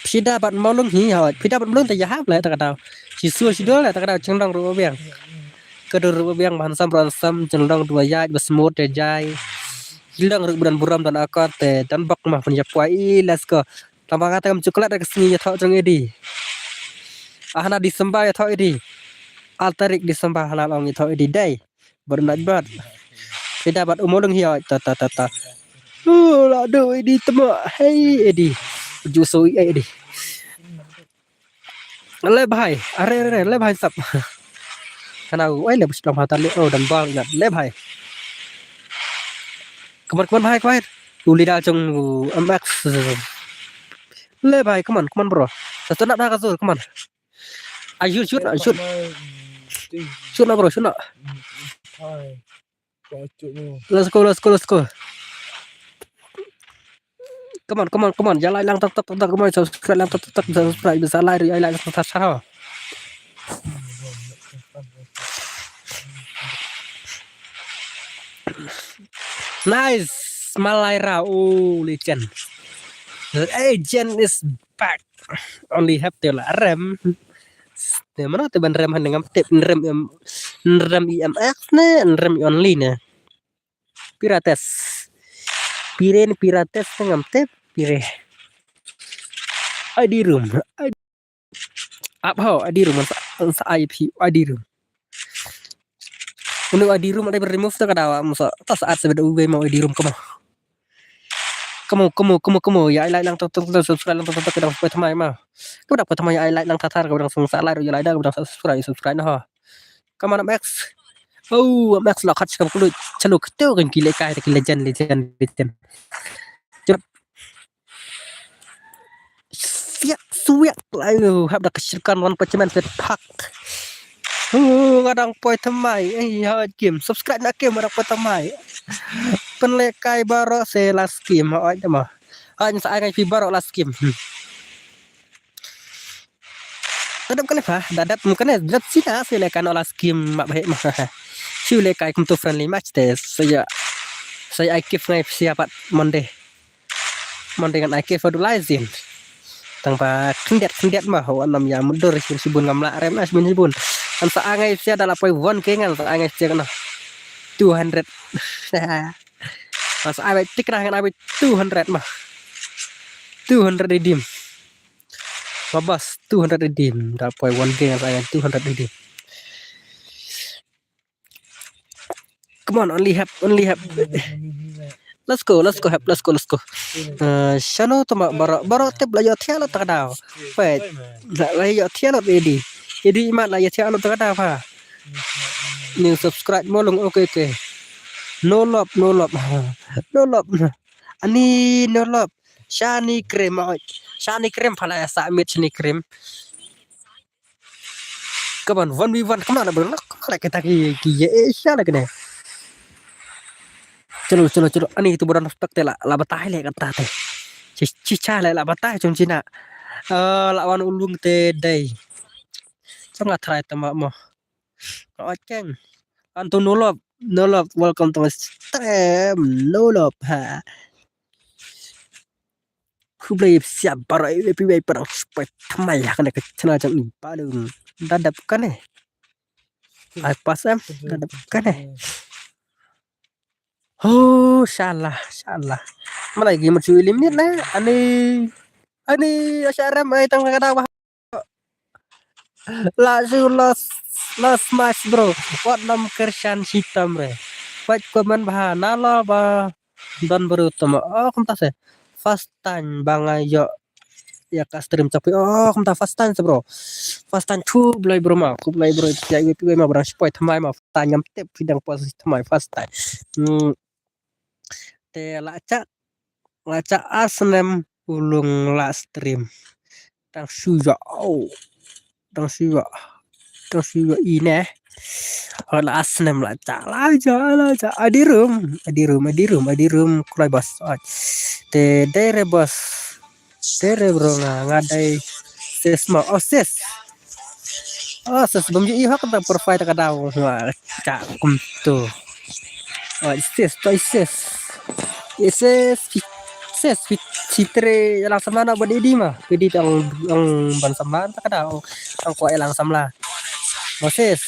Phi da bad mawlung hi hoi. Phi da bad mawlung te ïa hap leh ta ka daw. Shi sur shi dor leh ta ka daw, chynrong ruh biang. Ka dur ruh biang, ba handsome ruh handsome, chynrong dua ïaid, ba smooth te jai. Chynrong ruh ba don burom, don akor te don bok mah, pynïap poi i, let's go. Tang ba nga te ngam chocolate da ka sngi ïathoh jong Eddie. Ah, hana December ïathoh Eddie. Ar tarik December hana long ïathoh Eddie dei. Bad nat bad. Phi da bad u mawlung hi hoi, ta ta ta ta. Uh, la do Eddie tama. Hey Eddie. Ju so i Eddie. Le bhai, are are are, le bhai sap. Kana u ai le bus dong hata le, oh, dan bal le bhai. Come on, come on bhai, come on. U leader jong M X. Le bhai, come on, come on bro. Sa tu nak dah ka sur, come on. Ai shoot, shoot, shoot. Shoot na bro, shoot na. Let's go, let's go, let's go. Come on, come on, come on. Ïa like lang tak tak tak tak, come on, subscribe lang tak tak tak, subscribe, bisa like, ïa like lang tak tak tak. Nice, Malaira, oh, legend. Legend is back. Only have te la rem. Te mano te ban rem han ngam tip, rem em, rem E M X ne, rem Only ne. Pirates. Pire ne Pirates ne ngam tip, pire. I D room. I D, ap ho, I D room, sa, sa I P, I D room. Unu I D room ada remove ta ka dawa, masa, ta saat sebeda uwe mau I D room kemo. Kemo, kemo, kemo, kemo. Ïa like lang tak tak tak, subscribe lang tak tak tak, ka dang poi thymmai ma. Ka dang poi thymmai, ïa like lang tak tak, ka dang sung sa like, ïa like da, ka dang subscribe, subscribe na ha. Come on, Max. Oh, Max la khat shkam kudu. Chalo, kito kan ki lehkai, ki legend, legend, legend. Jep. Siak, suak. Ayo, hap da ka shirkan wan pachiman set pak. Oh, nga dang poi thymmai. Eh, ha game. Subscribe na game, nga dang poi thymmai. Pynlehkai baroh se last game, ha, oi, ma. Ai, sa ai ngai phi baroh last game. Hmm. Dadap kane pha, dadap kane, dadap sida, shu lehkai noh last game, ma bhai ma. Shu lehkai kumtu friendly match te, saya, saya ai kif ngai sia pat Monday. Monday ngan ai kif adu lai zin. Tang ba khyndiat, khyndiat ma, ho nam ïa mudur, shibun, shibun ngam lah rem na, shibun, shibun. An sa ai ngai sia da la poi one K ngan sa ai ngai sia kana. Two hundred. An sa ai bai tik na ngan ai bai two hundred ma. Two hundred redeem. Ma bas, two hundred redeem. Da poi one K ngan sa ai two hundred redeem. Come on, only hap, only hap. Let's go, let's go, hap, let's go, let's go. Uh, shano tama baroh, baroh tip la ïoh thiah lut ta ka daw. Wait, la, la ïoh thiah lut Eddie. Eddie imat la ïoh thiah lut ta ka daw pha. New subscribe mo long, okay, okay. No love, no love. No love. Ani no love. Shani cream, oi. Shani cream pha la ïa sa mit shani cream. Kaban one v one, kamna na bro, kamna kita ki, ki ye, eh, sha la kene. Chalo, chalo, chalo. Ani tu boran tak te la, la batai le kata te. Chi, chi cha le la batai chung china. Eh, la wan ulung te dei. Chang la try tama mo. Oi keng. Antu no love, no love, welcome to my stream. No love, ha. Khublei sia baroh, eh, pi wei parang spai thymmai ha kane ka channel jong i balung. Dadap kane. Ai pas em, dadap kane. Oh, shala, shala. Malai gi mut shuh limit na. Ani, ani, asha rem ai tang ka dawa. La shu los, los match bro. Wat nam kershan shitam re. Wat comment bha, na la ba. Don bro tama. Oh, kumta se. First time ba nga ïoh ïa ka stream chapi. Oh, kumta first time se bro. First time, khublei bro ma. Khublei bro. Ïa iwei pa iwei ma bro. Shu poi thymmai ma. First time ngam tip phi dang poi thymmai first time. Hmm. Te la chak, la chak ar snem u long la stream. Tang shu ïoh, oh. Tang shu ïoh. Tang shu ïoh i ne. Oh, la ar snem la chak, la chak, la chak. Adi room, adi room, adi room, adi room, kulai bas. Te dei re bas. Te re bro nga, nga dei sis ma, oh sis. Oh sis, bym ju i hok ta profile ta ka daw. Wa, chak kumtu. Oh sis, to sis. Sis, sis. Sis, phi, phi treh ïalang samla noh bad Idi ma. Idi tang, tang ban samla ta ka daw. Tang kwah ïalang samla. Mo sis.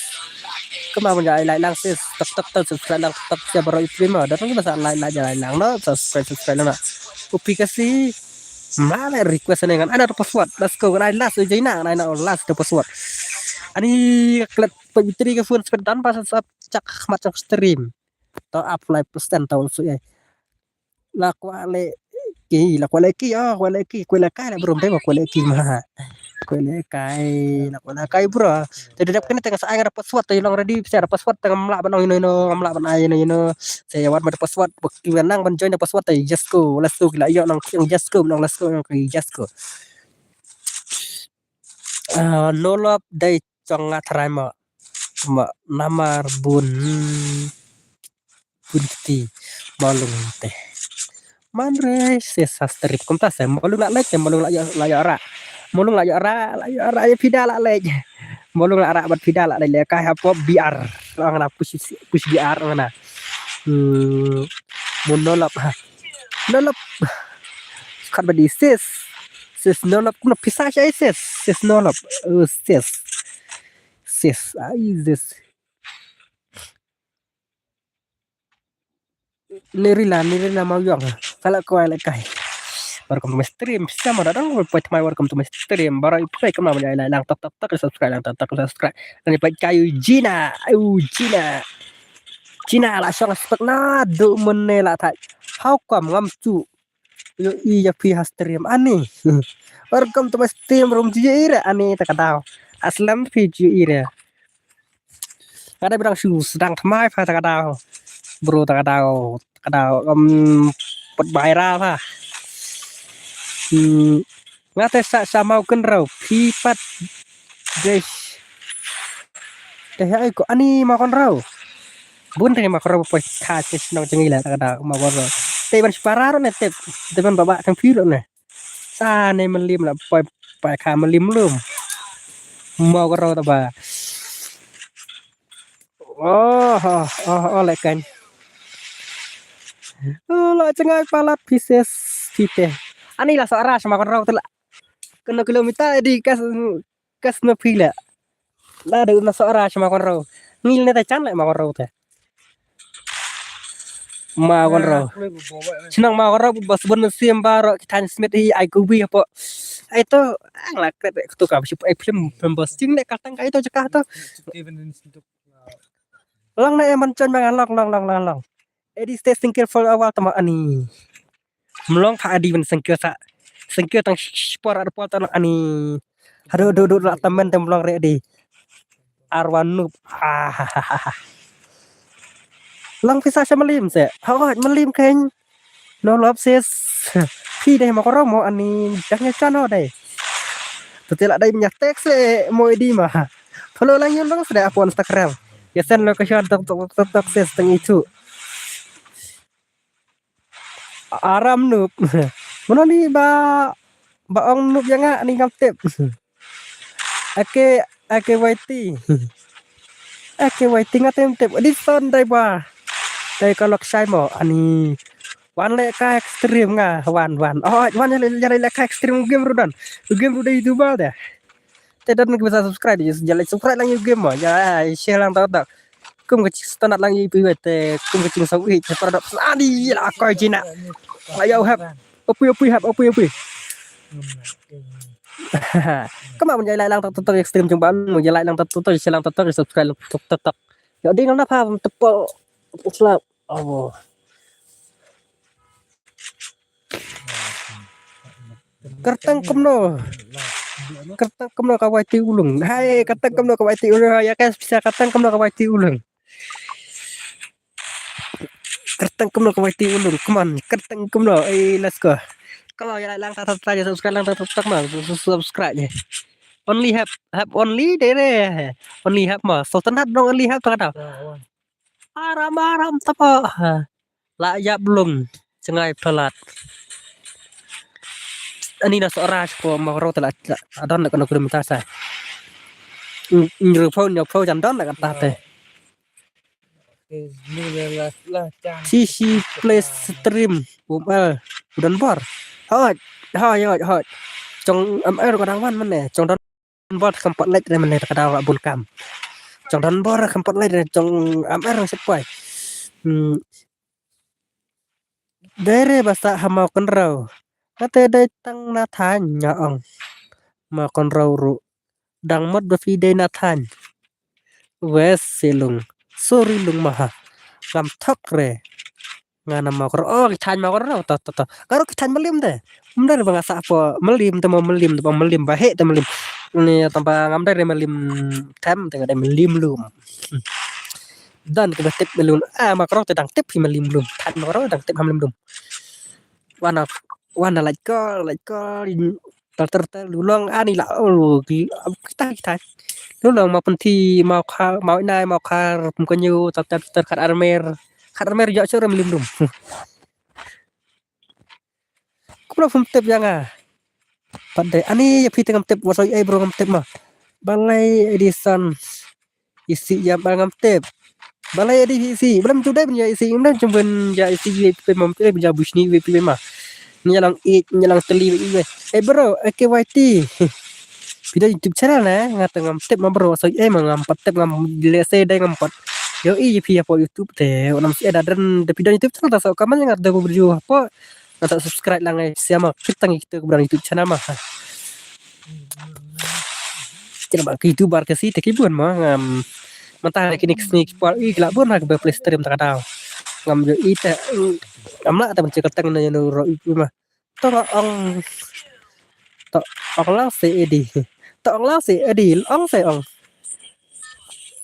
Kumno ban ïa like lang sis. Tok tok tok subscribe lang tok tok sia baroh i stream ma. Datang kita sa like like ïa like lang noh. Subscribe subscribe lang noh. Upi kasi. Ma le request ne ngan ai na password. Let's go. Ngan ai last uji na. Ngan ai na last password. Ani klet pebitri ke phone speed dan pas sap chak khmat chak stream. To up live percent to su ai. La kwah leh ki, la kwah leh ki, oh, kwah leh ki, kwah leh kai la bro, dei ma kwah leh ki ma. Kwah leh kai, la kwah leh kai bro. Te dep kane tang sa ai nga da password te long ready, sa da password tang mlah ban ong ino ino, mlah ban ai ino ino. Sa ïa wat ma da password, ba ki nang ban join da password te yes go, let's go, ki la ïoh nang ki ong yes go, nang let's go, nang ki yes go. Ah, no love dei chong nga tharai ma, ma namar bun, bun kti malung te. Man re se sastri kumta se malung la lek te malung la ïa, la ïa ra. Malung la ïa ra, la ïa ra ïa pida la lek. Malung la ra bat pida la lek le kai hapo B R. Ong na push, push B R ong na. Hmm, mun no love ha. No love. Khat ba di sis. Sis no love kumno pisa sha sis. Sis no love. Oh, sis. Sis. Ai sis. Nirila, nirila mau yong. Kala ko ai le kai. Welcome to my stream. Sama da dang poi tmai welcome to my stream. Baroh i poi kama ba ïa lang tok tok tok subscribe lang tok tok subscribe. Ani poi kayu Gina. Ayu Gina. Gina la shong spek na du mun ne la thai. How come ngam chu. Yo i ya phi ha stream ani. Welcome to my stream room ji ira ani ta ka daw. Aslam phi ji ira. Kada bidang shu sedang tmai pha ta ka daw. Bro ta ka daw. Ta ka daw um put viral pha. Hmm. Nga te sa sa mau ken rau phi pat. Guys. Te hai ko ani mau kon rau. Bun te mau kon rau poi kha te shnong jeng ila ta ka daw mau kon rau. Te ban spara ro ne te. Te ban baba tang phi ro ne. Sa ne melim la poi poi kha melim lum. Mau kon rau ta ba. Oh, oh, oh, oh, lekan. Oh, la cengai palat pieces pite. Ani la so ara sama kon rau te la. Kena kilometer di kas kas na phi la. La de na so ara sama kon rau. Ngil ne ta chan le ma kon rau te. Ma kon rau. Chnong ma kon rau bas bun sim baro ki tan smit hi ai ku bi hapo. Ai to ang la kret to ka shi ai film pembos jing ne ka tang ka ito jaka to. Long na e man chan ma long long long long long. Edi stay single for a while tama ani. Mlong kha edi ban single sa. Single tang spor ar por tang ani. Hadu du du la tamen tem mlong re edi. Arwan nup. Ah. Long pisa sha melim se. Hawat melim keng. No love sis. Phi dei ma koro mo ani dang ya chano dei. Tu tela dei menya text le mo edi ma. Follow lang yun long se dei apo Instagram. Ya sen lo ka shot tok tok tok tok sis tang itu. Aram nup. Mano ni ba ba ong nup ya nga ni ngam tip. Ake ake waiti. Ake waiti nga tem tip. Di son dai ba. Dai ka lok shai mo ani. Wan le ka extreme nga wan wan. Oh wan ya le ya le ka extreme game rudan. Game rudan itu ba deh. Te dan ki bisa subscribe ya like subscribe lang yu game ma ya share lang tau tau. Kum ka ching stanat lang yu pi wet te kum ka ching sau i te para dok sadi la koi china. Ayo hap. Opui opui hap opui opui. Kama mun ya like lang tau tau stream jong ban mun ya like lang tau tau share lang tau tau subscribe lang tau tau. Ya ding lang na pha tepo. Slap. Oh. Kertang kumno. Kertang kumno ka waiti ulung. Hai kertang kumno ka waiti ulung. Ya guys bisa kertang kumno ka waiti ulung. Kertang kumno ka waiti ulung. Come on, kertang kumno. Eh let's go. Kalau ya lang tak tak subscribe lang tak tak ma subscribe ni. Only have have only dere. Only have ma. So tenat dong only have tak ada. Aram aram tapa. La yap lung cengai pelat. Ani na sora ko ma ro tela adon na kono kilometer sa. Nyu pau nyu pau jan don na kata te. Shishi Play Stream. Um, eh, u Don Bor. Hoi, hoi, hoi, hoi. Jong, um, eh, ka dang wan mynne. Jong Don Bor kam pat leit re mynne, ka dang bun kam. Jong Don Bor kam pat leit re, jong, um, eh, rong sep poi. Hmm. Dei re ba sah ha Mawkynrew. Kata dei tang na thaiñ nga ong. Mawkynrew ruh dang mut ba phi dei na thaiñ. Wes se lung. Sorry lung ma ha. Ngam thok re. Nga na Mawkynrew. Oh, ki thaiñ Mawkynrew. To, to, to. Ka ruh ki thaiñ Mylliem de. Ym dei re ba nga sah hapoh Mylliem te mo Mylliem te ba Mylliem ba heh te Mylliem. Ni tang ba ngam dei re Mylliem them te nga dei Mylliem lum. Hmm. Don kiba tip Mylliem. Ah, Mawkynrew te dang tip hi Mylliem lum. Thaiñ Mawkynrew dang tip ha Mylliem lum. Wan na, wan na lait kol, lait kol. Ter ter ter lu long ani la, oh, ki, kita kita. Lu long Mawpynthi, Mawkhar, Maw Inai, Mawkhar, Pumkynñiu, ter ter ter Khatarmyr. Khatarmyr ïoh shuh re Mylliem lum. Kumno phim tip ïa nga? Pat dei ani ïa phi te ngam tip, wat soi ei bro ngam tip ma. Balei Edison? Isi ïa bal ngam tip. Balei Edi isi? Balei tu dei ban ïa isi? Ym dei ban ïa isi ïa phi ma, ym dei ban ïa bushni ïa phi ma. Ni ïa lang ik, ni ïa lang teli ïa. Eh bro, A K Y T. Phi da YouTube channel ne? Nga te ngam tip ma bro, soi ei ma ngam pat tip ngam lehse dei ngam pat. Ïohi ïa phi hapoh YouTube te, wat nam shu ei da dren da phi da YouTube channel ta shu comment ïa nga da ka video hapoh. Ngan sa subscribe lang ai sia ma. Kita ngi kita ka brand YouTube channel ma. Kira ba ki YouTuber ka si te ki bun ma ngam. Mynta ha kine ki sngi ki por i ki la bun ha ka Play Store mynta ka daw. Ngam ju i te ngam lah te ban check tang na ïano ro i ma. To ong. To ong lang se Edi. To ong lang se Edi. Ong se ong.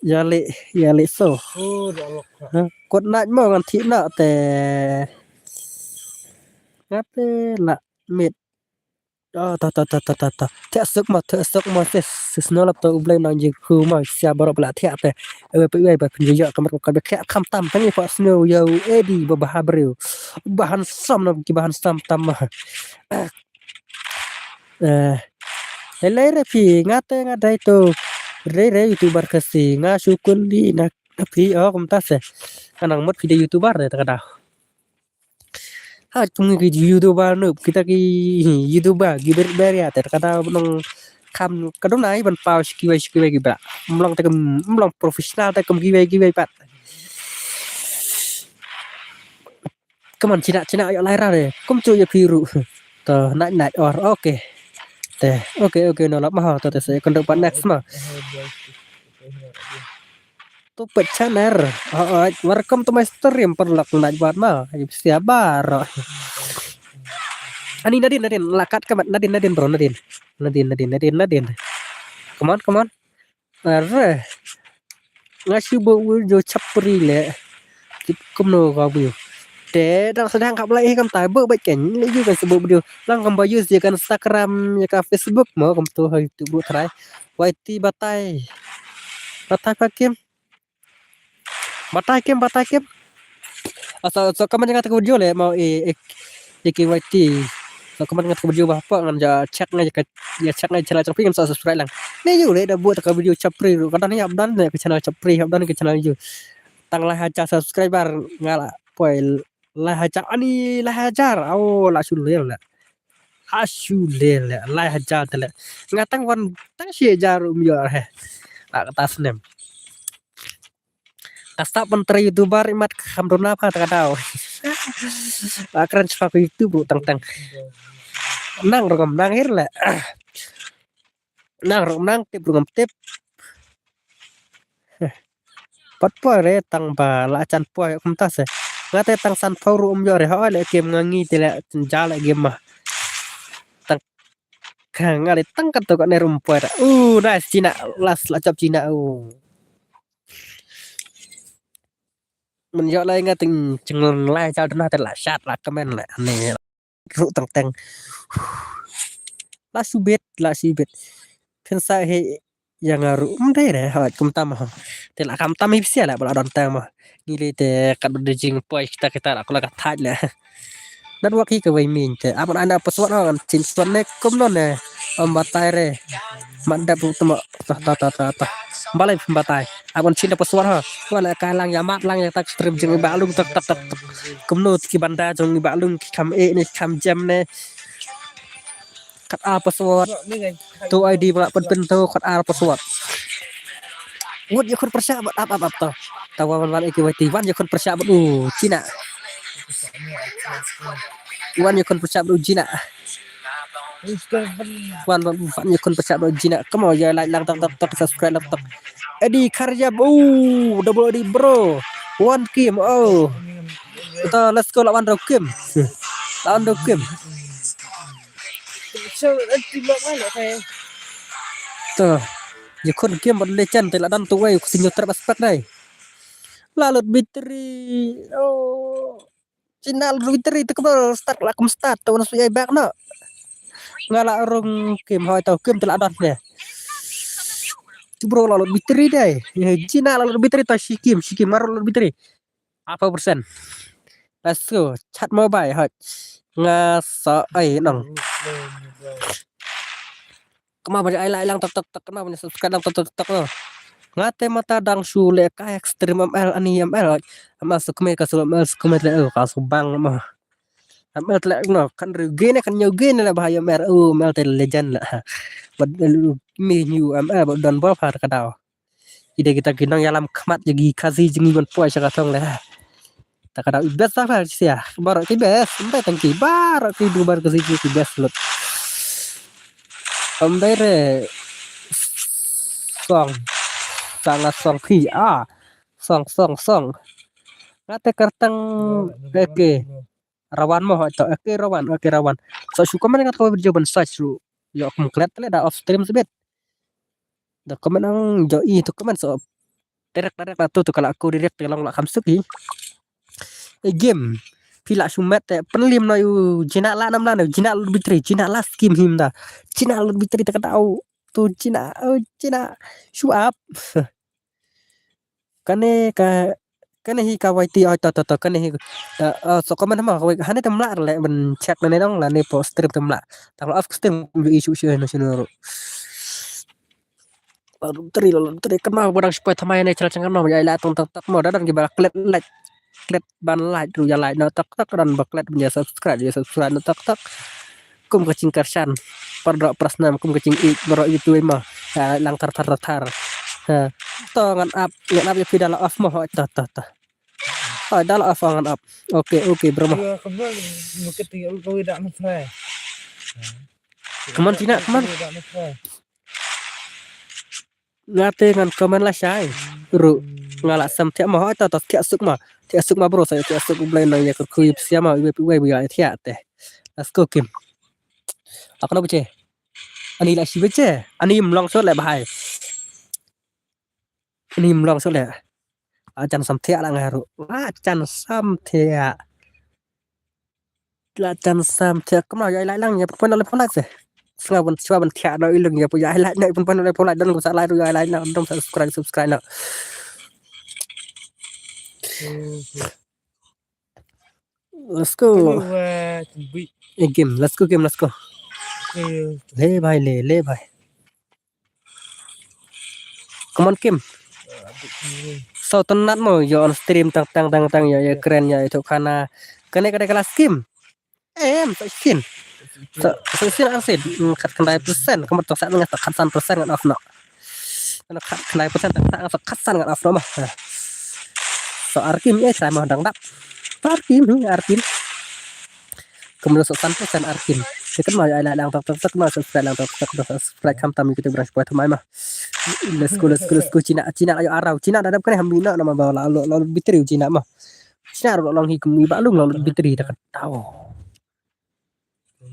Ïa le, ïa le so. Ha, kot nat mo ngan thi na te. Ngate la mit. Oh, ta ta ta ta ta ta. Thiah suk mo, thiah suk mo sis. Sis no lap to U Blei nang jingkhu mo sia baroh ba la thiah te. Ewe pe ewe ba pynjah ka mat ka ba thiah kham tam tang i pa snow ïa u Edi ba ba ha briew. Ba handsome na ki ba handsome tam ma. Eh, helai re phi, nga te nga dai to. Re re YouTuber ka si, nga shu kuli na, na phi, oh, kumta se. Nga nang mut phi de YouTuber de, ta ka daw. Ha, kum ngi ki YouTuber noob, kita ki YouTuber, ki ber ber ïa, te ta ka daw nong kham, ka dong nai ban paw shi kiwei shi kiwei ki bra. Mlong te kum, mlong professional te kum kiwei kiwei pat. Come on, china, china, ïa lai ra re. Kum chu ïa phi ruh. To, nai, nai, or, okay. Te, okay, okay, no lap ma ha, to, te se, kon dok pat next ma. To pet channel. Oh, oh, welcome to my stream, paralok nai pat ma. Ïa sia bar. Ani Nadine, Nadine, la kat ka mat, Nadine, Nadine, bro, Nadine. Nadine, Nadine, Nadine, Nadine. Come on, come on. Are. Nga shu buh video chapri le. Kit kumno ka view. Te dang sdang kap lai kam tai buh bait ken. Ni ju kan shu buh video. Lang kam ba use ïa ka Instagram, ïa ka Facebook mo kam tu ha YouTube ruh trai. Y T batai. Batai pa kim. Batai kim, batai kim. Asa, so comment nga ta ka video le mo e, e, e K Y T. So comment nga ta ka video ba pa ngan ja check nga ja ka, ja check nga channel chapri ngan sa subscribe lang. Ni ju le da buh ta ka video chapri ruh. Ka dang ïa hap dang ne ka channel chapri hap dang ka channel ju. Tang lai hajar subscriber nga la poi lai hajar ani lai hajar. Au la shu le la. Ha shu le le lai hajar te le. Nga tang wan tang shi hajar um yor he. La ka ta snem. Ka stap ban trei YouTuber imat kham dona pha ta ka daw. Ba kren chwa ko YouTube ruh tang tang. Nang ruh ngam nang hir le. Nang ruh ngam nang tip ruh ngam tip. Pat poi re tang ba la chan poi kumta se. Nga te tang san pau ruh um yor re ha le game nga ngi te le ja le game ma. Tang ka nga le tang ka to ka ne rum poi ra. Uh, nice China last la chop China uh. Mun ïoh lai nga ting ching lai chal duna te la shat la comment la ne ruh tang tang. La subit, la subit. Phin sa he ïa nga ruh um dei re ha kum tam ha. Te la kam tam hi psia la ba la don tang ma. Ngi le te kat ba de jing poi kita kita la ko la ka thaj le. Network hi kawei mynta. Ap ngan ai na password ha, ngan change password ne kumno ne. Ym batai re. Mat dep u tmo. Tah, tah, tah, tah, tah. Balei ym batai? Ap ngan change da password ha. Wan la kai lang ïa mat lang ïa tak stream jong i Bah Lung tak tak tak tak. Kumno ki banda jong i Bah Lung ki kham eh ne kham jem ne. Kat ar password. Tu I D ba nga pynpyn tu kat ar password. Wat ïa khun pyrshah bad ap ap ap to. Tawa wan wan ïa ki wai ti wan ïa khun pyrshah bad u China. Wan ïa khun pyrshah bad u China. Wan wan wan ïa khun pyrshah bad u China. Come on ïa like lang tak tak tak subscribe lang tak. Edi Kharjab u double Edi bro. Wan kim oh. To let's go lawan Rokim. Lawan Rokim. To. Ïa khun kim bad Legend te la dang tu wei ku sing ïa trap aspect dai. La lut battery. Oh. China lut battery te kaba start la kum start to na sui ai back no. Nga la rung kim hoi to kim te la dang ne. Tu bro la lut battery dai. China la lut battery to shi kim shi kim mar lut battery. Apa persen? Let's go. Chat mobile hot. Nga sa ai nong. Kama ba ai lai lang tak tak tak kama ba subscribe lang tak tak tak no. Nga te mata dang shu le ka extreme M L ani M L hot. Ama su kme ka su M L su kme le ka su bang ma. M L le no kan ru gene kan nyu gene le ba M L u M L te legend la. Bad mi nyu M L bad don bol har ka daw. Ide kita ki nongïalam khmat ïa ki Khasi jong ngi ban poi sha ka thong le. Ta ka dau i best ta ka sia. Baroh ki best, mbai tang ki baroh ki du bar Khasi ki best lut. Mbai re song. Sanga song ki ah. Song song song. Ngate kerteng eke. Rawan mo to eke rawan eke rawan. So shu comment ngat ko video ban search shu. Yo kum klet le da off stream sebit. Da comment ang jo i to comment so. Direct direct da tu tu kala ko direct te long la kham suk i. E game. Phi la shu met te penlim no yu jina la nam la no jina lut battery jina la skim him da. Jina lut battery te kata au. Tu jina au jina shu ap. Kane ka kane hi ka wai ti oi to to to kane hi. So comment ma wai hane te mla le ban check ne dong la ne po stream te mla. Tang off stream ju issue shu no shu no. Lalu tri lalu tri kena barang sipai thamai ne chal chang kena ya ila tong tak tak mo dadan ki ba klet like klet ban like ru ya like no tak tak dan ba klet ban ya subscribe ya subscribe no tak tak. Kum ka ching karshan. Pardok prasnam kum ka ching ik bro itu ma. Ya lang tar tar tar. Ha. To ngan ap ngan ap ya pidala off mo ho ta ta ta. Ha dala off ngan ap. Oke oke bro mo. Come on Tina, come on. Nga te ngan comment la shai. Ru nga la sam thiah ma hoi ta ta thiah suk ma. Thiah suk ma bro sa thiah suk blai nang ya kyrkhu ip sia ma iwe iwe ya thiah te. Let's go Kim. Akno bache. Ani la shi bache. Ani mlong so le bahai. Ani mlong so le. Achan sam thiah la nga ru. Achan sam thiah. La chan sam thiah kumno ya lai lang ya pun pun lai pun lai se. Snga ban chwa ban thiah no ilung ya pu ya lai na pun pun lai pun lai don ko sa lai ru ya lai na don subscribe subscribe no. Let's go. Game, let's go game, let's go. Le bhai le le bhai. Come on Kim. So tynat mo yo on stream tang tang tang tang yo yo kren yo itu kana kane kane kala skim. Em so skin. So so skin an sid khat kandai persen kamat tang sa ngat khat san persen ngat off no. Khat kandai persen tang sa khat san ngat off no ma. So arkim eh sai mo dang dap. Arkim arkim. Kumno so san persen arkin. Tekan ma ai la lang tak tak ma subscribe lang tak tak subscribe kam tam kita berang support mai ma. Let's go let's go let's go Cina Cina ayo arau Cina dadap kene hambi na nama ba la lo lo bitri Cina ma. Cina ro long hi kumi ba lung lo bitri tak tau.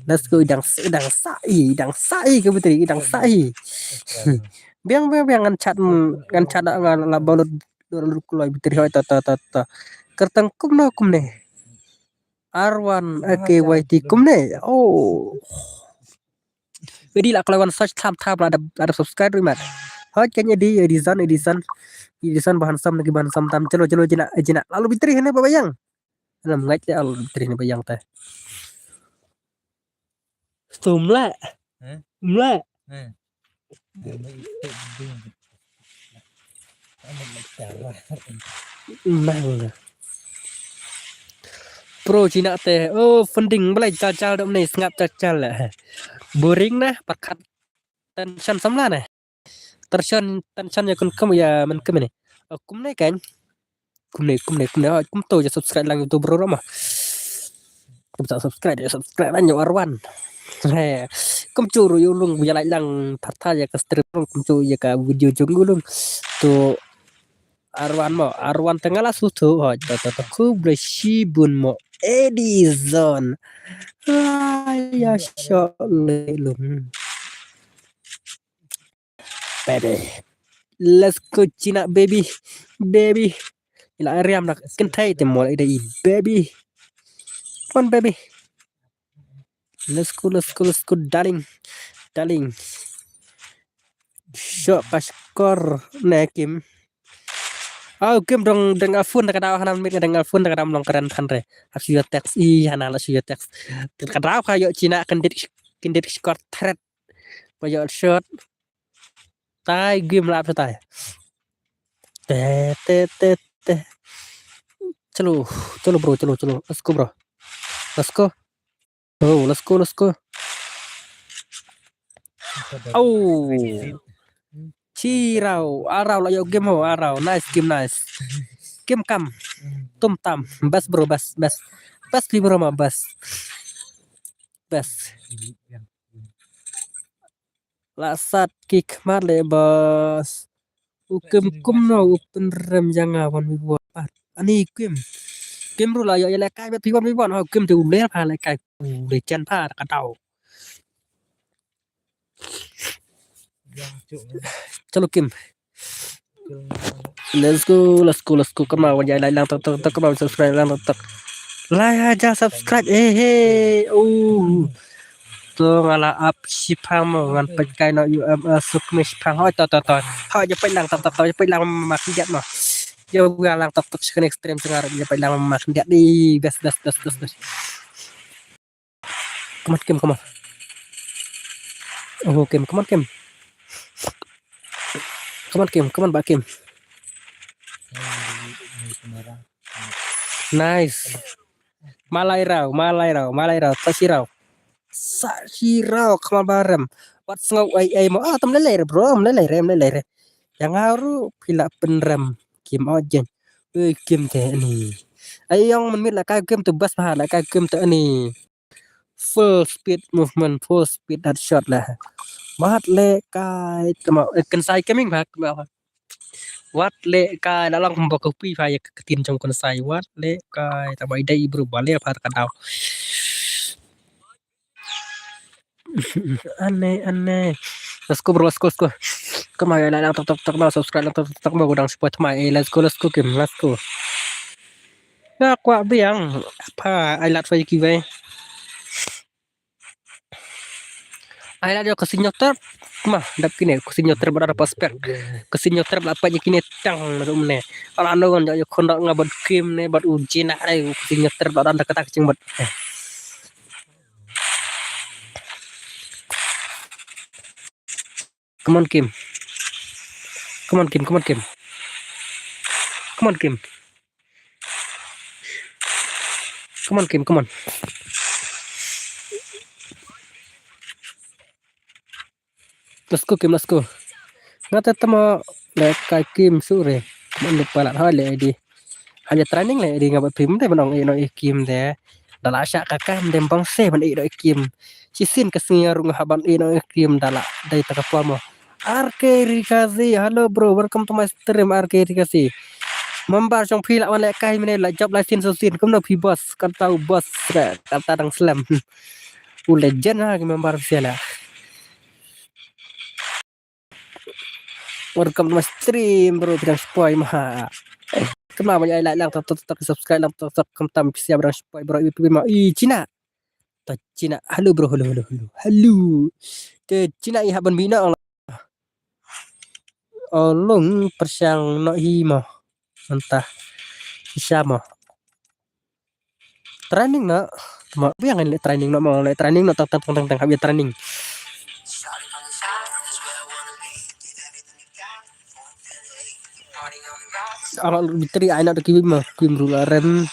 Let's go idang idang sai idang sai ke bitri idang sai. Biang biang biang ngan chat ngan chat ngan la balut dor kuloi bitri hoi ta ta ta ta. Kertang kumno kumne. Arwan ake waiti kumne. Oh. Wedi la kala wan search tham tham la ada ada subscribe ri mat. Hoi kan edi edi san edi san. Edi san bahan sam lagi bahan sam tam chalo chalo jina jina lalu bitri hene ba bayang. Nam ngait le al bitri hene bayang te. Stum la. Mla. Mang. Pro China te. Oh, funding balai jal jal dom ni sngap jal jal la. Boring na, pat khat tension samla na. Tension, tension ya kun kum ya man kum ni. Oh, kum ni kan. Kumne, kumne, kumne. Oh, kum to ya subscribe lang YouTube bro ma. Kum sa subscribe, ya subscribe lang ya Arwan. He, kum churu yu lung ya like lang phatha ya ka stream kum chu ya ka video jong yu lung. To Arwan mo, Arwan tengala sutu. Oh, to to to. Khublei shibun mo. Edison. Ay, ya shok le lung. Baby. Let's go China baby. Baby. Ila riam nak kentai te mol ida i baby. Come on baby. Let's go, let's go, let's go, darling. Darling. Shot ka score ne Kim. Au Kim dong deng afun ta ka daw hanan mit deng afun ta ka dam long karen phan re. Hap shu yo text i hana la shu yo text. Ka daw ka yo China kendit kendit score threat. Ba yo shot. Tai game la ap tai. Te te te te. Chalo, chalo bro, chalo, chalo. Let's go bro. Let's go. Oh, let's go, let's go. Oh. Chirau, arau la yo game ho, arau. Nice game, nice. Game kam. Tum tam. Best bro, best, best. Best bro ma, best. Best. La sat ki khmat le bas. U Kim kumno u pynrem jong nga wan mi bot pat. Ani Kim. Kim ru la yo ya le kai bet pi wan mi bot. Ha Kim te u le pha le kai. U le chen pha ka tau. Chalo Kim. Let's go, let's go, let's go. Kama wan ya lai lang tok tok tok kama subscribe lang tok tok. Lai ha ja subscribe. Eh eh. Oh. To nga la ap shipang mo ngan pek kai no U M S suk me shipang hoi to to to. Hoi je pek lang tok tok tok je pek lang ma khyndiat mo. Je ga lang tok tok shikane stream sengar je pek lang ma khyndiat di best best best best best. Come on Kim, come on. Oh Kim, come on Kim. Come on Kim, come on ba Kim. Nice. Malai rau, malai rau, malai rau, sa shi rau. Sa shi rau, come on ba rem. Wat sngew ai ai mo. Ah, tam lelai re bro, tam lelai re, tam lelai re. Yang haru pila pynrem Kim ojen. Ui Kim te ni. Ai yong man mit la kai Kim tu bas ba la kai Kim tu ni. Full speed movement, full speed headshot la. Wat le kai tama eh, kensai keming ba kemba. Wat le kai la long kumba kopi ba ya ketin jong kensai. Wat le kai tama idai bro ba le ba ka daw. Ane ane. Let's go bro, let's go, let's go. Kemba ya la lang tok tok tok ma subscribe lang tok tok tok ma godang support ma. Eh, let's go, let's go Kim, let's go. Nga kwah biang. Apa ai lat fa ki wei. Ai lat yo ka senior ter. Ma dap kine ka senior ter bad ada prospect. Ka senior ter bad apa kine tang rum ne. Ala no ngan yo khon nga bad Kim ne bad u Jina ai ka senior ter bad ada kata kacing bad. Come on Kim. Come on Kim, come on Kim. Come on Kim. Come on Kim, come on. Let's go Kim, let's go. Ngata tama le kai Kim sure. Manu palat ha le di. Hanya training le di nga bad phim de ban ong ino i Kim de. Da la sha ka kam de bang se ban ino i Kim. Chisin ka sngi rung ha ban ino i Kim da la dai ta ka pamo. R K Rikasi, hello bro, welcome to my stream R K Rikasi. Member jong phi la wan le kai mene la job license sin kumno phi boss kata u boss kata dang slem. U legend ha ki member phi la. Welcome to my stream bro, pidang spoil ma. Kena banyak like lang tok tok subscribe lang tok tok kemtam pisia bidang spoil bro, i pima i Cina. Ta Cina. Hello bro, hello hello hello. Hello. Te Cina i haban bina. Olong persiang no hi mo. Entah. Isa mo. Training na. Tama biang ngan leh training noh, mo leh training noh, tang tang tang tang tang, hap ïa training. Ala lut battery ai na da ki bim ma, kim ru la ren.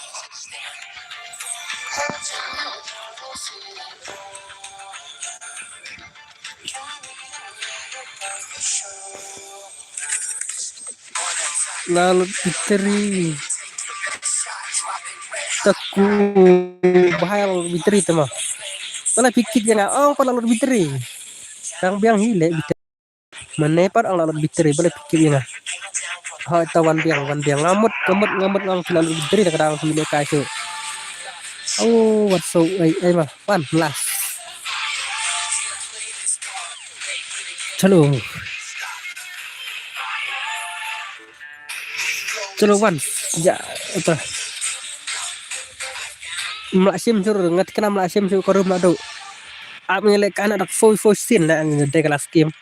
La lut battery. Taku bahai la lut battery tama. Pala pikit ïa nga ong pala lut battery. Tang biang hi leh battery. Mane pat ong la lut battery, pala pikit ïa nga. Hoi ta wan biang, wan biang. Nga mut, nga mut, nga mut, nga ong phi la lut battery, ta ka dang phi leh kai shu. Oh, wat so, ai, ai ma. Wan, last. Chalo. Chalo wan. Ja, apa. Mla sim sur, ngat kena mla sim sur, korum mla do. Ap ngi leh kai na dak four four sin na, de ka last game.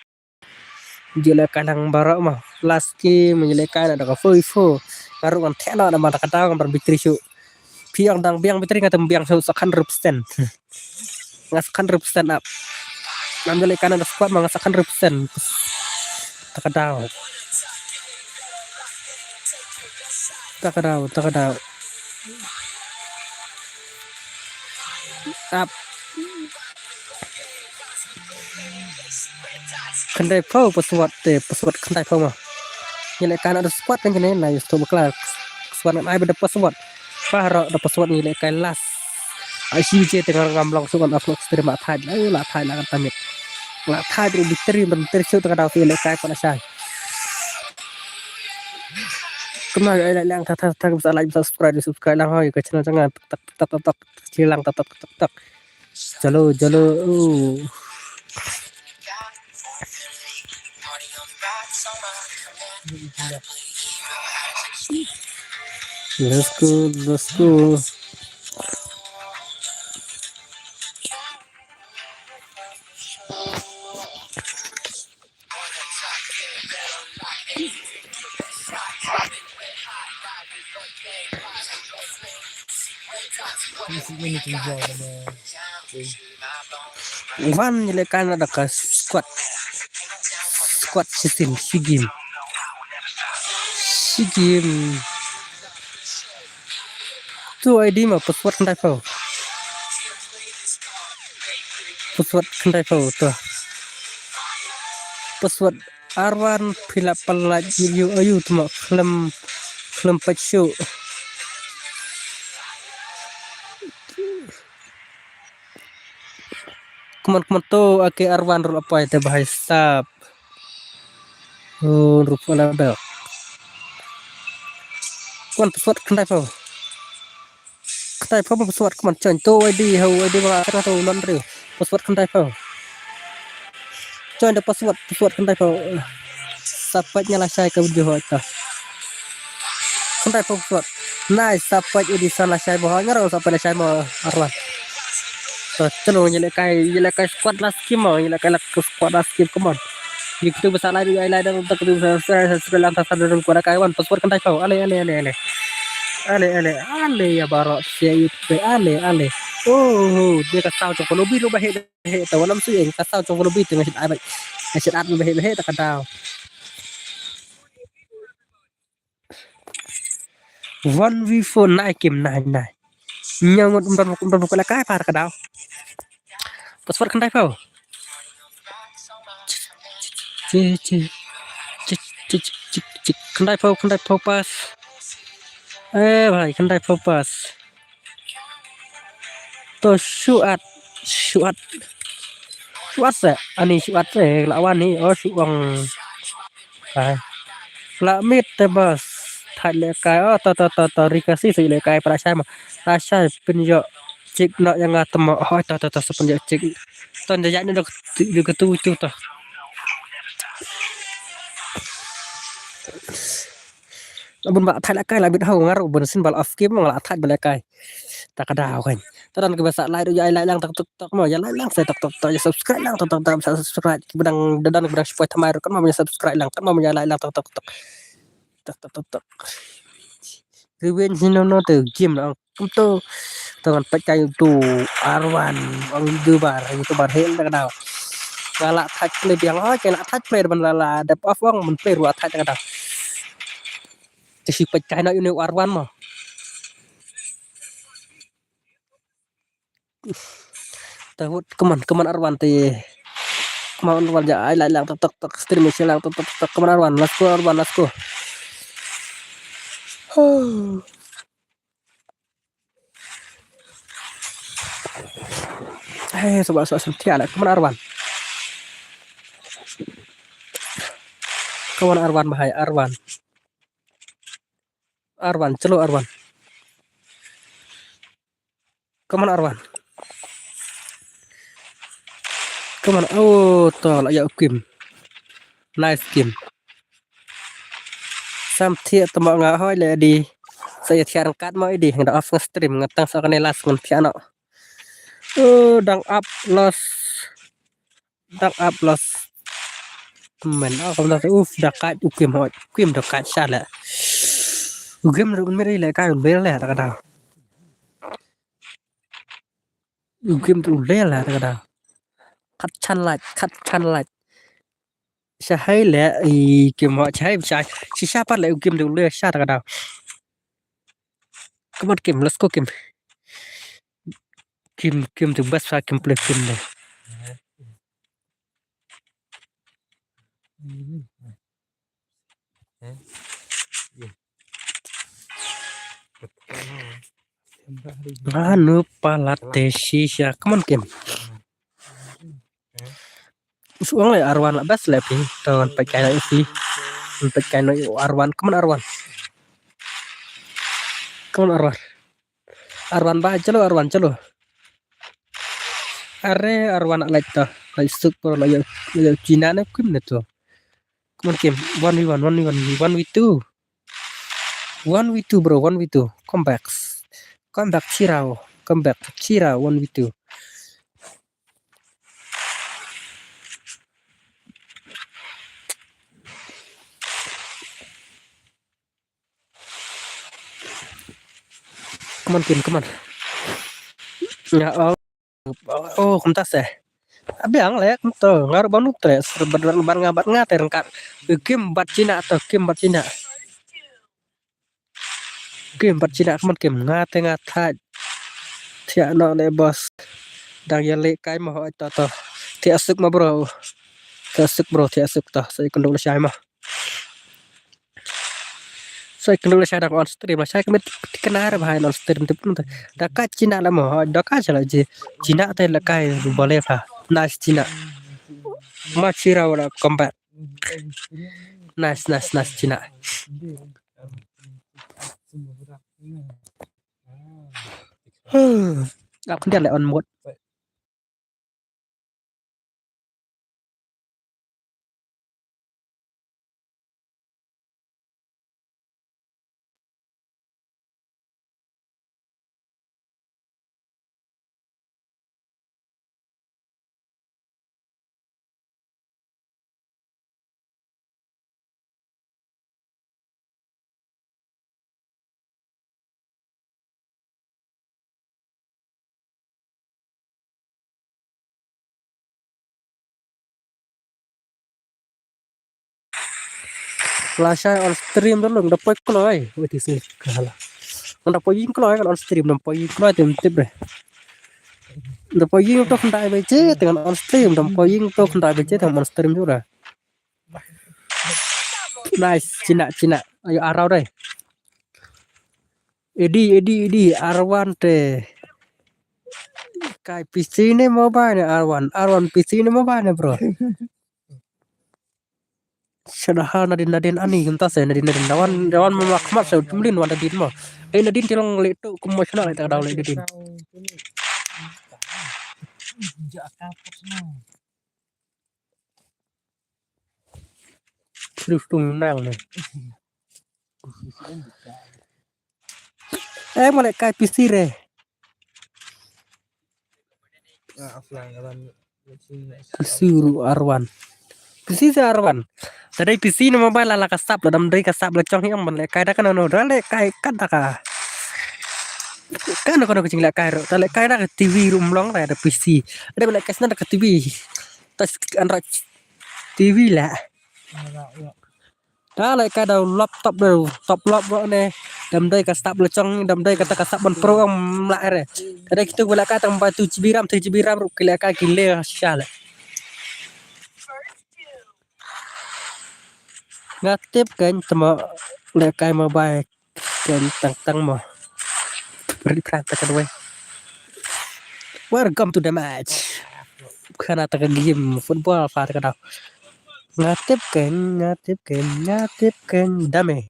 Ji leh kai nang baroh ma. Last game, ji leh kai na dak four four. Baru kan thena na ma dak dang bar battery shu. Phi ong dang biang battery, nga tam biang shu sa hundred percent. Nga sa hundred percent up. Ngam ju leh kai na da squad ma, nga sa hundred percent. Ta ka daw. Ta ka daw, ta ka daw. Up. Khyndai phew password te, password khyndai phew ma. Ngi leh kai na da squad kan kine, na ïa sto bakla. Squad ngan ai ba da password. Baroh da password ngi leh kai last. Ai shi je te ngan ngam long shu ngan upload stream la thait la, la thait la kan tamit. La thait ru battery, battery shu ta ka daw te leh kai pat la shai. Kumno ai la lang ta ta ta, bisa like, bisa subscribe, subscribe lang hoi ka channel jong nga, tak tak tak tak tak. Chilang tak tak tak tak. Chalo, chalo. Oh. Let's go, let's go. Wan ngi leh kai na da ka squad. Squad shi sin, shi game. Shi game. Tu I D ma password khyndai phew. Password khyndai phew tu. Password Arwan phi la pynlait video aïu tma khlem, khlem peit shuh. Kman kman to ake Arwan ruh la poi te bahai sap. Oh, ruh la bel. Kman password khyndai phew. Khyndai phew password kman join to I D ho I D ba kata to non re. Password khyndai phew. Join da password, password khyndai phew. Sa peit nga la shai ka video ho ta. Khyndai phew password. Nice, sa peit edition la shai ba ho, nga ruh sa peit la shai mo Arwan. To chalo ngi leh kai, ngi leh kai squad last game mo, ngi leh kai la squad last game, come on. Ïa kito ba sa like, ïa like dang, to kito ba sa subscribe, subscribe lang, ta sa dang kwah kai wan, password khyndai phew. Ale, ale, ale, ale. Ale, ale, ale, ïa baroh sia ïa te, ale, ale. Oh, oh, de ka saw jong ka lobby ruh ba heh, heh, ta wan lam shu ïa ka saw jong ka lobby te nga shit ai bai. Nga shit at ba heh, ba heh, ta ka daw. One v four nai kim nai nai. Ñiaw ngut um don, um don ko la kai par ka daw. Password khyndai phew. Chi, chi, chi, chi, chi, chi, chi. Khyndai phew, khyndai phew pass. Eh bhai, khyndai phew pass. To shu at, shu at. Shu at se, ani shu at se, la wan ni, oh shu ong. Kai. La mit te bas. Thait leh kai. Oh, to, to, to, to. Rikasi si leh kai para shai ma. La shai pynïoh. Chik noh ïa nga tama. Oh, to, to, to, sa pynïoh chik. To nda ïa ni dok, dok tu, tu, to. Bun ba thait leh kai la bit hau nga ruh bun sin bal off game nga la thait ba leh kai. Ta ka daw kan. Ta don kiba sa like ruh ïa like lang tak tak tak mo, ïa like lang sa tak tak tak, ïa subscribe lang tak tak tak, sa subscribe. Kiba dang da don kiba dang shu poi thymmai ruh kan mo, ïa subscribe lang kan mo, ïa like lang tak tak tak. Tak tak tak tak. Revenge no no te game na. Kum to. To ngan peit kai tu Arwan, ong YouTuber, YouTuber hel da ka daw. Nga la thait play biang, oh, ke la thait play ban la la dep off ong ban play ruh thait da ka daw. Te shi peit kai na yu ne Arwan mo. Te wut, come on, come on Arwan te. Come on Arwan ja ai lai lang tok tok tok stream shi lang tok tok tok. Come on Arwan, let's go Arwan, let's go. Hey, sobat sobat setia lah, come on Arwan. Come on Arwan, bahai Arwan. Arwan, chalo Arwan. Come on Arwan. Come on, oh, to la ïa u Kim. Nice Kim. Sam thiah tama nga hoi le di. Sa ïa thiah rangkat mo i di. Nga da off nga stream nga tang sa kane last ngan thiah no. Oh, dang up loss. Dang up loss. Men, oh, kumta uf, da kait u Kim hoi. Kim da kait sha le. U Kim da un meri le kai un bel le da ka da. U Kim tu le la da ka da. Khat chan lait, khat chan lait. Sha hai le i Kim wa chai chai. Shisha pat le u Kim tu le sha da ka da. Come on Kim, let's go Kim. Kim, Kim tu best fa Kim play Kim le. Anu palat te shisha. Come on Kim. Suang le Arwan la best le pi. Tangan pakai na isi. Pakai na Arwan. Come on Arwan. Come on Arwan. Arwan ba chalo Arwan chalo. Are Arwan la ta. La suk por la yo China ne Kim ne to. Come on Kim. One v one, one v one, one v two. One v two bro, one v two. Come back. Come back Chirao. Come back Chirao, one v two. Come on Kim, come on. Ya oh. Oh, kumta se. Abiang le kumto, nga ruh ban u tre, bar nga bad nga te rengkat. Kim bad China to, Kim bad China. Kim bad China, come on Kim, nga te nga thait. Thiah no le boss. Dang ïa le kai mo hoi to to. Thiah suk ma bro. Thiah suk bro, thiah suk to. Sa ikun dong le shai ma. Sa ikun dong le shai dang on stream, la shai kmit tikna re bhai on stream tip. Da ka China la mo, da ka chala ji. China te la kai bole pha. Nice China. Ma Chirao la combat. Nice, nice, nice China. Aku dia le on mode. La shai on stream da lung da poi kloi. Wait is ka hala. Da poi ying kloi kan on stream da poi ying kloi tem tip re. Da poi ying to khnda beje te kan on stream da poi ying to khnda beje te on stream jura. Nice, China, China. Ayo arau dai. Edi, edi, edi, Arwan te. Kai P C ne mobile ne Arwan, Arwan P C ne mobile ne bro. Shada ha Nadin, Nadin ani kumta se Nadin, Nadin dawan, dawan ma khmat se tumlin wan Nadin mo. Eh Nadin tilong le tu kum mo shna le ta daw le Nadin. Terus tung nang ne. Eh, malek kai P C re. P C ru Arwan. P C sa arwan. Te dei P C ne mobile la ka sap la dam dei ka sap la chong hi ong ban lehkai da ka nano da lehkai ka da ka. Ka no ka no ka jing lehkai ro da lehkai da ka T V rum long da da P C. Ada ban lehkai sna da ka T V. Tas Android T V la. Da lehkai da laptop da top lop ro ne. Dam dei ka sap la chong dam dei ka ta ka sap ban pro ong la re. Da dei kitu lehkai tang ba tu G B RAM three G B RAM ru ki lehkai ki le sha le. Nga tip kan tama lehkai mobile kan tang tang mo. Beri pran ta kan wei. Welcome to the match. Kana ta ka game football fa ta ka daw. Nga tip kan, nga tip kan, nga tip kan dame.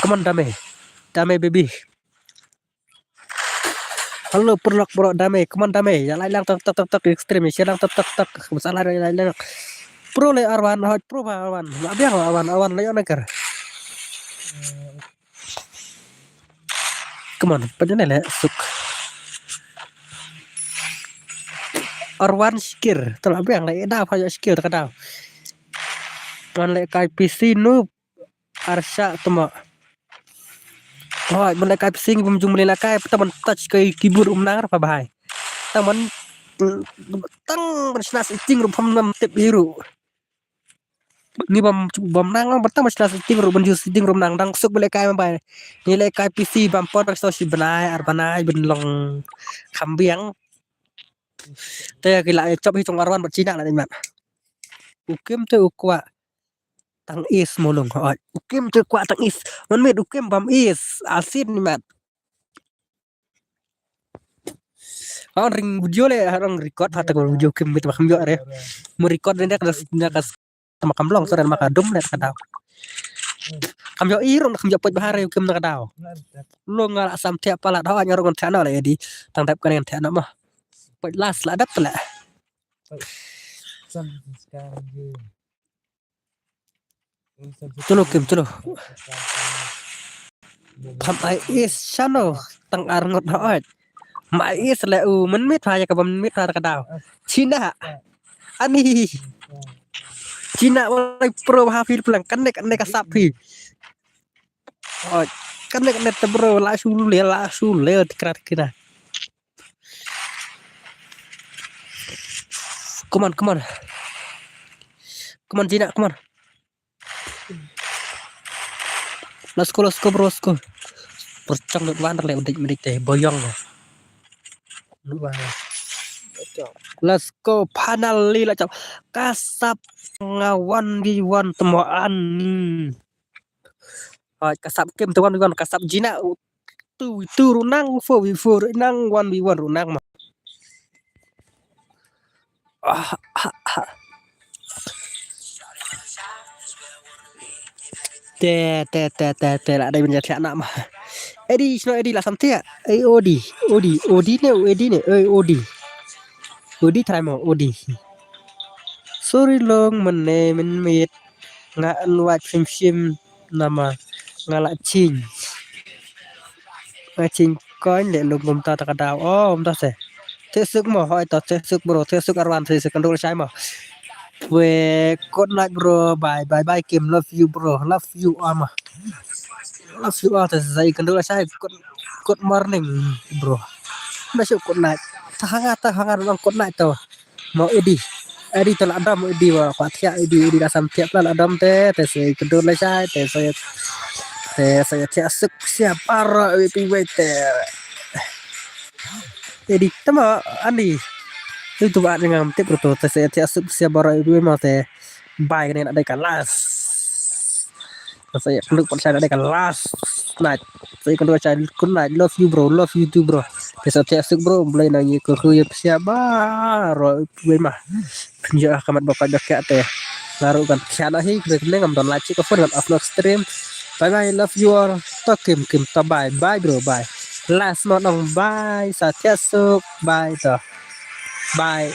Come on dame. Dame baby. Hello purlok bro dame, come on dame. Ya lai lang tok tok tok tok extreme, ya lang tok tok tok. Masalah lai lai lang. Pro le arwan, hoj pro ba arwan. La biang arwan, arwan le on ker. Come on, pada ne le suk. Arwan skir, telah biang le dah pa skir tak ada. Kan lehkai P C noob. Arsha tama. Hoi, ban lehkai P C bam jung ban lehkai, tang ban touch kai keyboard um nang ra pa bahai. Tang ban tang ban shna setting rup ham nam tip iru. Ni bam bam nang bam tang ban shna setting rup ban ju setting rup nang dang suk ban lehkai mobile. Ni lehkai P C bam pon rasa si banai ar banai ban long kham biang. Te ki la chop hi tong arwan bat China la ni mat. Ukim te ukwa. Tang is mulung hoi. Ukim te kwa tang is. Man mit ukim bam is. Asin ni mat. Ang ring video le ang record ha ta video kim mit ba kham yo re. Mo record ne ka na ka ma kam long sore ma ka dum ne ka daw. Kham yo i rong kham yo poj bahare ukim na ka daw. Lo nga la sam thep palat hoi nga rong thep na le di. Tang thep ka ne thep na ma. Poj las la dap la. Chalo kim chalo. Pham ai is chano tang ar ngot hoi. Ma is le u man mit ha ya ka bam mit ha ka daw. China. Ani. China wai pro ha fil plang kan ne kan ne ka sap hi. Oi. Kan ne kan ne te bro la su le la su le tikra tikra. Come on, come on. Come on, Gina, come on. Let's go, let's go, bro, let's go. Percang dut wan le udik medik te boyong. Let's go, finally la chap. Ka sap nga one v one temoan ni. Hoi, ka sap kim tu one v one, ka sap Gina two v two ruh nang, four v four ruh nang, one v one ruh nang ma. Ah, ah, ah. Te te te te te la dei ban ïa thiah na ma. Edi sno edi la sam thiah. Ei odi odi odi ne edi ne ei odi. Odi trai mo odi. Sorry long mane men mit. Nga an wach sim sim. Nama nga la ching. Nga ching koin le lung kumta ta ka daw. Oh kumta se. Te suk mo hoi to te suk bro te suk arwan te suk kandul shai mo. We good night bro bye bye bye Kim love you bro love you ama. Love you all te sai kandul shai good, good morning bro. Na shu good night. Ta hanga ta hanga long good night to. Mo edi. Edi to la dam edi wa kwa thiah edi edi la sam thiah pla la dam te te se kedur la shai te se te se thiah suk sia para wi pi wei te. Edi tama ani. Itu ba ngam tip ruto te se thiah suk sia bara wi ma te. Bai kane na dei ka last. Sa ïa kynduh pat sa dei ka last night. Sa ïa kynduh sa good night. Love you bro. Love you too bro. Te sa thiah suk bro. Blei na ngi ko khu ïa psia ba ro wei ma. Pynjah ka mat ba ka dak te. Laru kan thiah na hi kne kne ngam don la chik ka phone ngam off nok stream. Bye bye love you all. To kim kim to bye bye bro bye. Last mo nong bye sa thiah suk bye to. Bye.